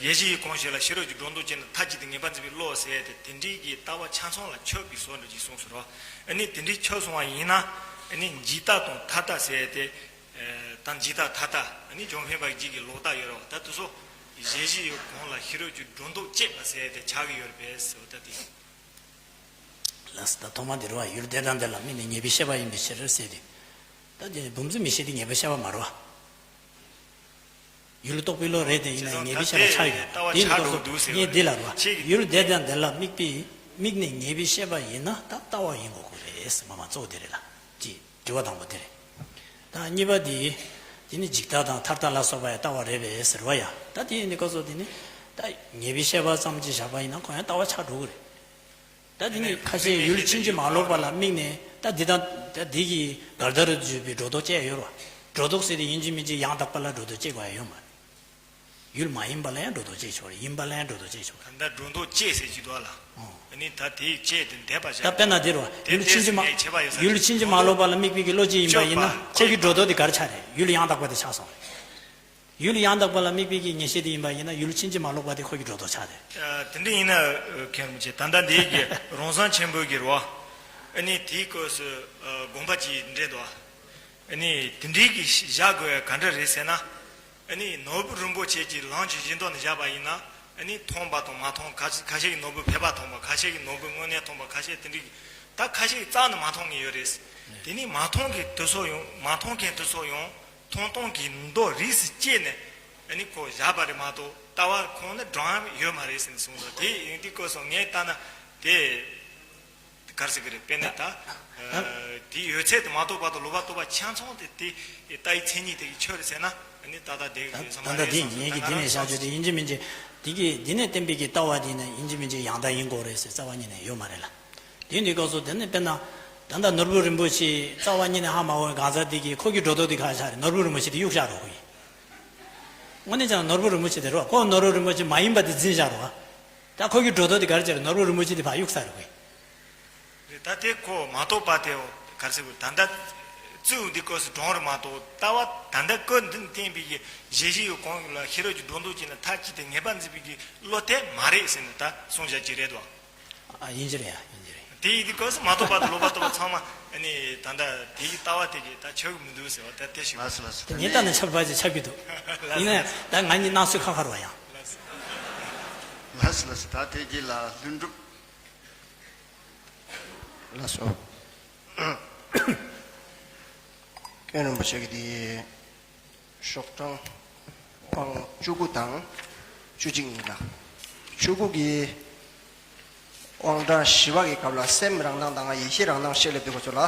ཡེ་ཤེས་ཀྱི་གང་ཞིག་ལ་ཤེས་རབ་ཀྱི་སྒྲོ་འདོགས་བཅད་ནས་མཐའ་གཅིག་ཏུ་ངེས་པར་འཛིན་པའི་བློ་ཟེར་ཏེ་དེ་འདྲའི་གི་ལྟ་བ་ཆ་ཚང་ལ་ཁྱབ་པའི་བཟོ་འདྲ་ཅིག་གསུངས་སོང་རོ། ནི་དེ་འདྲའི་ཁྱབ་སོང་བ་ཡིན་ན་ནི་འཇིག་ལྟ་དང་མཐའ་ལྟ་ཟེར་ཏེ། ད་འཇིག་ལྟ་མཐའ་ལྟ་ནི་འཇོམས་པའི་བར་གྱི་གི་ལོག་ལྟ་ཡོད་རེད་བ། ད་དེ་ཚོ་གཞན་གཞི་ཡོད་གོང་ལ་ཤེས་རབ་ཀྱི་སྒྲོ་འདོགས་བཅད་པ་ཟེར་ཏེ་ཆགས་ཀྱི་ཡོད་རེད་པས་ཟེར་བ་ད་དེ། ལགས་སོ། ད་ཐོག་མ་དེ་རེད་བ། ཡུལ་དེ་དང་དེ་ལ་དམིགས་ནས་ངེས་པའི་ཤེས་པ་ཡིན་པའི་ཕྱིར་ཟེར་ཏེ། ད་དེ་ནི་བུམ་འཛིན་མིག་ཤེས་དེ་ངེས་པའི་ཤེས་པ་མ་རེད་བ། ཡུལ་རྟོག་པའི་བློ་རེད་དེ་ཡིན་ན་ངེས་པའི་ཤེས་པ་ཆགས་ཡོད། དེ་ཡིན་དུས་སྐབས་སུ་ངས་འདི་ལ་རེད་བ། ཡུལ་དེ་དང་དེ་ལ་དམིགས་པའི་དམིགས་ནས་ངེས་པའི་ཤེས་པ་ཡིན་ན་ད་ལྟ་བ་ཡིན་དགོས་ཀྱི་རེད་ཟེར། མ་མ་གཙོ་བོ་དེ་རེད་ལ། ཅེས། དྲི་བ་དང་པོ་དེ་རེད། ད་གཉིས་པ་དེ། དེ་ནི་འཇིག་ལྟ་དང་མཐའ་ལྟ་ལ་སོགས་པ་ཡང་ལྟ་བ་རེད་པས་ཟེར་བ་ཡ། ད་དེ་ཡིན་དུས་སྐབས་སུ་དེ་ནི། ད་ངེས་པའི་ཤེས་པ་ཙམ་གྱིས་བཞག་པ་ཡིན་ན་ཁོ་ཡང་ལྟ་བ་ཆགས་འགྲོ་གི་རེད། ད་དེ་ནི་ཁ་ཤས་ཡུལ་ཕྱིན་ཅི་མ་ལོག་པ་ལ་དམིགས་ནས་ད་འདི་དང་ད་འདི་གི་འགལ་ཟླ་རུ་འཇུག་པའི་སྒྲོ་འདོགས་བཅད་ཡོད་རེད་བ། སྒྲོ་འདོགས་ཟེར་དེ་ཡིན་གཅིག་མིན་གཅིག་ཡང་དག་པ་ལ་སྒྲོ་འདོགས་བཅད་དགོས་ཡ་ཡོད་མ་རེད། ཡུལ་མ་ཡིན་པ་ལ་ཡང་སྒྲོ་འདོགས་བཅད་ཆོག་རེད། ཡིན་པ་ལ་ཡང་སྒྲོ་འདོགས་བཅད་ཆོག་རེད། ད་ལྟ་སྒྲོ་འདོགས་བཅད་ཟེར་གྱི་འདུག་ཨ་ལ། ཨོ། ཨ་ནི་ད་དེའི་བཅད་དེ་འདས་པ་བཞག། ད་དཔེར་ན་དེ་རེད་བ། ཡུལ་ཕྱིན་ཅི་མ། ཡུལ་ཕྱིན་ཅི་མ་ལོག་པ་ལ་དམིགས་པའི་གི་བློ་ཅན་ཡིན་པ་ཡིན་ན་ཁོ་གི་སྒྲོ་འདོགས་དེ་ག་རེ་ཆགས་རེད། ཡུལ་ཡང་དག་པ་དེ་ཆགས་སོང་རེད། ཡུལ་ཡང་དག་པ་ལ་དམིགས་པའི་གི་ངེས་ཤེས་དེ་ཡིན་པ་ཡིན་ན་ཡུལ་ཕྱིན་ཅི་མ་ལོག་པ་དེ་ཁོ་གི་སྒྲོ་འདོགས་ཆགས་རེད། ཨ་དེ་འདྲ་ཡིན་ན་མཁན་རིན་པོ་ཆེ་ད་ལྟ་འདི་གི་རང་སངས་ཆེན་པོ་གི་རེད་བ། ཨ་ནི་དེའི་སྐབས་སུ་དགོངས་པ་ཅིག་འགྲེལ་འདུག་ཨ། ཨ་ནི་དེ་འདྲའི་གི་བཞག་དགོས་ཡ་ག་འདྲ་རེད་ཟེར་ན། ཨ་ནི་ནོར་བུ་རིན་པོ་ཆེ་གྱི་ལམ་གྱི་བཞི་མདོ་ནས་བཞག་པ་ཡིན་ན། ཨ་ནི་མཐོང་བ་དང་མ་མཐོང་། ཁ་ཁ་ཤས་ཀྱིས་ནོར་བུ་ཕལ་པ་མཐོང་བ། ཁ་ཤས་ཀྱིས་ནོར་བུ་དངོས་གནས་མཐོང་བ། ཁ་ཤས་དེ་འདྲའི་ད་ཁ་ཤས་ཀྱིས་རྩ་ནས་མ་མཐོང་མཁན་ཡོད་རེད། དེ་ནི་མ་མཐོང་མཁན་དེ་ཚོ་ཡང་། མ་མཐོང་མཁན་དེ་ཚོ་ཡང་མཐོང་སྟངས་ཀྱི་མདོ་རིས་སུ་བཅད་ནས་ཨ་ནི་ཁོ་བཞག་པ་རེད་མ་གཏོགས་ལྟ་བ་ཁོང་ནི་བགྲང་ཡ་ཡོད་མ་རེད་ཟེར་ནས་གསུངས་སོང་། དེ་ཡིན་དུས་སྐབས་སུ་ངས་ལྟ་ན་དེ། ག་རེ་ཟེར་གི་རེད། དཔེར་ན་ད། ཨ་དེའི་ཡོད་ཚད་དེ་མ་རྟོགས་བར་དུ་ལོག་པར་རྟོག་པ་ཆ་ཚང་དེ་དེ་ལྟ་བའི་མཚན་ཉིད་དེ་གི་ཆོས་རེད་ཟེར་ན་ཨ་ནི་ཏག་ཏག་བསྡད་ཀྱི་ཡོད་ས་མ་རེད་བསམ་སོང་། ད་ལྟ་དེ་ངེད་ཀྱིས་འདི་ནས་བཞག་རྒྱུ་དེ་ཡིན་གཅིག་མིན་གཅིག་འདི་གི་འདི་ནས་བསྟན་པའི་གི་ལྟ་བ་དེ་ནི་ཡིན་གཅིག་མིན་གཅིག་ཡང་དག་ཡིན་དགོས་རེད་ཟེར་རྩ་བ་ཉིད་ནས་ཡོད་མ་རེད་ལ། དེ་འདི་སྐབས་སུ་དེ་ནི་དཔེར་ན། ད་ལྟ་ནོར་བུ་རིན་པོ་ཆེ་རྩ་བ་ཉིད་ནས་ཧ་མ་གོ་བའི་གང་ཟག་འདི་གིས་ཁོ་གི་སྒྲོ་འདོགས་འདི་ག་བཞག་རེད། ནོར་བུ་རིན་པོ་ཆེ་དེ་གཡུག་བཞག་རོགས་ཡིན། དངོས་གནས་ཀྱང་ནོར་བུ་རིན་པོ་ཆེ་དེ་རོ། ཁོ་ནོར་བུ་རིན་པོ་ཆེ་མ་ཡིན་པ་དེ་འཛིན་བཞག་རོགས། ད་ཁོ་གི་སྒྲོ་འདོགས་དེ་ག་རེ་བྱས་རེད། ནོར་བུ་རིན་པོ་ཆེ་དེ་ཕར་གཡུག་ས་རོགས་ཡིན། རེད། ད་དེ་ཁོ་མ་གཏོགས་པ་དེ་ག་རེ་ཟེར་དགོས། ད་ལྟ་བཙུགས་འདི་སྐབས་སུ་གྲོངས་རེད་མ་གཏོགས། ལྟ་བ་ད་ལྟ་སྐབས་འདི་བསྟན་པའི་གི་ཞལ་བཞེས་ཡོད་གང་ཡོད་ལ་ཤེས་རབ་ཀྱི་སྒྲོ་འདོགས་ཅིག་ལ་མཐའ་གཅིག་ཏུ་ངེས་པ་འཛིན་པའི་གི་བློ་དེ་མ་རེད་ཟེར་ནས་ད་གསུང་བྱ་ཅིག་རེད་དོ། ཨ། ཡིན་གྱི་རེད་ཡ། ཡིན་གྱི་རེད། དེ་ཡིན་དུས་སྐབས་སུ་མ་གཏོགས་པ་དང་ལོག་པ་ལྟ་བུ་ཚང་མ་ནི་ད་ལྟ་དེའི་ལྟ་བ་དེ་གི་ད་ཆགས་ཀྱི་མི་འདུག་ཟེར་བ་ད་དེ་ཞིག་ལགས་སོ། ལགས་སོ། དེ་ངས་ལྟ་ན་ཆགས་པ་ཅིག་ཆགས་ཀྱི་འདུག་ཡིན་ན་ད་ང་གཉིས་སྣང་ཚུལ་ཁ་ཁ་རེད་བ་ཡང་། ལགས་སོ། ལགས་སོ། ད་དེ་གི་ལ་ལྷུན་གྲུབ། ལགས་སོ། མཁན་རིན་པོ་ཆེ་གི་དེ། ཤོག་གྲངས་དབང་བཅུ་དགུ་དང་བཅུ་གཅིག་གཉིས་ལ། བཅུ་དགུ་གི་དབང་གྲངས་བཞི་པ་གི་སྐབས་ལ་སེམས་རང་སྣང་དང་ཡེ་ཤེས་རང་སྣང་བཤད་ལབ་དུས་སྐབས་སུ་ལ།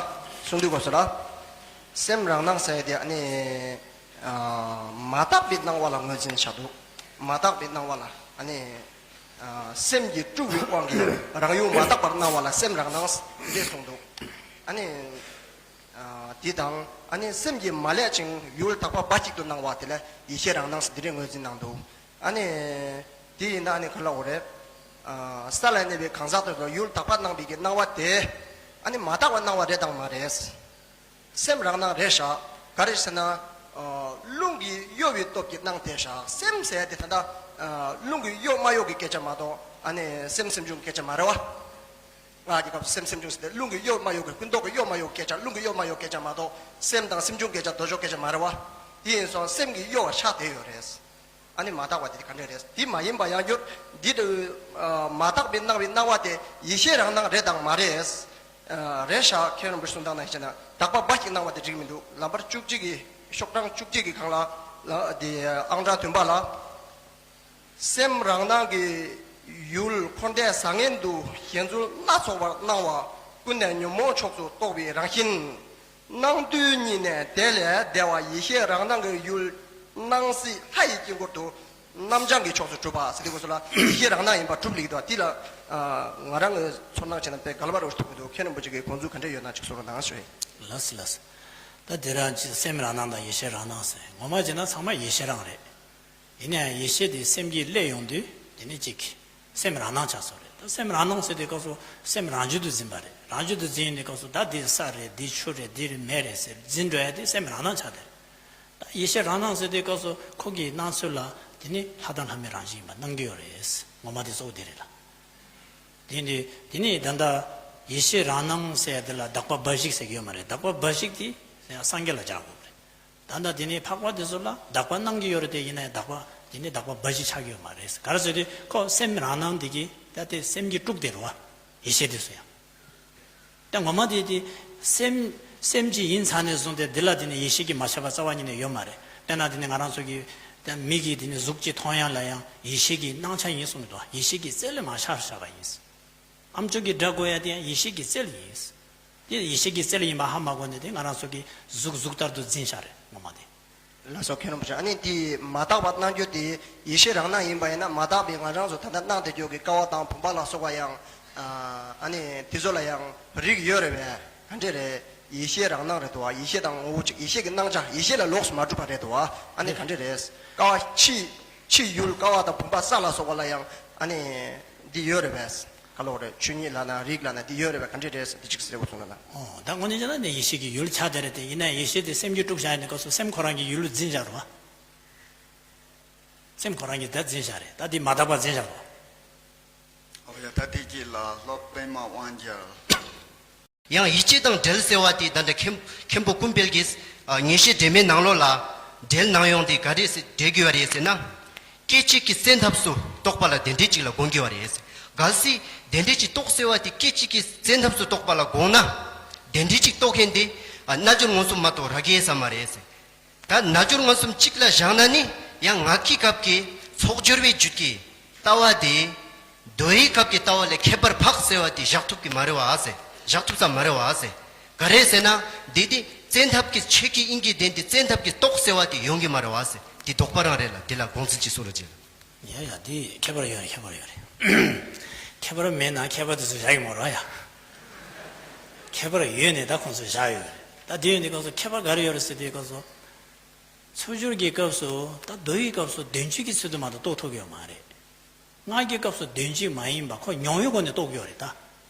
གསུང་དུས་སྐབས་སུ་ལ། སེམས་རང་སྣང་ཟེར་ཡ་དེ་ཨ་ནི་ཨ་མ་དག་པའི་སྣང་བ་ལ་ངོས་འཛིན་བྱ་འདུག་མ་དག་པའི་སྣང་བ་ལ་ཨ་ནི་ཨ་སེམས་ཀྱིས་དཀྲུགས་པའི་དབང་གིས་རང་ཡུལ་མ་དག་པར་སྣང་བ་ལ་སེམས་རང་སྣང་ཟེར་གསུངས་འདུག་ཨ་ནི། ཨ་འདི་དང་ཨ་ནི་སེམས་ཀྱིས་མ་བསླད་ཅིང་ཡུལ་དག་པ་འབའ་ཞིག་ཏུ་སྣང་བ་དེ་ལ་ཡེ་ཤེས་རང་སྣང་ཟེར་འདི་འདྲའི་ངོས་འཛིན་གནང་འདུག་ཨ་ནི་དེ་ཡིན་ན་ཨ་ནི་ག་ལ་འོ་རེད། ཨ་ས་ལ་གནས་པའི་གང་ཟག་དེ་ཚོ་ཡུལ་དག་པ་སྣང་བའི་གི་སྣང་བ་དེ་ཨ་ནི་མ་དག་པ་སྣང་བ་རེད་དང་མ་རེད། སེམས་རང་སྣང་རེད་ཤག་ག་རེ་ཟེར་ན། ཨ་རླུང་གིས་གཡོ་བའི་སྟོབས་ཀྱིས་སྣང་དེ་ཤག་སེམས་ཟེར་དེ་ད་ལྟ་ཨ་རླུང་གིས་གཡོ་མ་གཡོ་གི་སྐད་ཆ་མ་གཏོགས་ཨ་ནི་སེམས་སེམས་བྱུང་གི་སྐད་ཆ་མ་རེད་བ། སྔགས་ཀྱི་སྐབས་སུ་སེམས་སེམས་བྱུང་ཟེར་ཏེ་རླུང་གིས་གཡོ་མ་གཡོ་གི་ཀུན་རྟོག་གིས་གཡོ་མ་གཡོ་སྐད་ཆ། རླུང་གིས་གཡོ་མ་གཡོ་སྐད་ཆ་མ་གཏོགས་སེམས་དང་སེམས་བྱུང་སྐད་ཆ་ལྡོག་ཕྱོགས་སྐད་ཆ་མ་རེད་བ། དེ་ཡིན་སོང་སེམས་ཀྱིས་གཡོ་བ་ཆགས་བསྡད་ཡོད་རེད། ཨ་ནི་མ་དག་པ་དེ་ག་འདྲ་རེད། དེ་མ་ཡིན་པ་ཡང་འགྱུར་འདི་འདྲ་མ་དག་པའི་སྣང་བའི་སྣང་བ་དེ་ཡེ་ཤེས་རང་སྣང་རེད་དང་མ་རེད། རེད་ཤག་མཁན་རིན་པོ་ཆེ་གསུང་སྟངས་ནང་བཤད་ན་དག་པ་འབའ་ཞིག་སྣང་བ་དེ་འགྲིག་མི་འདུག་ལམ་བར་བཅུ་གཅིག་གི་ཤོག་གྲངས་བཅུ་གཅིག་གི་སྒང་ལ་ལ་དེ་ཨང་གྲངས་བདུན་པ་ལ། སེམས་རང་སྣང་གི་ཡུལ་འཁོར་འདས་བཟང་ངན་དུ་ཞེན་ཚུལ་སྣ་ཚོགས་པར་སྣང་བ་ཀུན་ནས་ཉོན་མོངས་ཕྱོགས་སུ་གཏོགས་པའི་རང་བཞིན། སྣང་དུས་ཉིད་ནས་དེ་ལས་འདས་པ་ཡེ་ཤེས་རང་སྣང་གི་ཡུལ་སྣང་སྲིད་ལྷ་ཡི་དཀྱིལ་འཁོར་དུ་རྣམ་བྱང་གི་ཕྱོགས་སུ་གྲུབ་པ་ཟེར་དུས་སྐབས་སུ་ལ་ཡེ་ཤེས་རང་སྣང་ཡིན་པ་གྲུབ་ལེགས་འདུག་དེ་ལ་ང་རང་གི་ཚོར་སྣང་བྱས་ན་དཔེ་ག་ལ་བ་རུ་ཐུག་གི་འདུག་མཁན་རིན་པོ་ཆེ་གི་དགོངས་ཚུལ་ག་འདྲ་ཡོད་ན་ཅིག་གསུང་རོགས་གནང་ཞུ་ཡིན། ལགས་སོ་ལགས་སོ། ད་དེ་རང་ཅི་སེམས་རང་སྣང་དང་ཡེ་ཤེས་རང་སྣང་ཟེར་ངོ་མ་བྱས་ན་ཚང་མ་ཡེ་ཤེས་རང་རེད། ཡིན་ནའང་ཡེ་ཤེས་དེ་སེམས་ཀྱིས་བསླད་ཡོང་དུས་དེ་ནི་གཅིག་སེམས་རང་སྣང་ཆགས་སོང་རེད། ད་སེམས་རང་སྣང་ཟེར་དུས་སྐབས་སུ་སེམས་རང་རྒྱུད་དུ་འཛིན་པ་རེད། རང་རྒྱུད་དུ་འཛིན་ཡོང་དུས་སྐབས་སུ་ད་འདི་ས་རེད། འདི་ཆུ་རེད། འདི་རེད་མེ་རེད་ཟེར་འཛིན་འགྲོ་ཡ་དེ་སེམས་རང་སྣང་ཆགས་དེ་རེད། ད་ཡེ་ཤེས་རང་སྣང་ཟེར་དུས་སྐབས་སུ་ཁོ་གི་སྣང་ཚུལ་ལ་དེ་ནི་ལྷ་དང་ལྷ་མོའི་རང་བཞིན་ཡིན་པ་སྣང་གི་ཡོད་རེད། ངོ་མ་དེ་གཙོ་བོ་དེ་རེད་ལ། དེ་ནི་དེ་ནི་ད་ལྟ་ཡེ་ཤེས་རང་སྣང་ཟེར་ཡ་དེ་ལ་དག་པ་འབའ་ཞིག་ཟེར་གྱི་ཡོད་མ་རེད། དག་པ་འབའ་ཞིག་དེ་སངས་རྒྱས་ལ་སྦྱར་དགོས་རེད། ད་ལྟ་དེ་ནས་འཕགས་པ་དེ་ཚོ་ལ་དག་པ་སྣང་གི་ཡོད་རེད་དེ། ཡིན་ནའི་དག་པ་དེ་ནི་དག་པ་འབའ་ཞིག་ཆགས་ཀྱི་ཡོད་མ་རེད། ག་རེ་ཟེར་དུས་ཁོ་སེམས་རང་སྣང་དེ་གིས་ད་དེ་སེམས་ཀྱིས་དཀྲུགས་དེ་རེད་བ། ཡེ་ཤེས་དེ་ཚོ་ཡང་། ད་ངོ་མ་དེ་དེ་སེམས་སེམས་ཀྱི་ཡིན་ཚར་ནས་བཟུང་སྟེ་འདི་ལ་དེ་ནི་ཡེ་ཤེས་ཀྱིས་མ་ཆགས་པ་རྩ་བ་ཉིད་ནས་ཡོད་མ་རེད། དཔེར་ན་དེ་ནི་ང་རང་ཚོ་གི་ད་མིག་གིས་དེ་ནི་གཟུགས་ཅིག་མཐོང་ཡ་ལ་ཡང་ཡེ་ཤེས་ཀྱི་སྣང་ཆ་ཡིན་གསུངས་འདུག་ཡེ་ཤེས་ཀྱི་རྩལ་ལས་མ་ཆགས་བཞག་པ་ཡིན། ཨམ་ཅོག་གི་སྒྲ་གོ་ཡ་དེ་ཡང་ཡེ་ཤེས་ཀྱི་རྩལ་ཡིན། དེ་ཡེ་ཤེས་ཀྱི་རྩལ་ཡིན་པ་ཧ་མ་གོ་ནས་དེ་ང་རང་ཚོ་གི་གཟུགས་གཟུགས་ལྟར་དུ་འཛིན་བཞག་རེད་ངོ་མ་དེ། ལགས་སོ་མཁན་རིན་པོ་ཆེ། ཨ་ནི་དེ་མ་དག་པ་སྣང་རྒྱུ་དེ་ཡེ་ཤེས་རང་སྣང་ཡིན་པ་ཡིན་ན་མ་དག་པའི་ང་རང་ཚོ་ད་ལྟ་སྣང་བསྡད་རྒྱུ་གི་ཀ་བ་དང་བུམ་པ་ལ་སོགས་པ་ཡང་ཨ་ནི་དེ་ཚོ་ལ་ཡང་རིགས་ཡོད་རེད་པས། ག་འདྲས་རེད། ཡེ་ཤེས་རང་སྣང་རེད་དོ། ཡེ་ཤེས་དང་ངོ་བོ་གཅིག་ཡེ་ཤེས་ཀྱི་སྣང་ཆ་ཡེ་ཤེས་ལས་ལོགས་སུ་མ་གྲུབ་པ་རེད་དོ། ཨ་ནི་ག་འདྲས་རེད། ཀ་བ་ཕྱི་ཕྱི་ཡུལ་ཀ་བ་དང་བུམ་པ་ས་ལ་སོགས་པ་ལ་ཡང་ཨ་ནི་འདི་ཡོད་རེད་པས། ག་ལོག་རེད། ཆོས་ཉིད་ལབ་ན་རིགས་ལབ་ན་འདི་ཡོད་རེད་པས། ག་འདྲས་རེད་འདི་གཅིག་ཟེར་བ་སོང་ན་ལ། ཨོ་ད་དངོས་གནས་བྱས་ན་ནི་ཡེ་ཤེས་ཀྱི་ཡུལ་ཆགས་བསྡད་རེད་དེ། ཡིན་ན་ཡེ་ཤེས་དེ་སེམས་ཀྱིས་དཀྲུགས་བཞག་ཡིན་ནི་སྐབས་སུ་སེམས་ཁོ་རང་གི་ཡུལ་འཛིན་བཞག་རེད་བ། སེམས་ཁོ་རང་གིས་ད་འཛིན་བཞག་རེད། ད་འདི་མ་དག་པ་འཛིན་བཞག་རེད་བ། ཨོ་ཡ་ད་དེ་གཅིག་ལ་སློབ་པདྨ་དབང་རྒྱལ། ཡང་ཡིད་ཆེས་དང་འབྲེལ་ཟེར་བ་དེ་ད་ལྟ་མཁན་མཁན་པོ་ཀུན་དཔལ་གྱིས་ཨ་ངེས་ཤེས་སྒྲོན་མེའི་ནང་ལོགས་ལ་འབྲེལ་གནང་ཡོང་དེ་ག་རེ་ཟེར་འབྲེལ་དགོས་པ་རེད་ཟེར་ན། སྐད་ཅིག་གིས་བཙན་ཐབས་སུ་གཏོགས་པ་ལ་དེ་འདྲའི་ཅིག་ལ་དགོངས་དགོས་པ་རེད། གལ་སྲིད་དེ་འདྲའི་ཅིག་གཏོགས་ཟེར་བ་དེ་སྐད་ཅིག་གིས་བཙན་ཐབས་སུ་གཏོགས་པ་ལ་དགོངས་ན། དེ་འདྲའི་ཅིག་གཏོགས་མཁན་དེ་ཨ་རྣལ་འབྱོར་མངོན་སུམ་མ་གཏོགས་རག་གི་ཡོད་ས་མ་རེད། ད་རྣལ་འབྱོར་མངོན་སུམ་གཅིག་ལ་བཞག་ན་ནི་ཡང་ངག་གི་སྐབས་ཀྱི་ཚོགས་སྦྱོར་བའི་རྒྱུད་ཀྱི་ལྟ་བ་དེ། མདོའི་སྐབས་ཀྱི་ལྟ་བ་ལས་ཁྱད་པར་འཕགས་ཟེར་བ་དེ་བཞག་ཐུབ་ཀྱི་མ་རེད་བ་ཟེར། བཞག་ཐུབ་ས་མ་རེད་བ་ཟེར། ག་རེ་ཟེར་ན། འདི་དེ་བཙན་ཐབས་ཀྱི་ཆོས་ཀྱི་དབྱིངས་ཀྱི་དོན་དེ་བཙན་ཐབས་ཀྱིས་རྟོགས་ཟེར་བ་དེ་ཡོང་གི་མ་རེད་བ་ཟེར། དེ་དོགས་པ་རང་རེད་ལ་དེ་ལ་དགོངས་ཚུལ་ཅིག་གསུང་རོགས་བྱེད། ཡ་ཡ་དེ་ཁྱད་པར་ཡོད་རེད། ཁྱད་པར་ཡོད་རེད། ཁྱད་པར་མེད་ན་ཁྱད་པར་དེ་ཚོ་བཞག་གི་མ་རེད་བ་ཡ། ཁྱད་པར་ཡོད་ནས་ད་ཁོང་ཚོས་བཞག་ཡོད་རེད། ད་དེ་ཡོད་ནས་ཁོང་ཚོ་ཁྱད་པར་ག་རེ་ཡོད་རེད་ཟེར་དུས་ཁོང་ཚོ། ཚུར་སྦྱོར་གྱི་སྐབས་སུ་ད་མདོ་ཡི་སྐབས་སུ་དོན་སྤྱི་གི་ཚུལ་དུ་མ་གཏོགས་རྟོགས་ཐུབ་ཀྱི་ཡོད་མ་རེད། སྔགས་ཀྱི་སྐབས་སུ་དོན་སྤྱི་མ་ཡིན་པ་ཁོ་མྱོང་བའི་སྒོ་ནས་རྟོགས་ཀྱི་ཡོད་རེད་ད།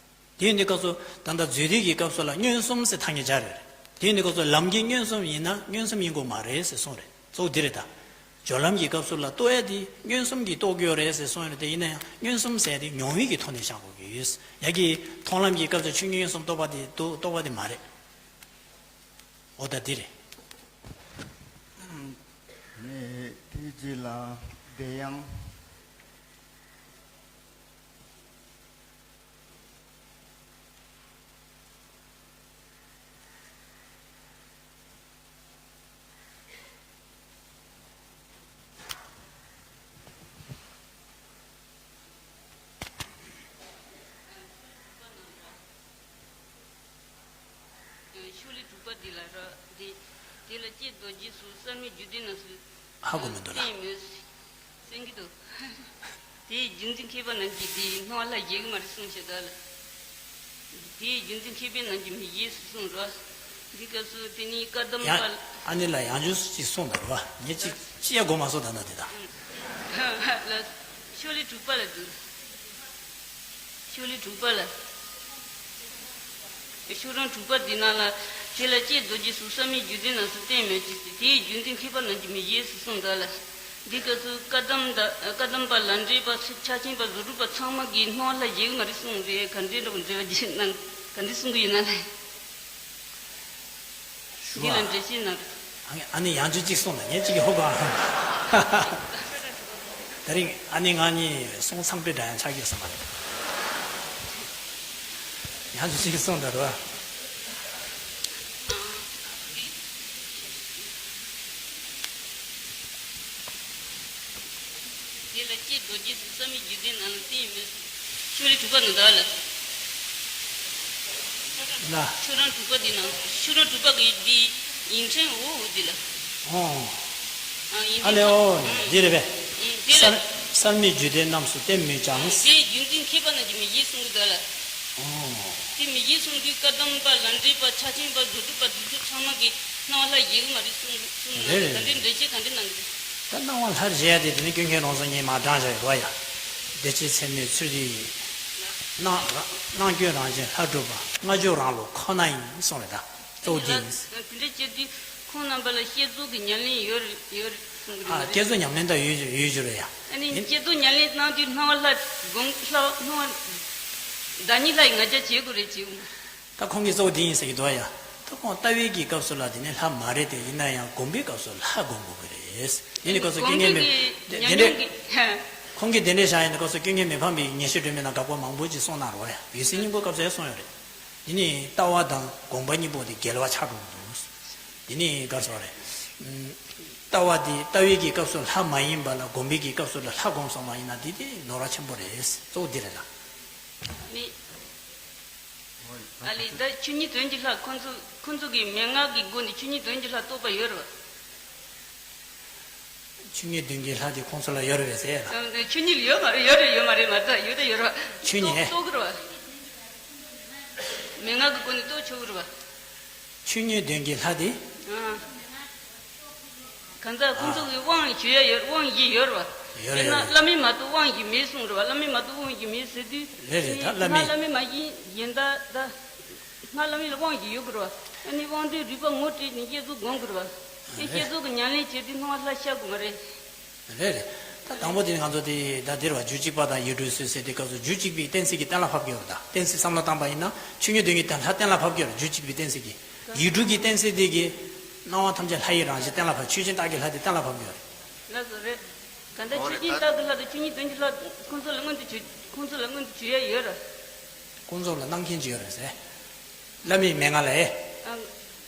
དེ་ཡིན་དུས་སྐབས་སུ་ད་ལྟ་རྫས་སྡུད་ཀྱི་སྐབས་སུ་ལ་མངོན་སུམ་ཟེར་ཐ་སྙད་སྦྱར་ཡོད་རེད། དེ་ཡིན་དུས་སྐབས་སུ་ལམ་གྱི་མངོན་སུམ་ཡིན་ན་མངོན་སུམ་ཡིན་དགོས་མ་རེད་ཟེར་གསུངས་རེད། གཙོ་བོ་འདི་རེད་ད། སྦྱོར་ལམ་གྱི་སྐབས་སུ་ལ་རྟོགས་ཡ་དེ་མངོན་སུམ་གྱིས་རྟོགས་ཀྱི་ཡོད་རེད་ཟེར་གསུངས་ཡོད་རེད་དེ། ཡིན་ན་ཡང་མངོན་སུམ་ཟེར་དེ་མྱོང་བའི་གི་ཐོག་ནས་བཞག་དགོས་ཀྱི་ཡོད། ཡ་གི་མཐོང་ལམ་གྱི་སྐབས་སུ་ཆོས་ཉིད་མངོན་སུམ་རྟོགས་པ་དེ་འདུག་རྟོགས་པ་དེ་མ་རེད། འོ་ད་འདི་རེད། ནས་དེའི་རྗེས་ལ་བདེ་ཡང་། ཤོ་ལོ་ཀ་དྲུག་པ་འདི་ལ་ར། དེ་དེ་ལ་ཀྱེ་རྡོ་རྗེ་སོགས་གསར་མའི་རྒྱུད་སྡེ་རྣམས་སུ། ཧ་གོ་མི་འདུག་ལ། བསྟན་མོད། གསན་གྱི་འདུག་དེའི་རྒྱུ་མཚན་མཁས་པ་རྣམས་ཀྱིས་དེའི་སྣང་བ་ལྷར་བཞེད་ཀྱི་མ་རེད་གསུངས་ཤག་ད་ལ། དེའི་རྒྱུ་མཚན་མཁས་པ་རྣམས་ཀྱིས་མི་བཞེད་ཟེར་གསུངས་རོ། འདི་སྐབས་སུ་དེ་ནི་བཀའ་གདམས་ཡང་པ། ཨ་ནི་ལ་ཡང་བསྐྱར་ཅིག་གསུངས་དང་རོ། ངས་ཅིག་ཅི་ཡང་གོ་མ་སོང་ད་ན་དེ་དང་། ལ། ཤོ་ལོ་ཀ་དྲུག་པ་ལ་འདུག་ཤོ་ལོ་ཀ་དྲུག་པ་ལ། ཤོ་ལོ་ཀ་དྲུག་པ་འདི་ནང་ལ། དེ་ལ་ཀྱེ་རྡོ་རྗེ་སོགས་གསར་མའི་རྒྱུད་སྡེ་རྣམས་སུ་བསྟན་མོད་ཀྱི། དེའི་རྒྱུ་མཚན་མཁས་པ་རྣམས་ཀྱིས་མི་བཞེད་ཟེར་གསུངས་ད་ལ། འདི་སྐབས་སུ་བཀའ་གདམས་དང་བཀའ་གདམས་པ་ལ་འདྲེས་པ་ཕྱག་ཆེན་པ་བཟོ་དྲུག་པ་ཚང་མ་གིས་སྣང་བ་ལྷར་བཞེད་ཀྱི་མ་རེད་གསུངས་རེད། ག་འདྲའི་འདྲ་པོ་འགྲེལ་བ་བྱེད་ན་ག་འདྲ་གསུང་གི་ཡོད་ན་ལ། འདི་ལ་འགྲེལ་བཤད་གནང་། ཨ་ནི་ཡང་བསྐྱར་གཅིག་གསུངས་ན་ངས་གཅིག་གི་ཧོ་ག་ད་རིང་ཨ་ནི་ང་གཉིས་གསུང་ཚངས་པའི་སྒྲ་ཡང་ཆགས་ཀྱི་ཡོད་ས་མ་རེད། ཡང་བསྐྱར་གཅིག་གསུངས་ད་རོ། དེ་ལ་ཀྱེ་རྡོ་རྗེ་སོགས་གསར་མའི་རྒྱུད་སྡེ་རྣམས་ལ་བསྟན་མོད། ཤོ་ལོ་ཀ་དྲུག་པ་ནི་ད་ལ། ལ། ཤོ་ལོ་ཀ་དྲུག་པ་འདི་ན། ཤོ་ལོ་ཀ་དྲུག་པ་གི་འདི་ཡིག་ཕྲེང་འོ་འོ་འདི་ལ། ཨོ། ཨ་ཡིག་ཨ་ཕྲེང་ལེ་འོ། ཨང་། འདི་རེད་པས། ཨང་། འདི་ལ། གསར་གསར་མའི་རྒྱུད་སྡེ་རྣམས་སུ་བསྟན་མོད་ཀྱང་། ཨང་། དེའི་རྒྱུ་མཚན་མཁས་པ་རྣམས་ཀྱིས་མི་བཞེད་གསུང་གི་ད་ལ། ཨོ། དེ་མི་བཞེད་གསུང་དུས་བཀའ་གདམས་པ་ལ་འདྲེས་པ་ཕྱག་ཆེན་པ་བཟོ་དྲུག་པ་བདུད་ཚོགས་ཚང་མ་གིས་སྣང་བ་ལྷར་བཞེད་ཀྱི་མ་རེད་གསུང་གསུང་གི། རེད་རེད། ག་འདྲའི་འགྲེལ་བཤད་ག་འདྲ་གནང་གི། ད་སྣང་བ་ལྷར་བཞེད་ཡ་དེ་དེ་ནི་ཀུན་མཁྱེན་རང་བྱུང་ཉིད་མ་བགྲང་བྱ་ཡོད་པ་ཡ། བདེ་སྐྱིད་ཚད་མེད་ཚུལ་འདི་ཡིས། སྣང་སྣང་སྐྱོན་རང་བཞིན་ལྷར་གྲུབ་པ། སྔ་འགྱུར་རང་ལུགས་ཁོ་ན་ཡིན་གསུངས་རེད་ད། གཙོ་བོ་འདི་ཡིན། དེ་འདྲ་བྱེད་དུས་ཁོང་རྣམ་པ་ལ་བསྐྱེད་རྫོགས་ཀྱི་ཉམས་ལེན་ཡོད་རེད་ཡོད་རེད་གསུང་གི་རེད། ཨ་བསྐྱེད་རྫོགས་ཉམས་ལེན་ད་ཡོད་ཡོད་རྒྱུ་རེད་ཡ། ཨ་ནི་ཡིན། བསྐྱེད་རྫོགས་ཉམས་ལེན་གནང་དུས་སྣང་བ་ལྷ་སྒོམ་ལྷ་སྣང་བ་བདག་ཉིད་ལྷ་ཡི་ང་རྒྱལ་བྱེད་དགོས་རེད་བྱེད་དགོས། ད་ཁོང་གིས་གཙོ་བོ་འདི་ཡིན་ཟེར་གྱི་འདུག་ཡ། ད་ཁོང་ལྟ་བའི་གི་སྐབས་སུ་ལ་དེ་ནི་ལྷ་མ་རེད་དེ། ཡིན་ན་ཡང་སྒོམ་པའི་སྐབས་སུ་ལྷ་སྒོམ་དགོས་ཀྱི་རེད། དེ་ནི་སྐབས་སུ་ཀུན་མཁྱེན་མེད་དེ་དེ་འདྲས། ཁོང་གིས་དེ་འདྲས་བཞག་ཡིན་ན་སྐབས་སུ་ཀུན་མཁྱེན་མི་ཕམ་པའི་ཉེར་ཞི་སྒྲོན་མེ་ནང་དགག་པ་མང་པོ་ཅིག་གསུངས་གནང་རོགས་ཡ། འོད་གསལ་སྙིང་པོའི་སྐབས་སུ་ཡང་གསུངས་ཡོད་རེད། དེ་ནི་ལྟ་བ་དང་སྒོམ་པ་གཉིས་པོ་དེ་འགལ་བ་ཆགས་འགྲོ་གི་འདུག་དེ་ནི་ག་རེ་ཟེར་བ་རེད། ལྟ་བ་དེ་ལྟ་བའི་གི་སྐབས་སུ་ལྷ་མ་ཡིན་པ་ལ་སྒོམ་པའི་གི་སྐབས་སུ་ལ་ལྷ་སྒོམ་སོང་བ་ཡིན་ན་དེ་དེ་ནོར་བ་ཆེན་པོ་རེད། གཙོ་བོ་འདི་རེད་ལ། མི། ཨ་ལས་ད་ཆོས་ཉིད་དོན་གྱི་ལྷ་ཁོང་ཚོ་ཁོང་ཚོ་གི་མན་ངག་གི་སྒོ་ནས་ཆོས་ཉིད་དོན་གྱི་ལྷ་རྟོགས་པ་ཡོད་རེད་བ། ཆོས་ཉིད་དོན་གྱི་ལྷ་དེ་ཁོང་ཚོ་ལ་ཡོད་རེད་པས་ཟེར་ལ། ཨ་ཆོས་ཉིད་ལ་ཡོད་མ་རེད། ཡོད་རེད་ཡོད་མ་རེད་མ་རེད། ཡོད་ད་ཡོད་རེད་བ། ཆོས་ཉིད། རྟོགས་རྟོགས་གི་རེད་བ། མན་ངག་གི་སྒོ་ནས་རྟོགས་ཆོག་གི་རེད་བ། ཆོས་ཉིད་དོན་གྱི་ལྷ་དེ། ཨ། གང་ཟག་ཁོང་ཚོ་གི་དབང་ཞུ་ཡ་ཡོད། དབང་བཞི་ཡོད་རེད་བ། ཡོད་རེད། དེ་ན་ཡོད་རེད། བླ་མེད་མ་གཏོགས་དབང་བཞི་མེད་གསུངས་རེད་བ། བླ་མེད་མ་གཏོགས་དབང་བཞི་མེད་ཟེར་དུས། རེད་རེད། ད་བླ་མེད། སྔགས་བླ་མེད་མ་ཡིན་ཡིན་ད་ད། སྔགས་བླ་མེད་ལ་དབང་བཞི་ཡོད་དགོས་རེད་བ། ཨ་ནི་དབང་དོན་རིག་པ་ངོ་སྤྲད་ནས་བསྐྱེད་རྫོགས་སྒོམ་དགོས་རེད་བ། ཨ་ནི་རེད། བསྐྱེད་རྫོགས་ཀྱི་ཉམས་ལེན་བྱེད་དུས་སྣང་བ་ལྷར་ཤར་དགོས་མ་རེད། རེད་རེད། ད་དང་པོ་དེ་ནི་ང་ཚོ་དེ་ད་འདིར་བ་རྒྱུད་གཅིག་པ་དང་ཡིག་འབྲུ་སོ་སོ་ཟེར་དུས་སྐབས་སུ་རྒྱུད་གཅིག་པའི་གཏན་ཚིགས་ཀྱིས་གཏན་ལ་ཕབ་ཀྱི་ཡོད་རེད། ད་གཏན་ཚིགས་བསམ་བློ་བཏང་པ་ཡིན་ན་ཆོས་ཉིད་དོན་གྱི་ལྷ་གཏན་ལ་ཕབ་ཀྱི་ཡོད་རེད། རྒྱུད་གཅིག་པའི་གཏན་ཚིགས་ཀྱིས། ཡིག་འབྲུ་གི་གཏན་ཚིགས་དེ་གིས་སྣང་བ་ཐམས་ཅད་ལྷ་ཡི་རང་བཞིན་གཏན་ལ་ཕབ། ཆོས་ཅན་བདག་གི་ལྷ་དེ་གཏན་ལ་ཕབ་ཀྱི་ཡོད་རེད། ལགས་སོ་རེད། ད་ལྟ་ཆོས་ཅན་བདག་གི་ལྷ་དང་ཆོས་ཉིད་དོན་གྱི་ལྷ་ཁོང་ཚོ་ལ་མངོན་དུ་གྱུར། ཁོང་ཚོ་ལ་མངོན་དུ་གྱུར་ཡ་ཡོད་རེད། ཁོང་ཚོ་ལ་སྣང་མཁན་ཅིག་ཡོད་རེད་ཟེར། བླ་མའི་མན་ངག་ལ་ཨེ། ཨ།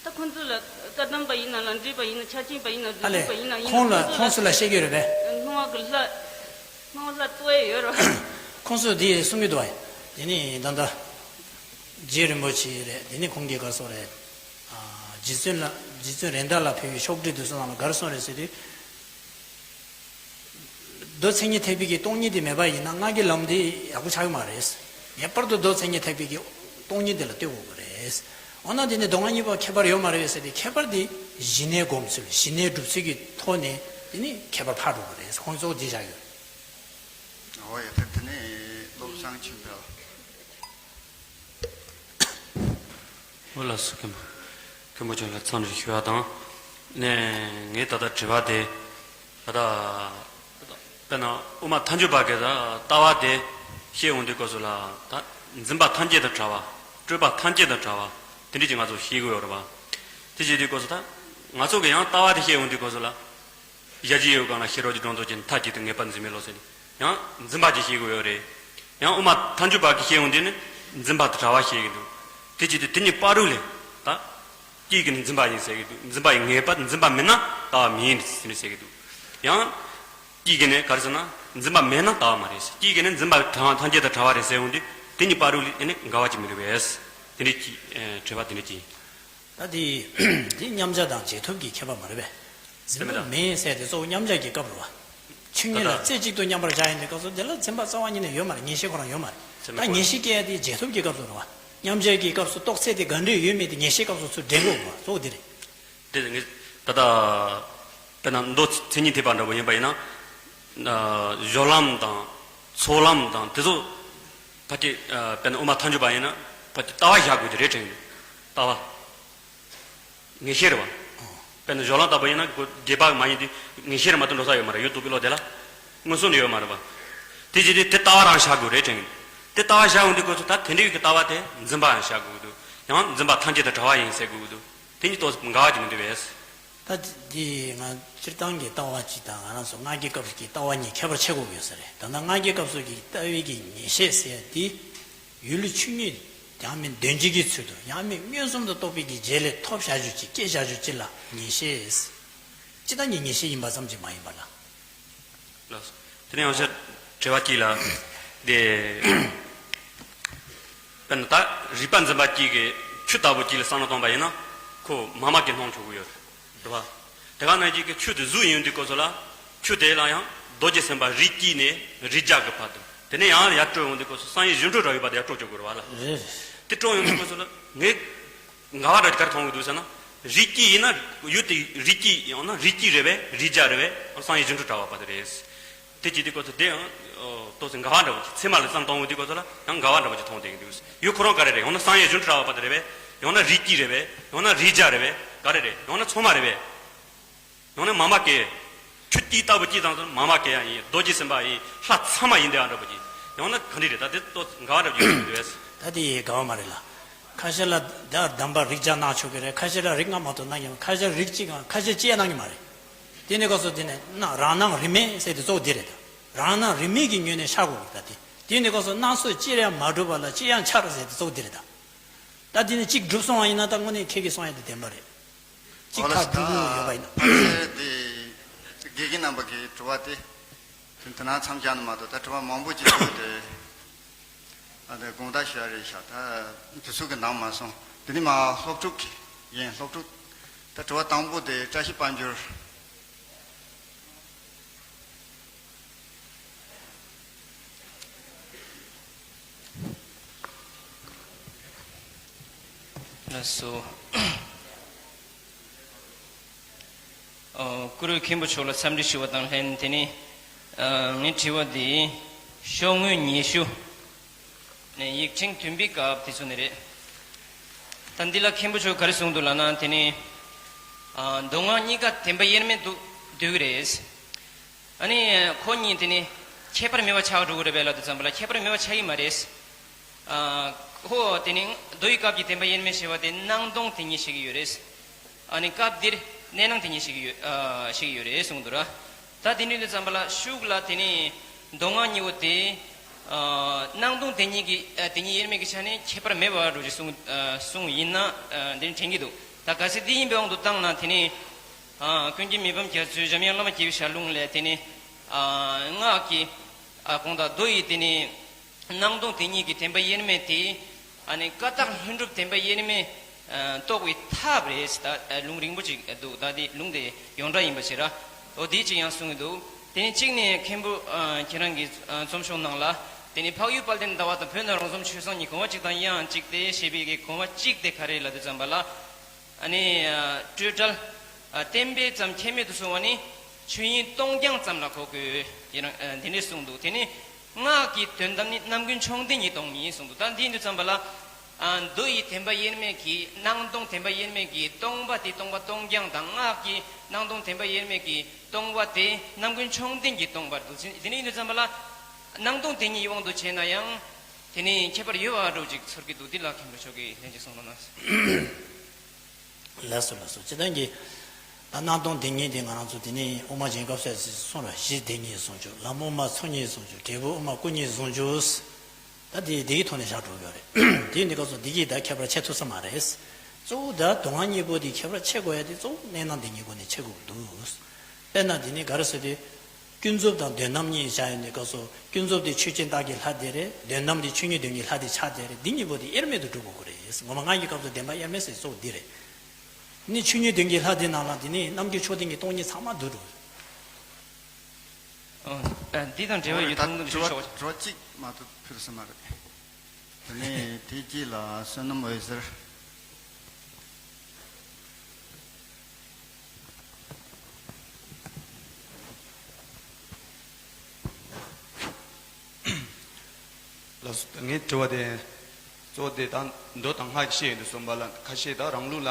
ད་ཁོང་ཚོ་ལ་བཀའ་གདམས་པ་ཡིན་ན་ལམ་འབྲས་པ་ཡིན་ན་ཕྱག་ཆེན་པ་ཡིན་ན་ཨ་བདུད་ལས་རྩི་པ་ཡིན་ན་ཡིན་ན་ཁོང་ལ་ཁོང་ཚོ་ལ་བཤད་ཀྱི་ཡོད་རེད་པས། སྣང་བ་གི་ལྷ། སྣང་བ་ལྷ་ལྟོས་ཡ་ཡོད་རེད་བ། ཁོང་ཚོས་འདི་གསུང་གི་འདུག་བ། དེ་ནི་ད་ལྟ་རྗེ་རིན་པོ་ཆེ་རེད། དེ་ནི་ཁོང་གིས་ག་རེ་གསུངས་རེད། ཨ། རྗེ་བཙུན་ལ་རྗེ་བཙུན་རེད་མདའ་ལ་ཕེབས་པའི་ཤོག་དྲིལ་དུ་གསུངས་ནང་ལ་ག་རེ་གསུངས་རེད་ཟེར་དུས། མདོ་མཚན་ཉིད་ཐེག་པའི་གི་སྟོང་ཉིད་དེ་མེད་པ་ཡིན་ན་སྔགས་ཀྱི་ལམ་དེ་ཡག་པོ་ཆགས་ཀྱི་མ་རེད། ངེས་པར་དུ་མདོ་མཚན་ཉིད་ཐེག་པའི་གི་ སྟོང་ཉིད་དེ་ལ་ལྟོས་དགོས་ཀྱི་རེད། འོ་ན་དེ་ནི་མདོ་སྔགས་གཉིས་པོ་ཁྱད་པར་ཡོད་མ་རེད་ཟེར་ཏེ། ཁྱད་པར་དེ་ཞི་གནས་སྒོམ་ཚུལ། ཞི་གནས་སྒྲུབ་ཚུལ་གྱི་ཐོག་ནས་དེ་ནི་ཁྱད་པར་འཕགས་འགྲོ་གི་རེད། ཁོང་ཚོ་འདི་བཞག་ཡོད། འོ་ཡ། དེ་དེ་ནི་བློ་བཟང་ཆོས་འཕེལ། འོ་ལགས་སོ། མཁན་པོ་མཁན་པོ་ཆོས་ལ་འཚམས་འདྲི་ཞུ་བ་དང་། ནས་ངས་ད་ལྟ་དྲི་བ་དེ། ད་ལྟ་དཔེར་ན་དབུ་མ་ཐལ་འགྱུར་བ་གི་ད་ལྟ་བ་དེ་བཤད་ཡོང་དུས་སྐབས་སུ་ལ། ད་འཛིན་པ་ཐམས་ཅད་དང་བྲལ་བ། སྤྲོས་པ་ཐམས་ཅད་དང་བྲལ་བ། དེ་འདྲ་ཅིག་ང་ཚོ་ཤེས་དགོས་ཡོད་རེད་པ། དེ་བྱེད་དུས་སྐབས་སུ་ད་ང་ཚོ་གི་ཡང་ལྟ་བ་དེ་བཤད་ཡོང་དུས་སྐབས་སུ་ལ། ཞལ་གྱིས་ཡོད་གང་ལ་ཤེས་རབ་ཀྱི་སྒྲོ་འདོགས་ཅན། མཐའ་གཅིག་ཏུ་ངེས་པར་འཛིན་མེད་བློ་ཟེར་ནས་ཡང་འཛིན་པ་ཅིག་བཤད་དགོས་ཡོད་རེད། ཡང་དབུ་མ་ཐལ་འགྱུར་བ་གི་བཤད་ཡོང་དུས་ནི་འཛིན་པ་དང་བྲལ་བ་བཤད་ཀྱི་འདུག་དེ་བྱེད་དུས་དེ་གཉིས་བར་དུ་ལས་ད། སྐྱེས་ཀྱི་ནི་འཛིན་པ་ཡིན་ཟེར་གྱི་འདུག་འཛིན་པ་ཡི་ངེས་པ། འཛིན་པ་མེད་ན་ལྟ་བ་མིན་ཟེར་ནས་ཟེར་གྱི་འདུག་ཡང་སྐྱེས་ཀྱི་ནི་ག་རེ་ཟེར་ན། འཛིན་པ་མེད་ན་ལྟ་བ་མ་རེད་ཟེར། སྐྱེས་ཀྱི་ནི་འཛིན་པ་ཐམས་ཅད་དང་བྲལ་བ་རེད་ཟེར་ཡོང་དུས་དེ་གཉིས་བར་དུ་ལས་ནི་འགལ་བ་ཅིག་མི་འདུག་པས། དེ་འདྲ་ཅིག་དྲི་བ་དེ་འདྲ་ཅིག་ཡིན། ད་དེ་དེ་མཉམ་གཞག་དང་རྗེས་ཐོབ་ཀྱི་ཁྱད་པར་མ་རེད་པས། འཛིན་པ་མེད་ཟེར་དེ་གཙོ་བོ་མཉམ་གཞག་གི་སྐབས་རེད་པ། ཆོས་ཉིད་ལ་རྩེ་གཅིག་ཏུ་མཉམ་པར་བཞག་ཡིན་དུས་སྐབས་སུ་དེ་ལ་འཛིན་པ་རྩ་བ་ཉིད་ནས་ཡོད་མ་རེད། ངེས་ཤེས་ཁོ་རང་ཡོད་མ་རེད། ད་ངེས་ཤེས་སྐྱེ་ཡ་དེ་རྗེས་ཐོབ་ཀྱི་སྐབས་སུ་རེད་པ། མཉམ་གཞག་གི་སྐབས་སུ་རྟོགས་ཚད་དེ་ག་འདྲས་ཡོད་མེད་དེ་ངེས་ཤེས་སྐབས་སུ་ཚུར་འདྲེན་དགོས་པ་གཙོ་བོ་དེ་རེད། དེ་ངས་ད་ལྟ་དཔེར་ན་མདོ་མཚན་ཉིད་ཐེག་པ་འདྲ་པོ་ཡིན་པ་ཡིན་ན། སྦྱོར་ལམ་དང་ཚོགས་ལམ་དང་དེ་ཚོ་ཕལ་ཆེར་དཔེར་ན་དབུ་མ་ཐལ་འགྱུར་བ་ཡིན་ན་ཕལ་ཆེར་ལྟ་བ་བཞག་དགོས་ཀྱི་རེད་དྲན་གྱི་འདུག་ལྟ་བ། ངེས་ཤེས་རེད་པ། དཔེར་ན་སྦྱོར་ལམ་ལྟ་བུ་ཡིན་ན་ཁོ་རྗེས་དཔག་མ་ཡིན་དུས་ངེས་ཤེས་རེད་མ་གཏོགས་འགྲོ་ས་ཡོད་མ་རེད། ཡུལ་རྟོགས་པའི་བློ་དེ་ལ་མངོན་སུམ་དུ་ཡོད་མ་རེད་པ། དེ་བྱེད་དུས་དེ་ལྟ་བ་རང་བཞག་དགོས་རེད་དྲན་གྱི་འདུག་དེ་ལྟ་བ་བཞག་ཡོང་དུས་སྐབས་སུ་ད་དེ་འདྲའི་གི་ལྟ་བ་དེ་འཛིན་པའང་བཞག་དགོས་ཀྱི་འདུག་ཡང་འཛིན་པ་ཐམས་ཅད་དང་བྲལ་བ་ཡིན་ཟེར་དགོས་ཀྱི་འདུག་དེ་གཉིས་ཏོག་ཙམ་འགལ་བ་ཅིག་མི་འདུག་པས། ད་འདི་ང་སྤྱིར་བཏང་གི་ལྟ་བ་གཅིག་དང་ང་རང་ཚོ་སྔགས་ཀྱི་སྐབས་སུ་གི་ལྟ་བ་གཉིས་ཁྱད་པར་ཕྱེ་དགོས་ཀྱི་ཡོད་ས་རེད། ད་ལྟ་སྔགས་ཀྱི་སྐབས་སུ་གི་ལྟ་བའི་གི་ངེས་ཤེས་ཟེར་ཡ་འདི་ཡུལ་ཆོས་ཉིད་ཡང་མིན་དོན་སྤྱི་གི་ཚུལ་དུ། ཡང་མིན་མངོན་སུམ་དུ་རྟོགས་པའི་གི་རྗེས་ལས་ཐོབ་བཞག་རྒྱུ་ཅིག་སྐྱེ་བཞག་རྒྱུ་ཅིག་ལ་ངེས་ཤེས། སྤྱིར་བཏང་གི་ངེས་ཤེས་ཡིན་པ་ཙམ་གྱིས་མ་ཡིན་པ་ལ། ལགས་སོ། དེ་ནས་ཡང་ཤར་དྲི་བ་གཅིག་ལ། དེ་དཔེར་ན་ད་རིག་པ་འཛིན་པ་གཅིག་གིས་ཆུ་ལྟ་བུ་གཅིག་ལ་བསམ་བློ་བཏང་པ་ཡིན་ན་ཁོ་མ་མ་གིས་སྣང་ཆོག་གི་ཡོད་རེད་པ། དེ་ག་ནང་བཞིན་གྱི་ཆུ་དེ་གཟུགས་ཡིན་དུས་སྐབས་སུ་ལ་ཆུ་དེ་ལ་ཡང་རྡོ་རྗེ་སེམས་དཔའ་རིགས་དཀྱིས་ནས་རིགས་བརྒྱ་གི་བར་དུ། དེ་ནས་ཡང་ཡར་སྤྲོ་ཡོང་དུས་སྐབས་སུ་བསམ་ཡས་གཞི་གྲོལ་ར་ཡོད་པ་དེ་ཡར་སྤྲོ་བཅུག་དགོས་རེད་པ་ལ། རེད། དེ་སྤྲོ་ཡོང་དུས་སྐབས་སུ་ལ་ངས། འགལ་བ་འདྲ་ག་རེ་མཐོང་གི་འདུག་ཟེར་ན། རིགས་དཀྱིས་ཡིན་ན་ཡུལ་དེ་རིགས་དཀྱིས་ཡང་ན་རིགས་དཀྱིས་རེད་པས། རིགས་བརྒྱ་རེད་པས། བསམ་ཡས་གཞི་གྲོལ་འདྲ་བ་པ་དེ་རེད། དེ་བྱེད་དུས་སྐབས་སུ་དེ་ཡང་ཏོག་ཙམ་འགལ་བ་འདྲ་བོ་ཅིག་ཚད་མ་ལ་བསམ་བཏང་འོང་དུས་སྐབས་སུ་ལ་ཡང་འགལ་བ་འདྲ་བོ་ཅིག་མཐོང་བསྡད་ཀྱི་འདུག་ཡུལ་ཁོ་རང་ག་རེ་རེད། ཡང་ན་བསམ་ཡས་གཞི་གྲོལ་འདྲ་བ་པ་དེ་རེད་པས། ཡང་ན་རིགས་དཀྱིས་རེད་པས། ཡང་ན་རིགས་བརྒྱ་རེད་པས། ག་རེ་རེད། ཡང་ན་ཚང་མ་རེད་པས། ཡང་ན་མ་མ་ཀའི། ཆུ་དཀྱིས་ལྟ་བུ་གཅིག་ཙམ་ཚོ་མ་མ་ཀའི་ཡང་ཡིན། རྡོ་རྗེ་སེམས་དཔའ་ཡིན། ལྷ་ཚང་མ་ཡིན་དེ་ཨ་འདྲ་པོ་ཅིག་ཡང་ན་ག་འདྲ་རེད། ད་དེ་ཏོག་འགལ་བ་འདྲ་པོ་ཅིག་ཡོད་རེད། ད་དེ་འགལ་བ་མ་རེད་ལ། ཁ་ཤས་ལ་ད་གདམས་པ་རིགས་བརྒྱ་གནང་ཆོག་གི་རེད། ཁ་ཤས་ལ་རིགས་ལྔ་མ་གཏོགས་གནང་གི་མ། ཁ་ཤས་རིགས་གཅིག་གང་ཁ་ཤས་གཅིག་ཡང་གནང་གི་མ་རེད། དེ་ནས་སྐབས་སུ་དེ་ནས་ན་རང་སྣང་རིས་མེད་ཟེར་དེ་གཙོ་བོ་དེ་རེད། ད་རང་སྣང་རིས་མེད་ཀྱི་ངོས་ནས་ཤར་དགོས་རེད། ད་དེ་དེ་ནས་སྐབས་སུ་སྣང་ཚོགས་ཅིར་ཡང་མ་གྲུབ་པ་ལ་ཅིར་ཡང་འཆར་ཟེར་དེ་གཙོ་བོ་དེ་རེད་ད། ད་དེ་ནས་གཅིག་གྲུབ་སོང་བ་ཡིན་ན་ད་དངོས་གནས་ཁྱེད་ཀྱིས་གསུང་ཡ་དེ་བདེན་པ་རེད། གཅིག་ཁ་བསྒྲུབས་ཡོད་པ་ཡིན་ན། ཕལ་ཆེར་དེ་དགེ་རྒན་རྣམ་པ་གི་དྲི་བ་དེ་དེ་ནང་མཚམས་བཞག་ན་མ་གཏོགས་ད་དྲི་བ་མང་པོ་ཅིག་ཡོད་དེ། ཨ་དེ་དགོངས་དག་ཞུ་ཡ་རེད་ཤག་ད་དུས་ཚོད་ཀྱིས་འདང་མ་སོང་། དེ་ནས་མ་སློབ་ཕྲུག་ཡིན། སློབ་ཕྲུག་ད་དྲི་བ་དང་པོ་དེ་བཀྲ་ཤིས་དཔལ་འབྱོར། ལགས་སོ། ཨོ། གུ་རུ་མཁན་པོ་མཆོག་ལ་འཚམས་འདྲི་ཞུ་བ་དང་ལྷན་དེ་ནི། ཨ་ངའི་དྲི་བ་འདི་ཤོག་ངོས་ཉི་ཤུ་ནས་ཡིག་ཕྲེང་བདུན་པའི་སྐབས་དེ་ཚོ་ནས་རེད། ད་འདི་ལ་མཁན་པོ་མཆོག་ག་རེ་གསུངས་འདུག་ལབ་ན། དེ་ནི་ཨ་མདོ་སྔགས་གཉིས་ཀ་བདེན་པ་དབྱེར་མེད་དུ་འདུས་ཀྱི་རེད། ཨ་ནི་ཁོ་གཉིས་དེ་ནི་ཁྱད་པར་མེད་པ་ཆགས་འགྲོ་གི་རེད་པས་ལབ་དུས་ཙམ་པ་ལ་ཁྱད་པར་མེད་པ་ཆགས་ཀྱི་མ་རེད། ཨ་ཁོ་དེ་ནི་མདོ་ཡི་སྐབས་ཀྱི་བདེན་པ་དབྱེར་མེད་ཞེས་པ་དེ་སྣང་སྟོང་དེ་ཉིད་བཤད་ཀྱི་ཡོད་རེད། ཨ་ནི་སྐབས་འདིར་གནས་སྣང་དེ་ཉིད་བཤད་ཀྱི་ཡོད། ཨ་བཤད་ཀྱི་ཡོད་རེད་གསུངས་འདུག་ར། ད་དེ་འདྲ་ཡིན་དུས་ཙམ་པ་ལ་ཤུགས་ལ་དེ་ནི་མདོ་སྔགས་གཉིས་པོ་དེ་ཨ་སྣང་སྟོང་དེ་ཉིད་ཀྱི་ཨ་དེ་ཉིད་དབྱེར་མེད་ཀྱི་ཆ་ནས་ཁྱད་པར་མེད་པ་འདྲ་ཅིག་གསུངས། ཨ་གསུངས་ཡིན་ན་ཨ་འདི་འདྲ་དྲན་གྱི་འདུག་ད་གལ་སྲིད་འདི་ཡིན་པའི་དབང་དུ་བཏང་ན་དེ་ནི། ཨ་ཀུན་མཁྱེན་མི་ཕམ་རྒྱ་མཚོའི་འཇམ་དབྱངས་བླ་མ་དགྱེས་པའི་ཞལ་ལུང་ལས་དེ་ནི། ཨ་སྔགས་ཀྱི་ཨ་དགོངས་དག་མདོ་ཡི་དེ་ནི་སྣང་སྟོང་དེ་ཉིད་ཀྱི་བདེན་པ་དབྱེར་མེད་དེ། ཨ་ནི་ཀ་དག་ལྷུན་གྲུབ་བདེན་པ་དབྱེར་མེད་ཨ་རྟོགས་པའི་ཐབས་རེད། ད་ཨ་ལུང་རིང་པོ་ཅིག་འདུག་ད་དེ་ལུང་དེ་ཡོངས་གྲགས་ཡིན་པ་བྱས་ར། འོ་དེ་ཅིག་ཡང་གསུངས་ཀྱི་འདུག་དེ་ནི་གཅིག་ནས་མཁན་པོ་ཨ་ཁྱེད་རང་གི་ཨ་རྩོམ་ཤོག་ནང་ལ། དེ་ནས་འཕགས་ཡུལ་དཔལ་ལྡན་ཟླ་བ་དང་བོད་ན་རོང་ཟོམ་ཆོས་བཟང་གཉིས་གོ་བ་གཅིག་དང་དབྱངས་གཅིག་སྟེ་ཞེས་པའི་གི་གོ་བ་གཅིག་དེ་ག་རེ་ལབ་དུས་ཙམ་པ་ལ། ཨ་ནི་སྤྲོས་བྲལ་བརྟན་པའི་ཙམ་ཁྱད་མེད་དུ་སོང་བ་ནི་ཆོས་དབྱིངས་སྟོང་རྐྱང་ཙམ་ལ་གོ་དགོས། དེ་རང་དེ་འདྲས་གསུངས་འདུག་དེ་ནི་སྔགས་ཀྱི་དོན་དམ་ནི་རྣམ་ཀུན་མཆོག་ལྡན་གྱིས་སྟོང་ཉིད་གསུངས་འདུག་ད་འདི་ཡིན་དུས་ཙམ་པ་ལ། མདོ་ཡི་བདེན་པ་དབྱེར་མེད་ཀྱི་སྣང་སྟོང་བདེན་པ་དབྱེར་མེད་ཀྱི་སྟོང་པ་དེ་སྟོང་པ་སྟོང་རྐྱང་དང་སྔགས་ཀྱི་སྣང་སྟོང་བདེན་པ་དབྱེར་མེད་ཀྱི་སྟོང་པ་དེ་རྣམ་ཀུན་མཆོག་ལྡན་གྱིས་སྟོང་པར་འདུག་དེ་ནི་ཡིན་དུས་ཙམ་པ་ལ། སྣང་སྟོང་དེ་ཉིད་དབང་དུ་བྱས་ན་ཡང་། དེ་ནི་ཁྱད་པར་ཡོད་པ་འདྲ་ཅིག་ཚོར་གྱི་འདུག་འདི་ལ་མཁན་པོ་མཆོག་གིས་ལན་ཅིག་གསུང་རོགས་གནང་། ལགས་སོ་ལགས་སོ། སྤྱིར་བཏང་གི་ད་སྣང་སྟོང་དེ་ཉིད་དེ་ང་རང་ཚོ་དེ་ནི་དབུ་མ་འཇིག་རྟེན་སྐབས་སུ་གསུངས་ར། གཞི་དེ་ཉིད་ཟུང་འཇུག་ལམ་དབུ་མ་ཚོགས་གཉིས་ཟུང་འཇུག་འབྲས་བུ་དབུ་མ་སྐུ་གཉིས་ཟུང་འཇུག་ད་དེ་དེའི་ཐོག་ནས་བཞག་འགྲོ་གི་ཡོད་རེད། དེ་ཡིན་དུས་སྐབས་སུ་འདི་གིས་ད་ཁྱད་པར་ཕྱེ་ཐུབ་ས་མ་རེད། གཙོ་བོ་ད་དོན་ལྔ་གཉིས་པོ་དེ་ཁྱད་པར་ཕྱེ་དགོས་ཡ་དེ་གཙོ་བོ་གནས་སྣང་དེ་གཉིས་སྒོ་ནས་ཕྱེ་དགོས་འདུག་དཔེར་ན་དེ་ནི་ག་རེ་ཟེར་དུས། ཀུན་རྫོབ་དང་དོན་དམ་གཉིས་བཞག་ཡོང་དུས་སྐབས་སུ་ཀུན་རྫོབ་དེ་ཆོས་ཅན་རྟགས་ཀྱི་ལྷ་དེ་རེད། དོན་དམ་དེ་ཆོས་ཉིད་དོན་གྱི་ལྷ་དེ་ཆགས་བསྡད་རེད། འདི་གཉིས་པོ་དེ་དབྱེར་མེད་དུ་སྒྲུབ་དགོས་ཀྱི་རེད། ངོ་མ་སྔགས་ཀྱི་སྐབས་སུ་བདེན་པ་དབྱེར་མེད་ཟེར་གཙོ་བོ་འདི་རེད། ནི་ཆོས་ཉིད་དོན་གྱི་ལྷ་དེ་ནང་ལ་དེ་ནི་རྣམ་ཀུན་མཆོག་ལྡན་གྱིས་སྟོང་ཉིད་ཚང་མ་བསྡུ་འགྲོ། ཨ། འདི་དང་འབྲེལ་བ་ཡོད། ད་ཐུང་ཐུང་ཞུ་ཆོག་པ། དྲི་བ་གཅིག་མ་གཏོགས་ཕུལ་ས་མ་རེད། དེ་ནས་དེའི་རྗེས་ལ་བསོད་ནམས་འོད་ཟེར། ལགས་སོ། ངའི་དྲི་བ་དེ། གཙོ་བོ་དེ་དང་མདོ་དང་སྔགས་ཀྱི་བཤད་ཡོང་དུས་ཙམ་པ་ལ་ཁ་ཤས་དང་རང་ལུགས་ལ།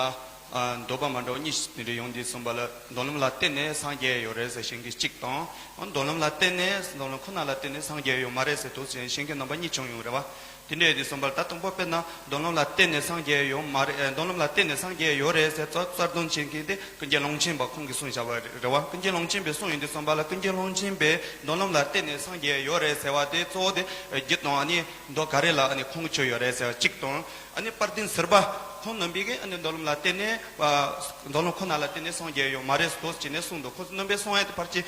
ཨ། འདོད་པ་མ་འདྲ་བ་གཉིས་དེ་འདྲ་ཡོང་དུས་ཙམ་པ་ལ་མདོ་ལམ་ལ་བརྟེན་ནས་སངས་རྒྱས་ཡོད་རེད་ཟེར་མཁན་གཅིག་དང་། མདོ་ལམ་ལ་བརྟེན་ནས་མདོ་ལམ་ཁོ་ན་ལ་བརྟེན་ནས་སངས་རྒྱས་ཡོད་མ་རེད་ཟེར་འདུག་ཟེར་མཁན་རྣམ་པ་གཉིས་བྱུང་ཡོང་རེད་བ། དེ་འདྲ་ཡོད་དུས་ཙམ་པ་ལ་ད་དང་པོ་དཔེར་ན་མདོ་ལམ་ལ་བརྟེན་ནས་སངས་རྒྱས་ཡོད་མ་རེད། མདོ་ལམ་ལ་བརྟེན་ནས་སངས་རྒྱས་ཡོད་རེད་ཟེར་རྩ་རྩ་དོན་བྱེད་མཁན་དེ་ཀུན་མཁྱེན་ཀློང་ཆེན་པ་ཁོང་གིས་གསུངས་བཞག་པ་རེད་བ། ཀུན་མཁྱེན་ཀློང་ཆེན་པས་གསུངས་ཡོང་དུས་ཙམ་པ་ལ་ཀུན་མཁྱེན་ཀློང་ཆེན་པས་མདོ་ལམ་ལ་བརྟེན་ནས་སངས་རྒྱས་ཡོད་རེད་ཟེར་བ་དེ་གཙོ་བོ་དེ་རྒྱུ་དང་ཨ་ནི་མདོ་ག་རེ་ལ་ཨ་ནི་ཁུངས་བཅོལ་ཡོད་རེད་ཟེར་བ་གཅིག་དང་། ཨ་ནི་དཔལ་ལྡན་ཟུར་པ་ཁོང་རྣམ་པས་ཀྱི་ཨ་ནི་མདོ་ལམ་ལ་བརྟེན་ནས་མདོ་ལམ་ཁོ་ན་ལ་བརྟེན་ནས་སངས་རྒྱས་ཡོད་མ་རེད་ཟེར་འདུག་ཟེར་ནས་གསུངས་འདུག་ཁོང་རྣམ་པས་གསུང་ཡ་དེ་ཕལ་ཆེར་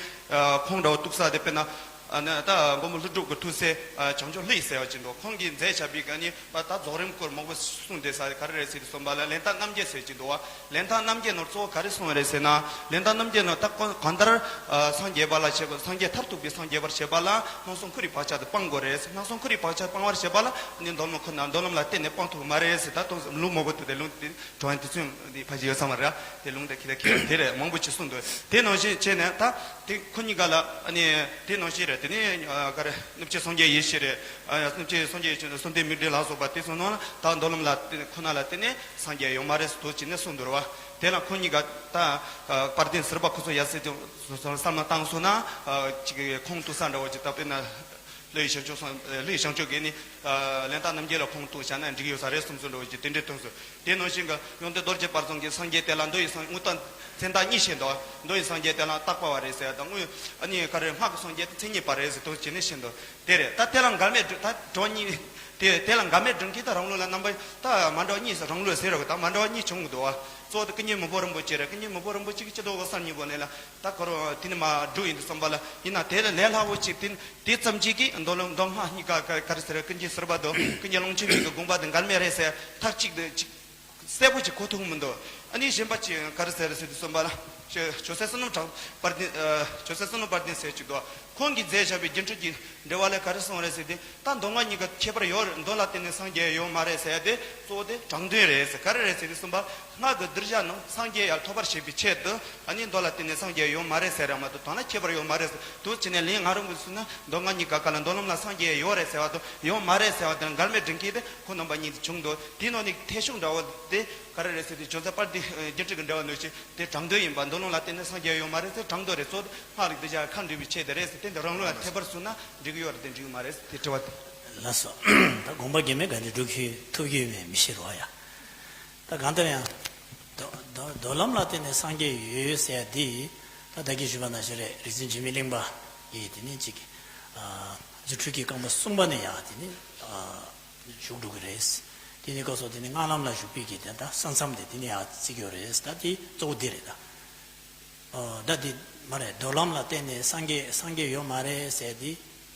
ཁོང་འདྲ་བོ་གཏུག་ས་དེ་དཔེར་ན། ཨ་ནི་ད་མགོན་པོ་ཀླུ་སྒྲུབ་ཀྱི་ཐུགས་སྲས་བྱང་ཆུབ་ལྷས་ཟེར་བ་ཅིག་འདུག་ཁོང་གིས་མཛད་བྱ་བའི་ག་ནི་ད་རྫོགས་རིམ་སྐོར་མང་པོ་གསུངས་བསྡད་ས་ག་རེ་རེད་ཟེར་དུས་ཙམ་པ་ལ་ལན་གྲངས་རྣམ་བརྒྱད་ཟེར་གྱི་འདུག་བ། ལན་གྲངས་རྣམ་བརྒྱད་ནང་གཙོ་བོ་ག་རེ་གསུངས་པ་རེད་ཟེར་ན། ལན་གྲངས་རྣམ་བརྒྱད་ནང་ད་གང་ལྟར་སངས་རྒྱས་པ་ལ་བྱེད་པ། སངས་རྒྱས་མཐར་ཐུག་པའི་སངས་རྒྱས་པར་བྱེད་པ་ལ་སྣང་སྟོང་ཁོ་རའི་བག་ཆགས་དེ་སྤང་དགོས་རེད། སྣང་སྟོང་ཁོ་རའི་བག་ཆགས་སྤང་བར་བྱེད་པ་ལ་ནི་མདོ་ལམ་ཁོ་ན་མདོ་ལམ་ལ་བརྟེན་ནས་སྤང་ཐུབ་མ་རེད་ཟེར། ད་དུང་ལུང་མང་པོ་འདུག་དེ་ལུང་དེ། དྲང་དེ་ཚོ་འདི་ཕལ་ཆེར་ཡོད་ཚང་མ་རེད། དེ་ལུང་དེ་ཁྱེད་ལ་ཁྱེད་དེ་རེད། མང་པོ་ཅིག་གསུངས་འདུག་དེ་ནང་བཞིན་བྱས་ནས་ད་དེ་ཁོ་གཉིས་ཀ་ལ་ཨ་ནི་དེ་ནང་བཞིན་རེད། དེ་ནི་ག་རེ་གནུབས་ཆེན་སངས་རྒྱས་ཡེ་ཤེས་རེད། གནུབས་ཆེན་སངས་རྒྱས་ཡེ་ཤེས་གསོལ་འདེབས་མིག་འབྲས་ལ་སོགས་པ་དེ་ཚོ་ནང་ལ་ད་མདོ་ལམ་ལ་བརྟེན་ཁོ་ན་ལ་བརྟེན་ནས་སངས་རྒྱས་ཡོད་མ་རེད་ཟེར་དུ་བྱས་ནས་གསུངས་འདུག་རེད་བ། དེ་ལ་ཁོ་གཉིས་ཀ་ད་དཔལ་ལྡན་ཟུར་པ་ཁོ་ཚོ་ཡ་སེ་དེ་བསམ་བློ་བཏང་སོང་ན་ཅིག་ཁུངས་གཏུག་ས་འདྲ་བོ་ཅིག་ད་དཔེར་ན། ཀླུ་ཡི་བྱང་ཆུབ་སེམས། ཀླུ་ཡི་བྱང་ཆུབ་ཀྱི་ནི། ལན་གྲངས་རྣམ་བརྒྱད་ལ་ཁུངས་གཏུགས་བྱས་ན་འགྲིག་ཡོད་ས་རེད་གསུངས་སོང་འདྲ་བོ་ཅིག་དེ་འདྲའི་དོན་སོང་། དེ་ནང་བཞིན་གྱི་ཡོན་ཏན་རྡོ་རྗེ་དཔལ་བཟང་གིས་སངས་རྒྱས་དེ་ལ་མདོ་ཡི་སངས། དངོས་དང་མཚན་རྟགས་གཉིས་བཤད་འདུག་མདོ་ཡི་སངས་རྒྱས་དེ་ལ་རྟག་པ་བ་རེད་ཟེར་ཡ་དང་། དངོས་ཨ་ནི་ག་རེ་སྔགས་ཀྱི་སངས་རྒྱས་དེ་མཚན་ཉིད་པ་རེད་ཟེར་དོན་བྱས་ནས་བཤད་འདུག་དེ་རེད། ད་དེ་ལ་འགལ་མེད་སྒྲུབ། ད་གྲོགས་གཉིས་དེ་དེ་ལ་འགལ་མེད་སྒྲུབ་མཁན་ད་རང་ལུགས་ལ་རྣམ་པ་ད་མ་འདྲ་བ་གཉིས་སུ་རང་ལུགས་ཟེར་རོ། ད་མ་འདྲ་བ་གཉིས་བྱུང་འདུག་བ། གཙོ་བོ་དེ་ཀུན་མཁྱེན་མི་ཕམ་རིན་པོ་ཆེ་རེད། ཀུན་མཁྱེན་མི་ཕམ་རིན་པོ་ཆེ་གིས་སྤྱི་ལོ་གསར་རྙིང་པ་ནས་ལ་ད་ཁོ་རང་དེ་ནི་མ་སྒྲུབ་ཡིན་དུས་ཙམ་པ་ལ་ཡིན་ན་དེ་ལས་ལས་སླ་བོ་ཅིག་དེ་དེ་ཙམ་ཅིག་གིས་མདོ་ལམ་མདོ་སྔགས་གཉིས་ཀ་ག་རེ་ཟེར། ཀུན་མཁྱེན་ཟུར་པ་དང་ཀུན་མཁྱེན་ཀློང་ཆེན་གཉིས་ཀྱི་དགོངས་པ་དེ་འགལ་མེད་རེད་ཟེར་ཐག་གཅིག་ཏུ་ཅིག་གསལ་པོ་ཅིག་གོ་ཐུབ་མི་འདུག་ཨ་ནི་གཞན་པ་ཅིག་ག་རེ་ཟེར་ཟེར་དུས་ཙམ་པ་ལ་ཇོ་ཇོ་སྲས་བསོད་ནམས་གྲགས་པ་དཔལ་ལྡན། ཇོ་སྲས་བསོད་ནམས་དཔལ་ལྡན་ཟེར་ཅིག་འདུག་ཁོང་གིས་མཛད་བཞག་པའི་སྒྱུ་འཕྲུལ་གྱི་འགྲེལ་པ་ལ་ག་རེ་གསུངས་རེད་ཟེར་དུས། ད་མདོ་སྔགས་གཉིས་ཀ་ཁྱད་པར་ཡོད་རེད། མདོ་ལ་བརྟེན་ནས་སངས་རྒྱས་ཡོད་མ་རེད་ཟེར་ཡ་དེ་གཙོ་བོ་དེ་དྲང་དོན་རེད་ཟེར། ག་རེ་རེད་ཟེར་དུས་ཙམ་པ། སྔགས་ཀྱི་གདུལ་བྱ་རྣམས་སངས་རྒྱས་ཡར་ཐོབ་པར་བྱེད་པའི་ཆེད་དུ་ཨ་ནི་མདོ་ལ་བརྟེན་ནས་སངས་རྒྱས་ཡོད་མ་རེད་ཟེར་ཡ་མ་གཏོགས་དོན་ལ་ཁྱད་པར་ཡོད་མ་རེད་ཟེར། དུ་བྱས་ནས་ལན་ང་རང་གིས་གསུངས་ན་མདོ་སྔགས་གཉིས་ཀ་ག་ལ་མདོ་ལམ་ལ་སངས་རྒྱས་ཡོད་རེད་ཟེར་བ་དང་ཡོད་མ་རེད་ཟེར་བ་དེ་འགལ་མེད་སྒྲུབ་མཁན་དེ་ཁོ་རྣམ་པ་གཉིས་དེ་བྱུང་འདུག་དེའི་ནང་ནས་ཐེ་ཤུགས་འདྲ་བོ་དེ་ག་རེ་རེད་ཟེར་དུས། ཇོ་རྩ་དཔལ་ལྡན་སྒྱུ་འཕྲུལ་གྱི་འགྲེལ་པ་ནང་བཞིན་དེ་དྲང་དོན་ཡིན་པ། མདོ་ལམ་ལ་བརྟེན་ནས་སངས་རྒྱས་ཡོད་མ་རེད་ཟེར་དྲང་དོན་རེད། གཙོ་བོ་དེ་སྔགས་རིག་གདུལ་བྱ་ཁ་འདྲིས་པའི་ཆེད་དུ་རེད་ཟེར། དེ་འདི་རང་ལུགས་ལ་ཐེ་བར་སོང་ན་འགྲིག་གི་ཡོད་རེད་དེ་འགྲིག་གི་མ་རེད་ཟེར་དེ་དྲི་བ་དེ། ལགས་སོ། ད་དགོངས་པ་རྒྱན་མེད་ག་འདྲ་སྒྲུབ་ཁུལ་ཐུབ་ཀྱི་ཡོད་མེད་མི་ཤེས་རོགས་ཡ། ད་གང་ལྟར་ཡང་། མདོ་མདོ་མདོ་ལམ་ལ་བརྟེན་ནས་སངས་རྒྱས་ཡོད་ཟེར་ཡ་འདི། ད་ད་གིན་ཞུས་པ་ནང་བཞིན་རེད། རིག་འཛིན་འཇིགས་མེད་གླིང་པ་ཡིས་དེ་ནས་ཅིག་ཨ། རྫུ་འཕྲུལ་གྱི་རྐང་པ་གསུམ་པ་ནས་ཡང་དེ་ནས་ཨ། ཞུགས་འགྲོ་གི་རེད། དེ་ནས་སྐབས་སུ་དེ་ནས་སྔགས་ལམ་ལ་ཞུགས་པའི་གི་དེ་ད་ས་མཚམས་དེ་དེ་ནས་ཡང་བརྩི་གི་ཡོད་རེད། ད་དེ་གཙོ་བོ་འདི་རེད་ད། ཨོ། ད་དེ་མ་རེད། མདོ་ལམ་ལ་བརྟེན་ནས་སངས་རྒྱས་སངས་རྒྱས་ཡོད་མ་རེད་ཟེར་དེ་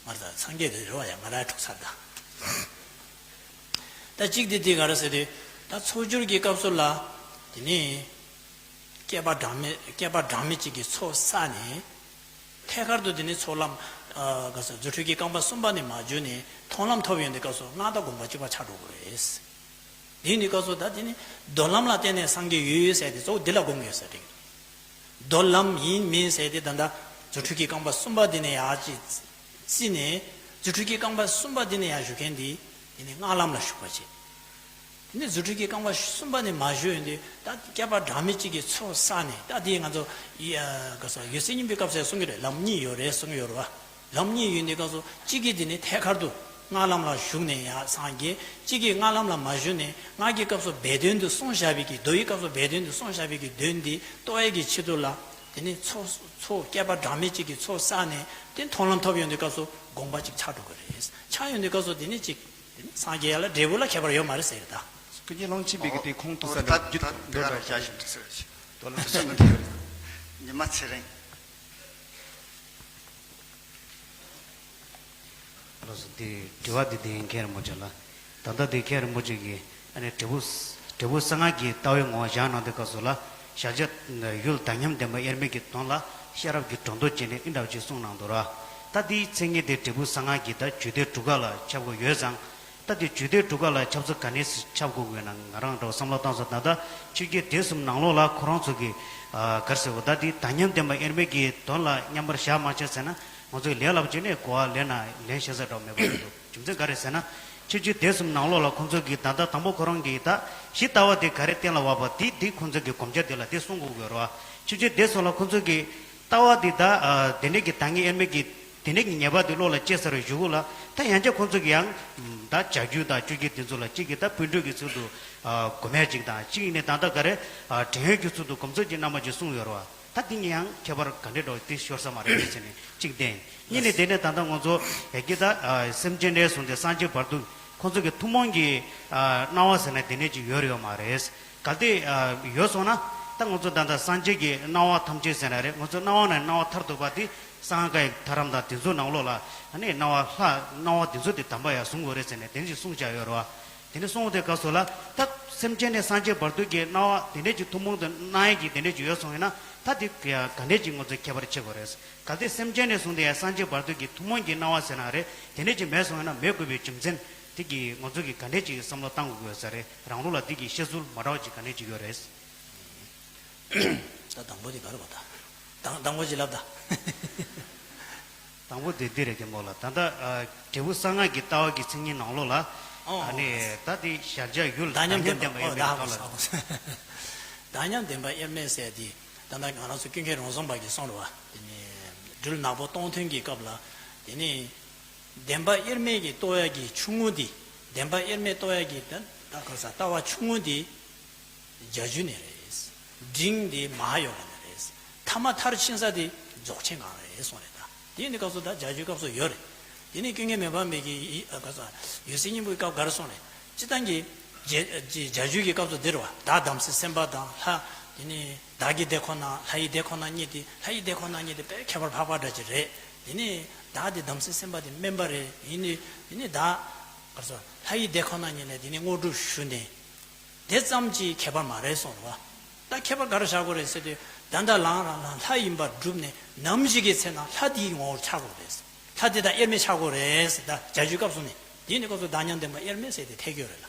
མ་རེད། ད་སངས་རྒྱས་དེ་རེད་བ་ཡ། ང་རང་འཁྲུག་ཚར་ད། ད་གཅིག་དེ་དེ་ག་རེ་ཟེར་དུས། ད་ཚོགས་སྦྱོར་གྱི་སྐབས་སུ་ལ་དེ་ནས་བསྐལ་པ་གྲངས་མེད་བསྐལ་པ་གྲངས་མེད་ཅིག་གི་ཚོགས་བསགས་ནས། ཐད་ཀར་དུ་དེ་ནི་ཚོགས་ལམ་ ཨ་ག་ས་རྫུ་འཕྲུལ་གྱི་རྐང་པ་གསུམ་པ་ནས་མ་བརྒྱུད་ནས་མཐོང་ལམ་ཐོབ་ཡོང་དུས་སྐབས་སུ་སྔགས་དང་དགོངས་པ་གཅིག་པ་ཆགས་འགྲོ་གི་རེད། དེ་ཡིན་དུས་སྐབས་སུ་ད་དེ་ནི་མདོ་ལམ་ལ་བརྟེན་ནས་སངས་རྒྱས་ཡོད་ཡོད་ཟེར་དེ་གཙོ་བོ་འདི་ལ་དགོངས་ཡོད་ཟེར་དེ། མདོ་ལམ་ཡིན་མིན་ཟེར་དེ་ད་ལྟ་རྫུ་འཕྲུལ་གྱི་རྐང་པ་གསུམ་པ་འདི་ནས་ཡར་ཅིག་བརྩིས་ནས་རྫུ་འཕྲུལ་གྱི་རྐང་པ་གསུམ་པ་འདི་ནས་ཡར་ཞུགས་མཁན་འདི་དེ་ནི་སྔགས་ལམ་ལ་ཞུགས་པ་བྱེད། དེ་ནས་རྫུ་འཕྲུལ་གྱི་རྐང་པ་གསུམ་པ་ནས་མ་ཞུགས་ཡོང་དུས་ད་བསྐལ་པ་གྲངས་མེད་ཅིག་གི་ཚོགས་བསགས་ནས་ད་དེ་ང་ཚོ་ཡ་ག་ས་འོད་གསལ་སྙིང་པོའི་སྐབས་སུ་གསུང་གི་རེད། ལམ་གཉིས་ཡོད་རེད་གསུང་གི་ཡོད་རེད་བ། ལམ་གཉིས་ཡོད་དུས་སྐབས་སུ་གཅིག་གིས་དེ་ནི་ཐད་ཀར་དུ་སྔགས་ལམ་ལ་ཞུགས་ནས་ཡར་སངས་རྒྱས། གཅིག་གིས་སྔགས་ལམ་ལ་མ་ཞུགས་ནས་སྔགས་ཀྱི་སྐབས་སུ་སྦས་དོན་དུ་གསུངས་བཞག་པའི་གི་མདོ་ཡི་སྐབས་སུ་སྦས་དོན་དུ་གསུངས་བཞག་པའི་གི་དོན་འདི་རྟོགས་ཡས་ཀྱི་ཆེད་དུ་ལ་དེ་ནི་ཚོགས་ཚོགས་བསྐལ་པ་གྲངས་མེད་ཅིག་གི་ཚོགས་བསགས་ནས་དེ་མཐོང་ལམ་ཐོབ་ཡོང་དུས་སྐབས་སུ་དགོངས་པ་ཅིག་ཆགས་འགྲོ་གི་རེད། ཆགས་ཡོང་དུས་སྐབས་སུ་དེ་ནི་ཅིག་དེ་ནི་སངས་རྒྱས་ཡ་ལ་འབྲས་བུ་ལ་ཁྱད་པར་ཡོད་མ་རེད་ཟེར་གི་ད། ཀུན་མཁྱེན་ཀློང་ཆེན་པའི་གི་དེ་ཁུངས་གཏུགས་ས་འདྲ་རྒྱུ་འདོད་འདྲ་བྱ་ཞིག་འདུག་ཟེར་ཞིག་དོ་ལ་སོ་སོ་མི་འདུག་ཡོད་རེད། ཉི་མ་ཚེ་རིང་། ལགས་སོ། དེ་དྲི་བ་འདི་དེ་མཁན་རིན་པོ་ཆེ་ལ། ད་ལྟ་དེ་མཁན་རིན་པོ་ཆེ་གིས་ཨ་ནི་འབྲས་བུ་འབྲས་བུ་གསང་སྔགས་ཀྱི་ལྟ་བའི་ངོ་བོ་བཞག་གནང་དུས་སྐབས་སུ་ལ་གཞལ་བྱ་ཡུལ་དག་མཉམ་བདེན་པ་དབྱེར་མེད་ཀྱི་དོན་ལ་ཤེས་རབ་ཀྱི་སྒྲོ་འདོགས་བཅད་ནས་ཨི་འདྲ་བ་ཅིག་གསུངས་གནང་འདུག་ར། ད་དེའི་མཚན་ཉིད་དེ་འབྲས་བུ་གསང་སྔགས་ཀྱི་ད་རྒྱུད་སྡེ་དྲུག་ཀ་ལ་ཁྱབ་དགོས་ཡོད་ཙང་། ད་དེ་རྒྱུད་སྡེ་དྲུག་ཀ་ལ་ཁྱབ་ཚུལ་ག་ནས་ཁྱབ་དགོས་དགོས་ན་ང་རང་འདྲ་བོ་བསམ་བློ་བཏང་སོང་། ད་ལྟ་ཆོས་བརྒྱུད་སྡེ་གསུམ་ནང་ལོགས་ལ་ཁོ་རང་ཚོ་གི་ག་རེ་ཟེར་དགོས། ད་དེ་དག་མཉམ་བདེན་པ་དབྱེར་མེད་ཀྱི་དོན་ལ་མཉམ་པར་བཞག་མ་བྱས་ཟེར་ན། ང་ཚོས་ལན་ལབ་བྱས་ནས་གོ་བ་ལེན་ན་ལན་བྱེད་ས་འདྲ་བོ་མེད་པ་རེད་འདུག་རྒྱུ་མཚན་ག་རེ་ཟེར་ན། ཆོས་བརྒྱུད་སྡེ་གསུམ་ནང་ལོགས་ལ་ཁོང་ཚོ་གིས་ད་ལྟ་དང་པོ་ཁོ་རང་གིས་ད་གཞི་ལྟ་བ་དེ་ག་རེ་གཏན་ལ་དབབ་པ་དེ་དེ་ཁོང་ཚོ་གི་གོམས་རྒྱ་དེ་ལ་དེ་གསུང་དགོས་དགོས་རེད་བ། ཆོས་བརྒྱུད་སྡེ་གསུམ་ལ་ཁོང་ཚོ་གིས་ལྟ་བ་དེ་ད་དེ་འདྲས་ཀྱི་ད་ངེས་དབྱེར་མེད་ཀྱི་དེ་འདྲས་ཀྱི་ངེས་པ་དེ་བློ་ལ་སྐྱེས་ཚར་བའི་གཞུག་གུ་ལ་ད་ཡང་བསྐྱར་ཁོང་ཚོ་གིས་ཡང་ད་བྱ་རྒྱུད་དང་སྤྱོད་རྒྱུད་དེ་ཚོ་ལ་གཅིག་གིས་ད་སྤུན་སྒྲུབ་ཀྱི་ཚུལ་དུ་སྒོམ་ཡས་ཅིག་དང་གཅིག་ནས་ད་ལྟ་ག་རེ་བྲན་གཡོག་གི་ཚུལ་དུ་སྒོམ་ཚུལ་ཅིག་རྣམ་པ་ཅིག་གསུངས་ཡོད་རེད་བ། ད་འདི་གཉིས་ཡང་ཁྱད་པར་ག་འདྲས་འདྲ་བོ་དེ་ཤོར་ས་མ་རེད་ཟེར་ནས་གཅིག་བསྟན། གཉིས་ནས་དེ་ནས་ད་ལྟ་ང་ཚོ་ཡ་གི་ད་སེམས་ཅན་ནས་བཟུང་སྟེ་སངས་རྒྱས་བར་དུ་ཁོང་ཚོ་གི་ཐུན་མོང་གི་སྣང་བ་ཟེར་ན་དེ་འདྲས་ཅིག་ཡོད་རེད་ཡོད་མ་རེད། གལ་ཏེ་ཡོད་སོང་ན་ད་ང་ཚོ་ད་ལྟ་སངས་རྒྱས་ཀྱི་སྣང་བ་ཐམས་ཅད་ཟེར་ན་རེད། ང་ཚོ་སྣང་བ་ནས་སྣང་བ་མཐར་ཐུག་པ་དེ་གསང་སྔགས་ཀྱི་ཐར་ལམ་དང་དེ་ཚོའི་ནང་ལོགས་ལ་ཨ་ནི་སྣང་བ་ལྷ་སྣང་བ་དེ་ཚོ་དེ་དམ་པ་ཡང་གཟུང་དགོས་རེད་ཟེར་ནས་དེ་འདྲས་གསུངས་བཞག་ཡོད་རེད་བ། དེ་ནས་གསུངས་དེ་སྐབས་སུ་ལ་ད་སེམས་ཅན་ནས་སངས་རྒྱས་བར་དུ་གི་སྣང་བ་དེ་འདྲས་ཀྱི་ཐུན་མོང་དུ་སྣང་ཡས་ཀྱི་དེ་འདྲས་ཀྱི་ཡོད་སོང་ཡིན་ན་ད་དེ་ག་འདྲས་ཀྱི་ང་ཚོས་ཁྱད་པར་ཕྱེ་དགོས་རེད། གལ་ཏེ་སེམས་ཅན་ནས་བཟུང་སྟེ་ཡང་སངས་རྒྱས་བར་དུ་གི་ཐུན་མོང་གི་སྣང་བ་ཟེར་ན་རེད། དེ་འདྲས་ཀྱི་མེད་སོང་ཡིན་ན་མེད་དགོས་པའི་རྒྱུ་མཚན་དེ་གི་ང་ཚོ་གི་ག་འདྲས་ཀྱི་བསམ་བློ་བཏང་དགོས་ས་རེད། རང་ལུགས་ལ་དེ་གི་བཤད་ཚུལ་མ་འདྲ་བ་ཅིག་ག་འདྲས་ཀྱི་ཡོད་རེད། ད་དང་པོ་དེ་ག་རེ་བ་ད། དང་དང་པོ་ཅིག་ལབ་ད། དང་པོ་དེ་འདི་རེད་མཁན་པོ་ལགས། ད་ལྟ་ཨ་འབྲས་བུ་གསང་སྔགས་ཀྱི་ལྟ་བ་གི་མཚན་ཉིད་ནང་ལོགས་ལ་ཨོ་ཨ་ནི་ད་དེ་གཞལ་བྱ་ཡུལ་དག་མཉམ་བདེན་པ་དབྱེར་མེད་ཨོ་ད་ཐོག་ལ་ཧ་གོ་སོང་། དག་མཉམ་བདེན་པ་དབྱེར་མེད་ཟེར་དེ་ད་ལྟ་ང་རང་ཚོ་ཀུན་མཁྱེན་རོང་ཟོམ་པ་གིས་གསུངས་རེད་བ། དེ་ནས་སྦྲུལ་ནག་པོ་སྟོང་ཐུན་གྱི་སྐབས་ལ་དེ་ནས་བདེན་པ་དབྱེར་མེད་ཀྱི་རྟོགས་ཡ་གི་ཆུང་ངུ་དེ་བདེན་པ་དབྱེར་མེད་རྟོགས་ཡ་གི་ད་ད་ག་ས་ལྟ་བ་ཆུང་ངུ་དེ། བརྒྱད་ཅུ་ནས་རེད། འབྲིང་དེ་མ་ཧཱ་ཡོ་ག་ནས་རེད། ཐ་མ་མཐར་ཕྱིན་ས་དེ་རྫོགས་ཆེན་གང་རེད་གསུངས་རེད་ད། དེ་ནི་སྐབས་སུ་ད་བརྒྱད་ཅུའི་སྐབས་སུ་ཡོད་རེད། དེ་ནི་ཀུན་མཁྱེན་མི་ཕམ་པའི་གི་ཡི་ཨ་ག་ས་འོད་གསལ་སྙིང་པོའི་སྐབས་ག་རེ་གསུངས་རེད། སྤྱིར་བཏང་གི་རྗེ་རྗེ་བརྒྱད་ཅུའི་གི་སྐབས་སུ་འདིར་བ་བདག་དམ་ཚིག་སེམས་དཔའ་དང་ལྷ། དེ་ནི་བདག་གི་དེ་ཁོ་ན་ལྷ་ཡི་དེ་ཁོ་ན་གཉིས་དེ་ལྷ་ཡི་དེ་ཁོ་ན་གཉིས་དེ་དཔེ་ཁྱད་པར་འཕགས་པ་འདྲ་ཅིག་རེད། དེ་ནི་བདག་དེ་དམ་ཚིག་སེམས་དཔའ་དེ་དམན་པ་རེད། ཡིན་ནི་དེ་ནི་བདག་ག་རེ་ཟེར་ལྷ་ཡི་དེ་ཁོ་ན་གཉིས་ལས་དེ་ནི་དངོས་གྲུབ་ཞུ་ནས། དེ་ཙམ་གྱིས་ཁྱད་པར་མ་རེད་གསུངས་རེད་བ། ད་ཁྱད་པར་ག་རེ་བཞག་དགོས་རེད་ཟེར་དུས་ད་ལྟ་རང་རང་ལ་ལྷ་ཡིན་པར་གྲུབ་ནས་ནམ་ཞིག་གི་ཚེ་ན་ལྷ་དེའི་ངོ་བོར་ཆགས་དགོས་རེད། ལྷ་དེ་དང་དབྱེར་མེད་ཆགས་དགོས་རེད་ཟེར། ད་བརྒྱད་ཅུའི་སྐབས་སུ་ནི་དེའི་ནི་སྐབས་སུ་བདག་མྱང་བདེན་པ་དབྱེར་མེད་ཟེར་དེ་ཐད་ཀྱི་ཡོད་རེད་ལ།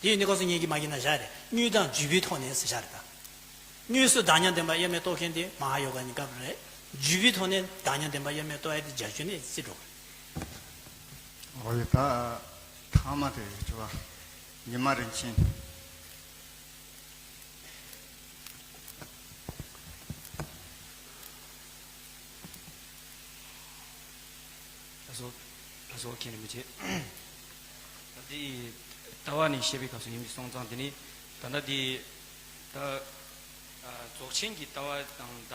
དེའི་ནི་སྐབས་སུ་ངེད་ཀྱིས་མ་གྱིས་ན་བཞག་རེད། དངོས་དང་བརྒྱུད་པའི་ཐོག་ནས་ཟེར་བཞག་རེད་ད། དངོས་སུ་བདག་མྱང་བདེན་པ་དབྱེར་མེད་རྟོགས་མཁན་དེ་མ་ཧཱ་ཡོ་ག་གཉིས་སྐབས་རེད། བརྒྱུད་པའི་ཐོག་ནས་བདག་མྱང་བདེན་པ་དབྱེར་མེད་རྟོགས་ཡ་དེ་བརྒྱད་ཅུ་ནས་བརྩི་འགྲོ་གི་རེད། འོ་ཡ་ད་ཐ་མ་དེ་ཡོད་ཅོ་བ་ཉི་མ་རིན་ཆེན། ལགས་སོ། ལགས་སོ་མཁན་རིན་པོ་ཆེ། ད་འདི་ལྟ་བ་ནས་བཤད་པའི་སྐབས་སུ་ཡིན་པའི་སོང་ཙང་དེ་ནི་ད་ལྟ་འདི་ད་རྫོགས་ཆེན་གྱི་ལྟ་བ་དང་ད་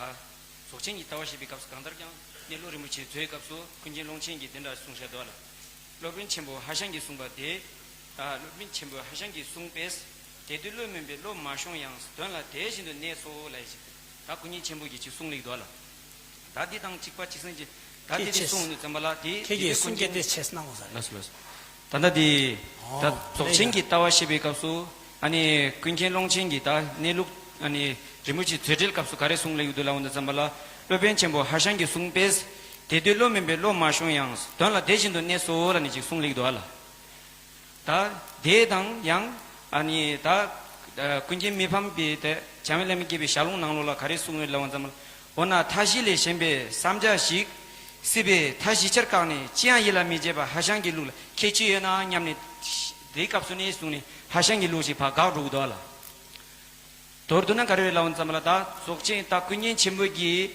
རྫོགས་ཆེན་གྱི་ལྟ་བ་བཤད་པའི་སྐབས་སུ་གང་ལྟར་ཀྱང་གནས་ལུགས་རིན་པོ་ཆེ་མཛོད་སྐབས་སུ་ཀུན་མཁྱེན་ཀློང་ཆེན་གྱིས་དེ་འདྲ་གསུངས་བཞག་འདུག་ལ། སློབ་དཔོན་ཆེན་པོ་ཧྭ་ཤང་གིས་གསུངས་པ་དེ། ད་སློབ་དཔོན་ཆེན་པོ་ཧྭ་ཤང་གིས་གསུངས་པས། དེ་དུས་བློ་མུན་པའི་བློ་མ་ཤོང་ཡང་དོན་ལ་དེ་བཞིན་དུ་གནས་སོ་ལབ་ཡ་ཅིག་ད་ཀུན་མཁྱེན་ཆེན་པོ་གིས་ཅིག་གསུངས་ལེགས་འདུག་ལ། ད་འདི་དང་གཅིག་པ་གཅིག་མཚུངས་ཀྱི་ད་འདི་དེ་གསུངས་ནུས་ཙམ་པ་ལ་དེ་ཁྱེད་ཀྱིས་གསུང་སྐད་དེ་ཆེས་གནང་དགོས་ས་རེད། ལགས་སོ་ལགས་སོ། ད་ལྟ་དེ་ད་རྫོགས་ཆེན་གྱི་ལྟ་བ་བཤད་པའི་སྐབས་སུ་ཨ་ནི་ཀུན་མཁྱེན་ཀློང་ཆེན་གྱིས་ད་གནས་ལུགས་ཨ་ནི་རིན་པོ་ཆེ་མཛོད་འགྲེལ་སྐབས་སུ་ག་རེ་གསུངས་ལེགས་འདུག་ལབ་འོང་དུས་ཙམ་པ་ལ་སློབ་དཔོན་ཆེན་པོ་ཧྭ་ཤང་གིས་གསུངས་པས། དེ་དུས་བློ་མིན་པའི་བློ་མ་ཤོང་ཡང་། དོན་ལ་དེ་བཞིན་དུ་གནས་སོ་ལབ་ནས་ཅིག་གསུངས་ལེགས་འདུག་ཨ་ལ། ད་དེ་དང་ཡང་ཨ་ནི་ད་ཀུན་མཁྱེན་མི་ཕམ་པའི་དེ་བྱམས་པའི་བླ་མས་བསྐྱེད་པའི་ཞལ་ལུང་ནང་ལོགས་ལ་ག་རེ་གསུངས་ཡོད་ལབ་པ་ཙམ་པ་ལ། འོ་ན་མཐའ་བཞི་ལས་གཞན་པའི་བསམ་བྱ་ཞིག་སྲིད་པའི་མཐའ་བཞི་ཆར་བཀག་ནས་ཅི་ཡང་ཡིད་ལ་མི་བྱེད་པ་ཧྭ་ཤང་གི་ལུགས་ལ་ཁྱད་ཆོས་ཡོད་ན་སྙམ་ནས། དེའི་སྐབས་སུ་ནི་གསུངས་ནས་ཧྭ་ཤང་གི་ལུགས་ཤིག་ཕར་དགག་འགྲོ་གི་འདུག་ཨ་ལ། མདོར་བསྡུ་ན་ག་རེ་རེད་ལབ་པ་ཙམ་པ་ལ། ད་རྫོགས་ཆེན་ད་ཀུན་མཁྱེན་ཆེན་པོ་གིས་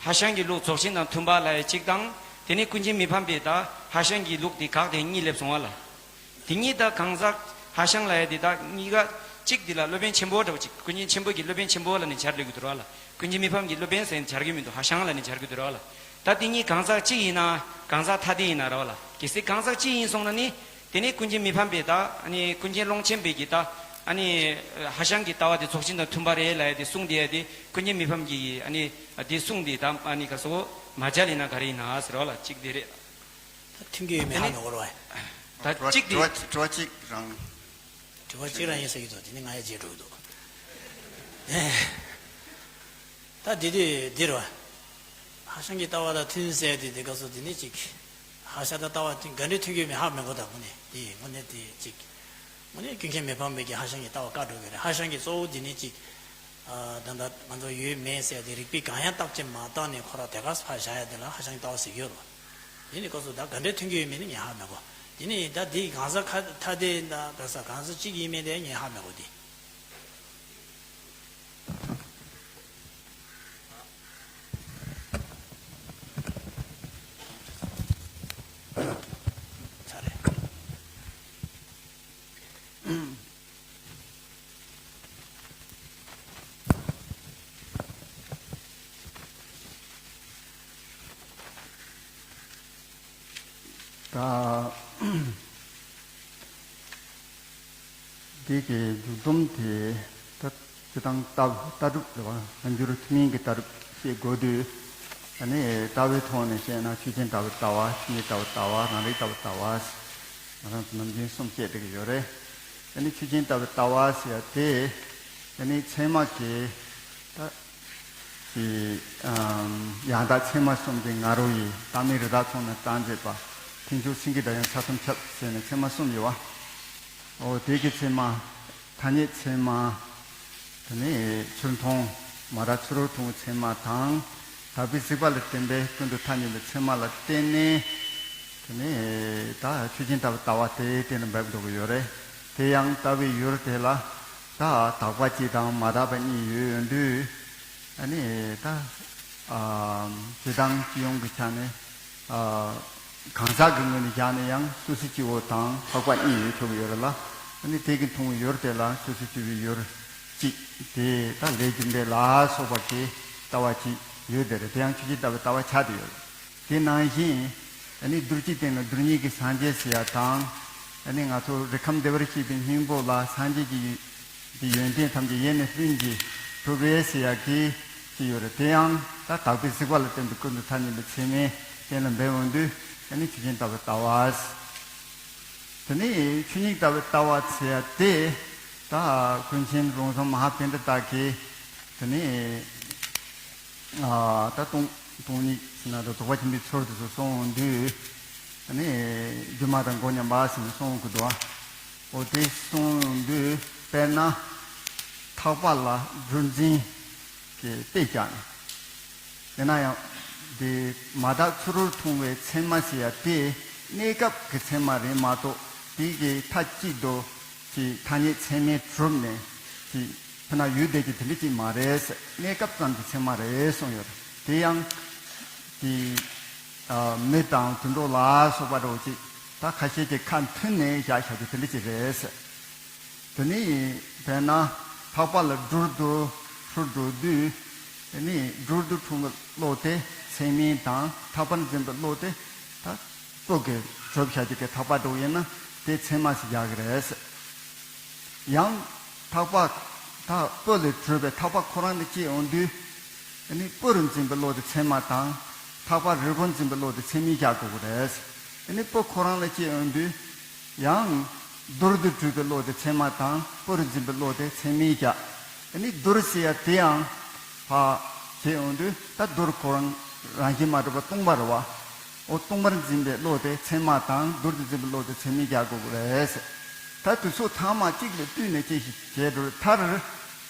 ཧྭ་ཤང་གི་ལུགས་རྫོགས་ཆེན་དང་མཐུན་པ་ལབ་ཡ་གཅིག་དང་། དེ་ནས་ཀུན་མཁྱེན་མི་ཕམ་པས་ད་ཧྭ་ཤང་གི་ལུགས་དེ་དགག་དེ་གཉིས་སླེབས་སོང་བ་ལ། དེ་གཉིས་ད་གང་ཟག་ཧྭ་ཤང་ལབ་ཡ་དེ་ད་གཉིས་ཀ་གཅིག་དེ་ལ་སློབ་དཔོན་ཆེན་པོ་འདྲ་བོ་གཅིག་ཀུན་མཁྱེན་ཆེན་པོ་གིས་སློབ་དཔོན་ཆེན་པོ་ལབ་ནས་སྦྱར་སླེབས་ཀྱི་འདུག་ར་བ་ལ། ཀུན་མཁྱེན་མི་ཕམ་གྱིས་སློབ་དཔོན་ཟེར་ནས་སྦྱར་གྱི་མི་འདུག་ཧྭ་ཤང་ལབ་ནས་སྦྱར་གྱི་འདུག་ར་བ་ལ། ད་དེ་གཉིས་གང་ཟག་གཅིག་ཡིན་ན་གང་ཟག་ཐ་དད་ཡིན་ན་ར་བ་ལ། གལ་སྲིད་གང་ཟག་གཅིག་ཡིན་སོང་ན་ནི། དེ་ནས་ཀུན་མཁྱེན་མི་ཕམ་པས་ད་ཨ་ནི་ཀུན་མཁྱེན་ཀློང་ཆེན་པས་ཀྱིས་ད་ཨ་ནི་ཧྭ་ཤང་གི་ལྟ་བ་དེ་རྫོགས་ཆེན་དང་མཐུན་པ་རེད་ལབ་ཡ་དེ་གསུངས་དེ་ཡ་དེ་ཀུན་མཁྱེན་མི་ཕམ་གྱིས་ཨ་ནི་དེ་གསུངས་དེ་ད་ཨ་ནི་ག་སོ་མ་སྦྱར་ཡིན་ན་ག་རེ་ཡིན་ན་ཟེར་བ་ལ་གཅིག་དེ་རེད། ད་མཐུན་གྱི་ཡོད་མེད་ཧ་མི་གོ་ར་བ། ད་གཅིག་དེ། དྲི་བ་གཅིག་རང་། དྲི་བ་གཅིག་རང་ཡིན་ཟེར་གྱི་འདུག་དེ་ནི་ང་ཡ་བརྗེད་འགྲོ་གི་འདུག་ད་དེ་དུས་འདིར་བ། ཧྭ་ཤང་གི་ལྟ་བ་དང་མཐུན་ཟེར་དེ་དེ་ག་སོ་དེ་ནི་གཅིག་ཧྭ་ཤང་དང་ལྟ་བ་དེ་ག་འདྲའི་མཐུན་གྱི་མི་ཧ་མི་གོ་ད་དངོས་གནས་དེ་དངོས་གནས་དེ་གཅིག་དངོས་གནས་ཀུན་མཁྱེན་མི་ཕམ་པས་ཀྱི་ཧྭ་ཤང་གི་ལྟ་བ་བཀག་འགྲོ་གི་རེད། ཧྭ་ཤང་གི་གཙོ་བོ་དེ་ནི་གཅིག་ད་ལྟ་ང་ཚོ་ཡོད་མེད་ཟེར་དེ་རིགས་པས་གང་ཡང་བརྟག་དཔྱད་མ་བཏང་ནས་ཁོ་རང་དེ་ག་ཕར་བཞག་ཡ་དེ་ལ་ཧྭ་ཤང་གི་ལྟ་བ་ཟེར་གྱི་ཡོད་རེད། དེ་ནི་ག་སོ་ད་ག་འདྲའི་མཐུན་གྱི་ཡོད་མེད་ནི་ངས་ཧ་མི་གོ་དེ་ནི་ད་དེ་གང་ཟག་ཁ་ཐ་དད་ད་ག་ས་གང་ཟག་གཅིག་ཡིན་མིན་དེ་ངས་ཧ་མི་གོ་དེ། ཚར་རེད། ད། འདི་གི་མཇུག་སྡོམ་དེ་ད་སྤྱིར་བཏང་ལྟ་ལྟ་གྲུབ་རེད་བ། སྔ་འགྱུར་ཐུན་མིན་གྱི་ལྟ་གྲུབ་ཤེས་དགོས་དུས། ཨ་ནི་ལྟ་བའི་ཐོག་ནས་བཤད་ན་ཆོས་ཅན་ལྟ་བུའི་ལྟ་བ། ཆོས་ཉིད་ལྟ་བུའི་ལྟ་བ། རང་རིག་ལྟ་བུའི་ལྟ་བ། ང་རང་ཚོ་ནམ་རྒྱུན་གསུམ་བཤད་བསྡད་ཀྱི་ཡོད་རེད། ཨ་ནི་ཆོས་ཅན་ལྟ་བུའི་ལྟ་བ་ཟེར་ཡ་དེ་ཨ་ནི་ཚད་མ་གི་ད། ཀྱི་ཡང་དག་ཚད་མ་གསུམ་གྱི་ང་རོ་ཡི་བཏགས་མིང་རི་དྭགས་ཚོགས་རྣམས་བཏགས་མཛད་པ། མཐིང་ཆུང་སེང་གེ་སྒྲ་དབྱངས་ས་གསུམ་ཁྱབ་ཟེར་ནས་ཚད་མ་གསུམ་ཡོད་བ། འོ་དེ་གི་ཚད་མ། ཐ་སྙད་ཚད་མ། དེ་ནས་ཚུར་མཐོང་། མ་ར་ཚུ་རོལ་མཐོང་བའི་ཚད་མ་དང་། དག་པའི་གཟིགས་པ་ལ་བརྟེན་པའི་ཀུན་ཏུ་ཐ་སྙད་པའི་ཚད་མ་ལ་བརྟེན་ནས། དེ་ནས་ད་ཆོས་ཅན་ལྟ་བུ་ལྟ་བ་དེ་གཏན་ལ་འབེབས་འགྲོ་གི་ཡོད་རེད། དེ་ཡང་ལྟ་བའི་ཡུལ་དེ་ལ་ད་དག་པ་གཅིག་དང་མ་དག་པ་གཉིས་ཡོད་དུས། ཨ་ནི་ད་ཨ་སྤྱིར་བཏང་སྤྱི་ཡོངས་ཀྱི་ཆ་ནས་ཨ་གང་ཟག་གི་ངོས་ནས་བཞག་ན་ཡང་སོ་སོའི་སྤྱི་བོ་དང་འཕགས་པ་གཉིས་ཡོད་ཆོག་གི་ཡོད་རེད་ལ། ཨ་ནི་དེ་གི་མཐོང་བའི་ཡུལ་དེ་ལ་སོ་སོའི་སྤྱི་བོའི་ཡུལ་གཅིག་དེ་ད་ལས་རྒྱུ་འབྲས་ལ་སོགས་པ་གི་ལྟ་བ་གཅིག་ཡོད་དེ་རེད། དེ་ཡང་ཆོས་ཅན་ལྟ་བུའི་ལྟ་བ་ཆགས་བསྡད་ཡོད་རེད། དེ་ནང་བཞིན་ཨ་ནི་རྡུལ་གཅིག་སྟེང་ན་རྡུལ་སྙེད་ཀྱི་སངས་རྒྱས་ཟེར་ཡ་དང་། ཨ་ནི་ང་ཚོ་རིགས་ཁམས་བདེ་བར་གཤེགས་པའི་སྙིང་པོ་ལ་སངས་རྒྱས་ཀྱི་ཡོན་ཏན་ཐམས་ཅད་ཡེ་ནས་ལྷུན་གྱིས་གྲུབ་པས་ཟེར་ཡ་གི་ཅིག་ཡོད་རེད། དེ་ཡང་ད་དག་པའི་གཟིགས་པ་ལ་བརྟེན་པའི་ཀུན་ཏུ་ཐ་སྙད་པའི་ཚད་མས་གཏན་ལ་འབེབས་འོང་དུས་ཨ་ནི་ཆོས་ཅན་ལྟ་བུའི་ལྟ་བ། དེ་ནས་ཆོས་ཉིད་ལྟ་བུའི་ལྟ་བ་ཟེར་ཡ་དེ་ད་ཀུན་མཁྱེན་རོང་ཟོམ་མ་ཧཱ་པཎྜི་ཏ་གིས་དེ་ནས་ཨ་ད་སྟོང་སྟོང་ཉིད་ཟེར་ན་ད་རྫོགས་པ་ཆེན་པོའི་ཚུལ་དེ་ཚོ་གསུངས་འོང་དུས། ཨ་ནི་སྒྱུ་མ་དང་མགོ་མཉམ་པ་ཟེར་ནས་གསུངས་འོང་གི་འདུག་ཨ། འོ་དེ་གསུངས་འོང་དུས་དཔེར་ན་ཐག་པ་ལ་སྦྲུལ་འཛིན་གྱི་དཔེ་བཞག་ནས། ཡིན་ན་ཡང་དེ་མ་དག་ཚུ་རོལ་མཐོང་བའི་ཚད་མ་ཟེར་ཡ་དེ་གནས་སྐབས་ཀྱི་ཚད་མ་རེད་མ་གཏོགས་དེ་གི་མཐའ་གཅིག་ཏུ་ཅིག་ཐ་སྙད་ཚད་མས་གྲུབ་ནས་ཅིག་ཕི་ན་ཡོད་བསྡད་ཀྱི་དེ་འདྲ་ཅིག་མ་རེད་ཟེར། གནས་སྐབས་ཙམ་གྱི་ཚད་མ་རེད་གསུངས་ཡོད་རེད། དེ་ཡང་དེ་ཨ་མི་དང་དུད་འགྲོ་ལ་སོགས་པ་འདྲ་བོ་ཅིག་ད་ཁ་ཤས་ཀྱིས་ཁ་མཐུན་ནས་བཞག་བཞག་རྒྱུ་དེ་འདྲ་ཅིག་རེད་ཟེར། དེ་ནི་དཔེར་ན་ཐག་པ་ལ་སྦྲུལ་དུ་འཁྲུལ་འགྲོ་དུས། དེ་ནི་སྦྲུལ་དུ་འཁྲུལ་བའི་བློ་དེ་ཚད་མིན་དང་ཐག་པར་འཛིན་པའི་བློ་དེ་ད་སྤུ་གིས་གྲུབ་བྱ་རྒྱུ་གི་ཐག་པ་འདྲ་བོ་ཡིན་ན་དེ་ཚད་མ་ཟེར་རྒྱག་གི་རེད། ཡང་ཐག་པ་ད་སྤུ་ལས་གྲུབ་པའི་ཐག་པ་ཁོ་རང་ལ་སྐྱེས་འོང་དུས། དེ་ནི་སྤུ་རུ་འཛིན་པའི་བློ་དེ་ཚད་མ་དང་། ཐག་པ་རིལ་པོར་འཛིན་པའི་བློ་དེ་ཚད་མིན་བཞག་དགོས་ཀྱི་རེད། དེ་ནི་སྤུ་ཁོ་རང་ལ་སྐྱེས་འོང་དུས། ཡང་རྡུལ་དུ་གྲུབ་པའི་བློ་དེ་ཚད་མ་དང་སྤུ་རུ་འཛིན་པའི་བློ་དེ་ཚད་མིན་བཞག་དེ་ནི་རྡུལ་ཟེར་ཡ་དེ་ཡང་ཕར་བྱེད་འོང་དུས་ད་རྡུལ་ཁོ་རང་རང་བཞིན་མ་གྲུབ་པ་སྟོང་པ་རེད་བ། འོ་སྟོང་པར་འཛིན་པའི་བློ་དེ་ཚད་མ་དང་། རྡུལ་དུ་འཛིན་པའི་བློ་དེ་ཚད་མས་རྒྱག་དགོས་ཀྱི་རེད་ཟེར། ད་དེ་ཚོ་ཚང་མ་གཅིག་ལ་བསྟུན་ནས་ཅི་ཞིག་བྱས་འགྲོ་མཐར།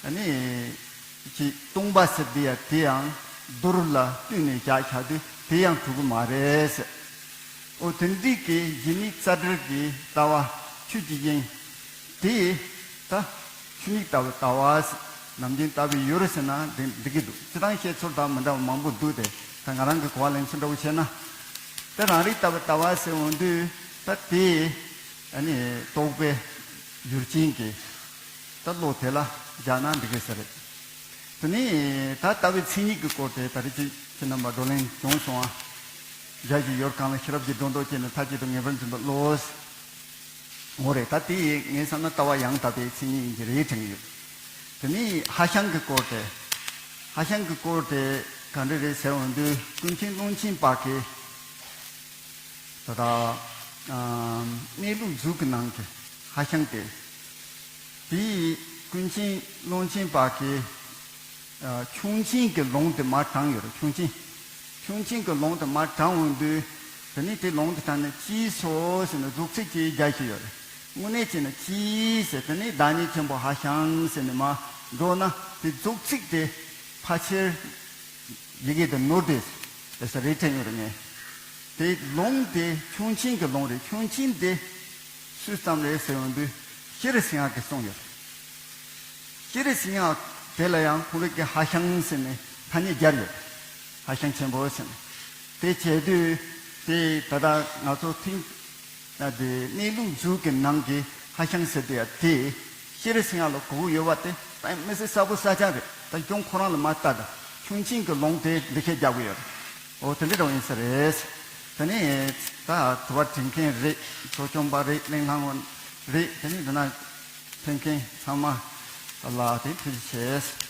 ཨ་ནི། ཅིག་སྟོང་པ་ཟེར་དེ་ཡང་དེ་ཡང་རྡུལ་ལ་བསྟུན་ནས་བཞག་བཞག་དུས་དེ་ཡང་གྲུབ་ཀྱི་མ་རེད་ཟེར། འོ་དེ་འདྲའི་གི་གཞི་དམིགས་རྩ་བྲལ་གྱི་ལྟ་བ་ཆོས་ཀྱི་དབྱིངས་དེ་ད་ཆོས་ཉིད་ལྟ་བུའི་ལྟ་བ་ཟེར། ནམ་རྒྱུན་ལྟ་བུའི་ཡུལ་ཟེར་ན་འགྲིག་འགྲིག་གི་འདུག་སྤྱིར་བཏང་བཤད་ཚུལ་དང་མི་འདྲ་བ་མང་པོ་འདུག་སྟེ། ད་ང་རང་གི་གོ་བ་ལེན་ཚུལ་འདྲ་བོ་བྱས་ན། ད་རང་རིག་ལྟ་བུའི་ལྟ་བ་ཟེར་འོང་དུས་ད་དེ། ཨ་ནི་རྟོག་པའི་ཡུལ་ཅན་གྱི་ད་བློ་དེ་ལ་སྦྱར་ན་འགྲིག་གི་ས་རེད། དེ་ནས་ད་ལྟ་བའི་མཚན་ཉིད་ཀྱི་སྐོར་དེ་ད་རེས་ཅིག་ཁྱེད་རྣམ་པ་བགྲོ་གླེང་བྱུང་སོང་ཨ། འཇའ་ཞིག་ཡོར་གང་ལ་ཤེས་རབ་ཀྱི་སྒྲོ་འདོགས་བཅད་ནས་མཐའ་གཅིག་ཏུ་ངེས་པར་འཛིན་པའི་བློ། འོ་རེད། ད་དེ་ངས་བསམ་ན་ལྟ་བ་ཡང་དག་པའི་མཚན་ཉིད་ཡིན་གྱི་རེད་དྲན་གྱི་ཡོད། དེ་ནས་ཧ་ཤང་གི་སྐོར་དེ། ཧ་ཤང་གི་སྐོར་དེ་ག་འདྲ་རེད་ཟེར་འོང་དུས་ཀུན་མཁྱེན་ཀློང་ཆེན་པ་གིས། ད་ལྟ་ཨ་གནས་ལུགས་མཛོད་ཀྱི་ནང་གི་ཧ་ཤང་དེ། དེའི་ཀུན་མཁྱེན་ཀློང་ཆེན་པ་གིས་ཨ་ཁྱུང་ཆེན་གྱི་ལུང་དེ་མར་དྲངས་ཡོད་རེད། ཁྱུང་ཆེན། ཁྱུང་ཆེན་གྱི་ལུང་དེ་མར་དྲངས་འོང་དུས། དེ་ནས་དེ་ལུང་དེ་དྲངས་ནས་ཅིའི་སོ་ཟེར་ནས་རྫོགས་ཚིག་ཅིག་རྒྱག་བཞིན་ཡོད་རེད། དངོས་གནས་བྱས་ན་ཅིའི་ཟེར། དེ་ནས་བདག་ཉིད་ཆེན་པོ་ཧ་ཤང་ཟེར་ནས་མར་འགྲོ་ན་དེ་རྫོགས་ཚིག་དེ་ཕལ་ཆེར། ཡི་གེ་དེ་ནོར་ཏེ་དེ་ས་རེད་དྲན་ཡོད་རེད། ངས་དེ་ལུང་དེ་ཁྱུང་ཆེན་གྱི་ལུང་རེད། ཁྱུང་ཆེན་དེ་སུས་བརྩམས་རེད་ཟེར་ཡོང་དུས་སྤྱན་རས་གཟིགས་དབང་གིས་གསུངས་ཡོད། སྤྱན་རས་གཟིགས་དབང་དེ་ལ་ཡང་ཁོང་རང་གིས་ཧ་ཤང་ཟེར་ནས་ཐ་སྙད་སྦྱར་ཡོད། ཧ་ཤང་ཆེན་པོ་ཟེར་ནས། དེ་བྱས་དུས་དེ་ད་ལྟ་ང་ཚོ་ཐེངས། ད་དེ་གནས་ལུགས་མཛོད་ཀྱི་ནང་གི་ཧ་ཤང་ཟེར་དེ་ཡ་དེ་སྤྱན་རས་གཟིགས་དབང་ལ་གོ་གི་ཡོད་པ་དེ་ད་མི་སྲིད་གསལ་པོ་གསལ་རྐྱང་རེད། ད་གཞུང་ཁོ་རང་ལ་མ་ལྟ་ད་ཁྱུང་ཆེན་གྱི་ལུང་དེ་འདི་སྐད་རྒྱག་གི་ཡོད་རེད། འོ་དེ་འདྲ་འདྲ་བོ་ཡིན་ས་རེད། དེ་ནས་ད་དུ་བ་འབྲི་མཁན་རེད། ཚོགས་ཆུང་པ་རེད། གླེང་བསླང་བ་རེད། དེ་ནས་འདི་ན་ཕེབས་མཁན་ཚང་མ་ལ་དེ་ཐུགས་རྗེ་ཆེ།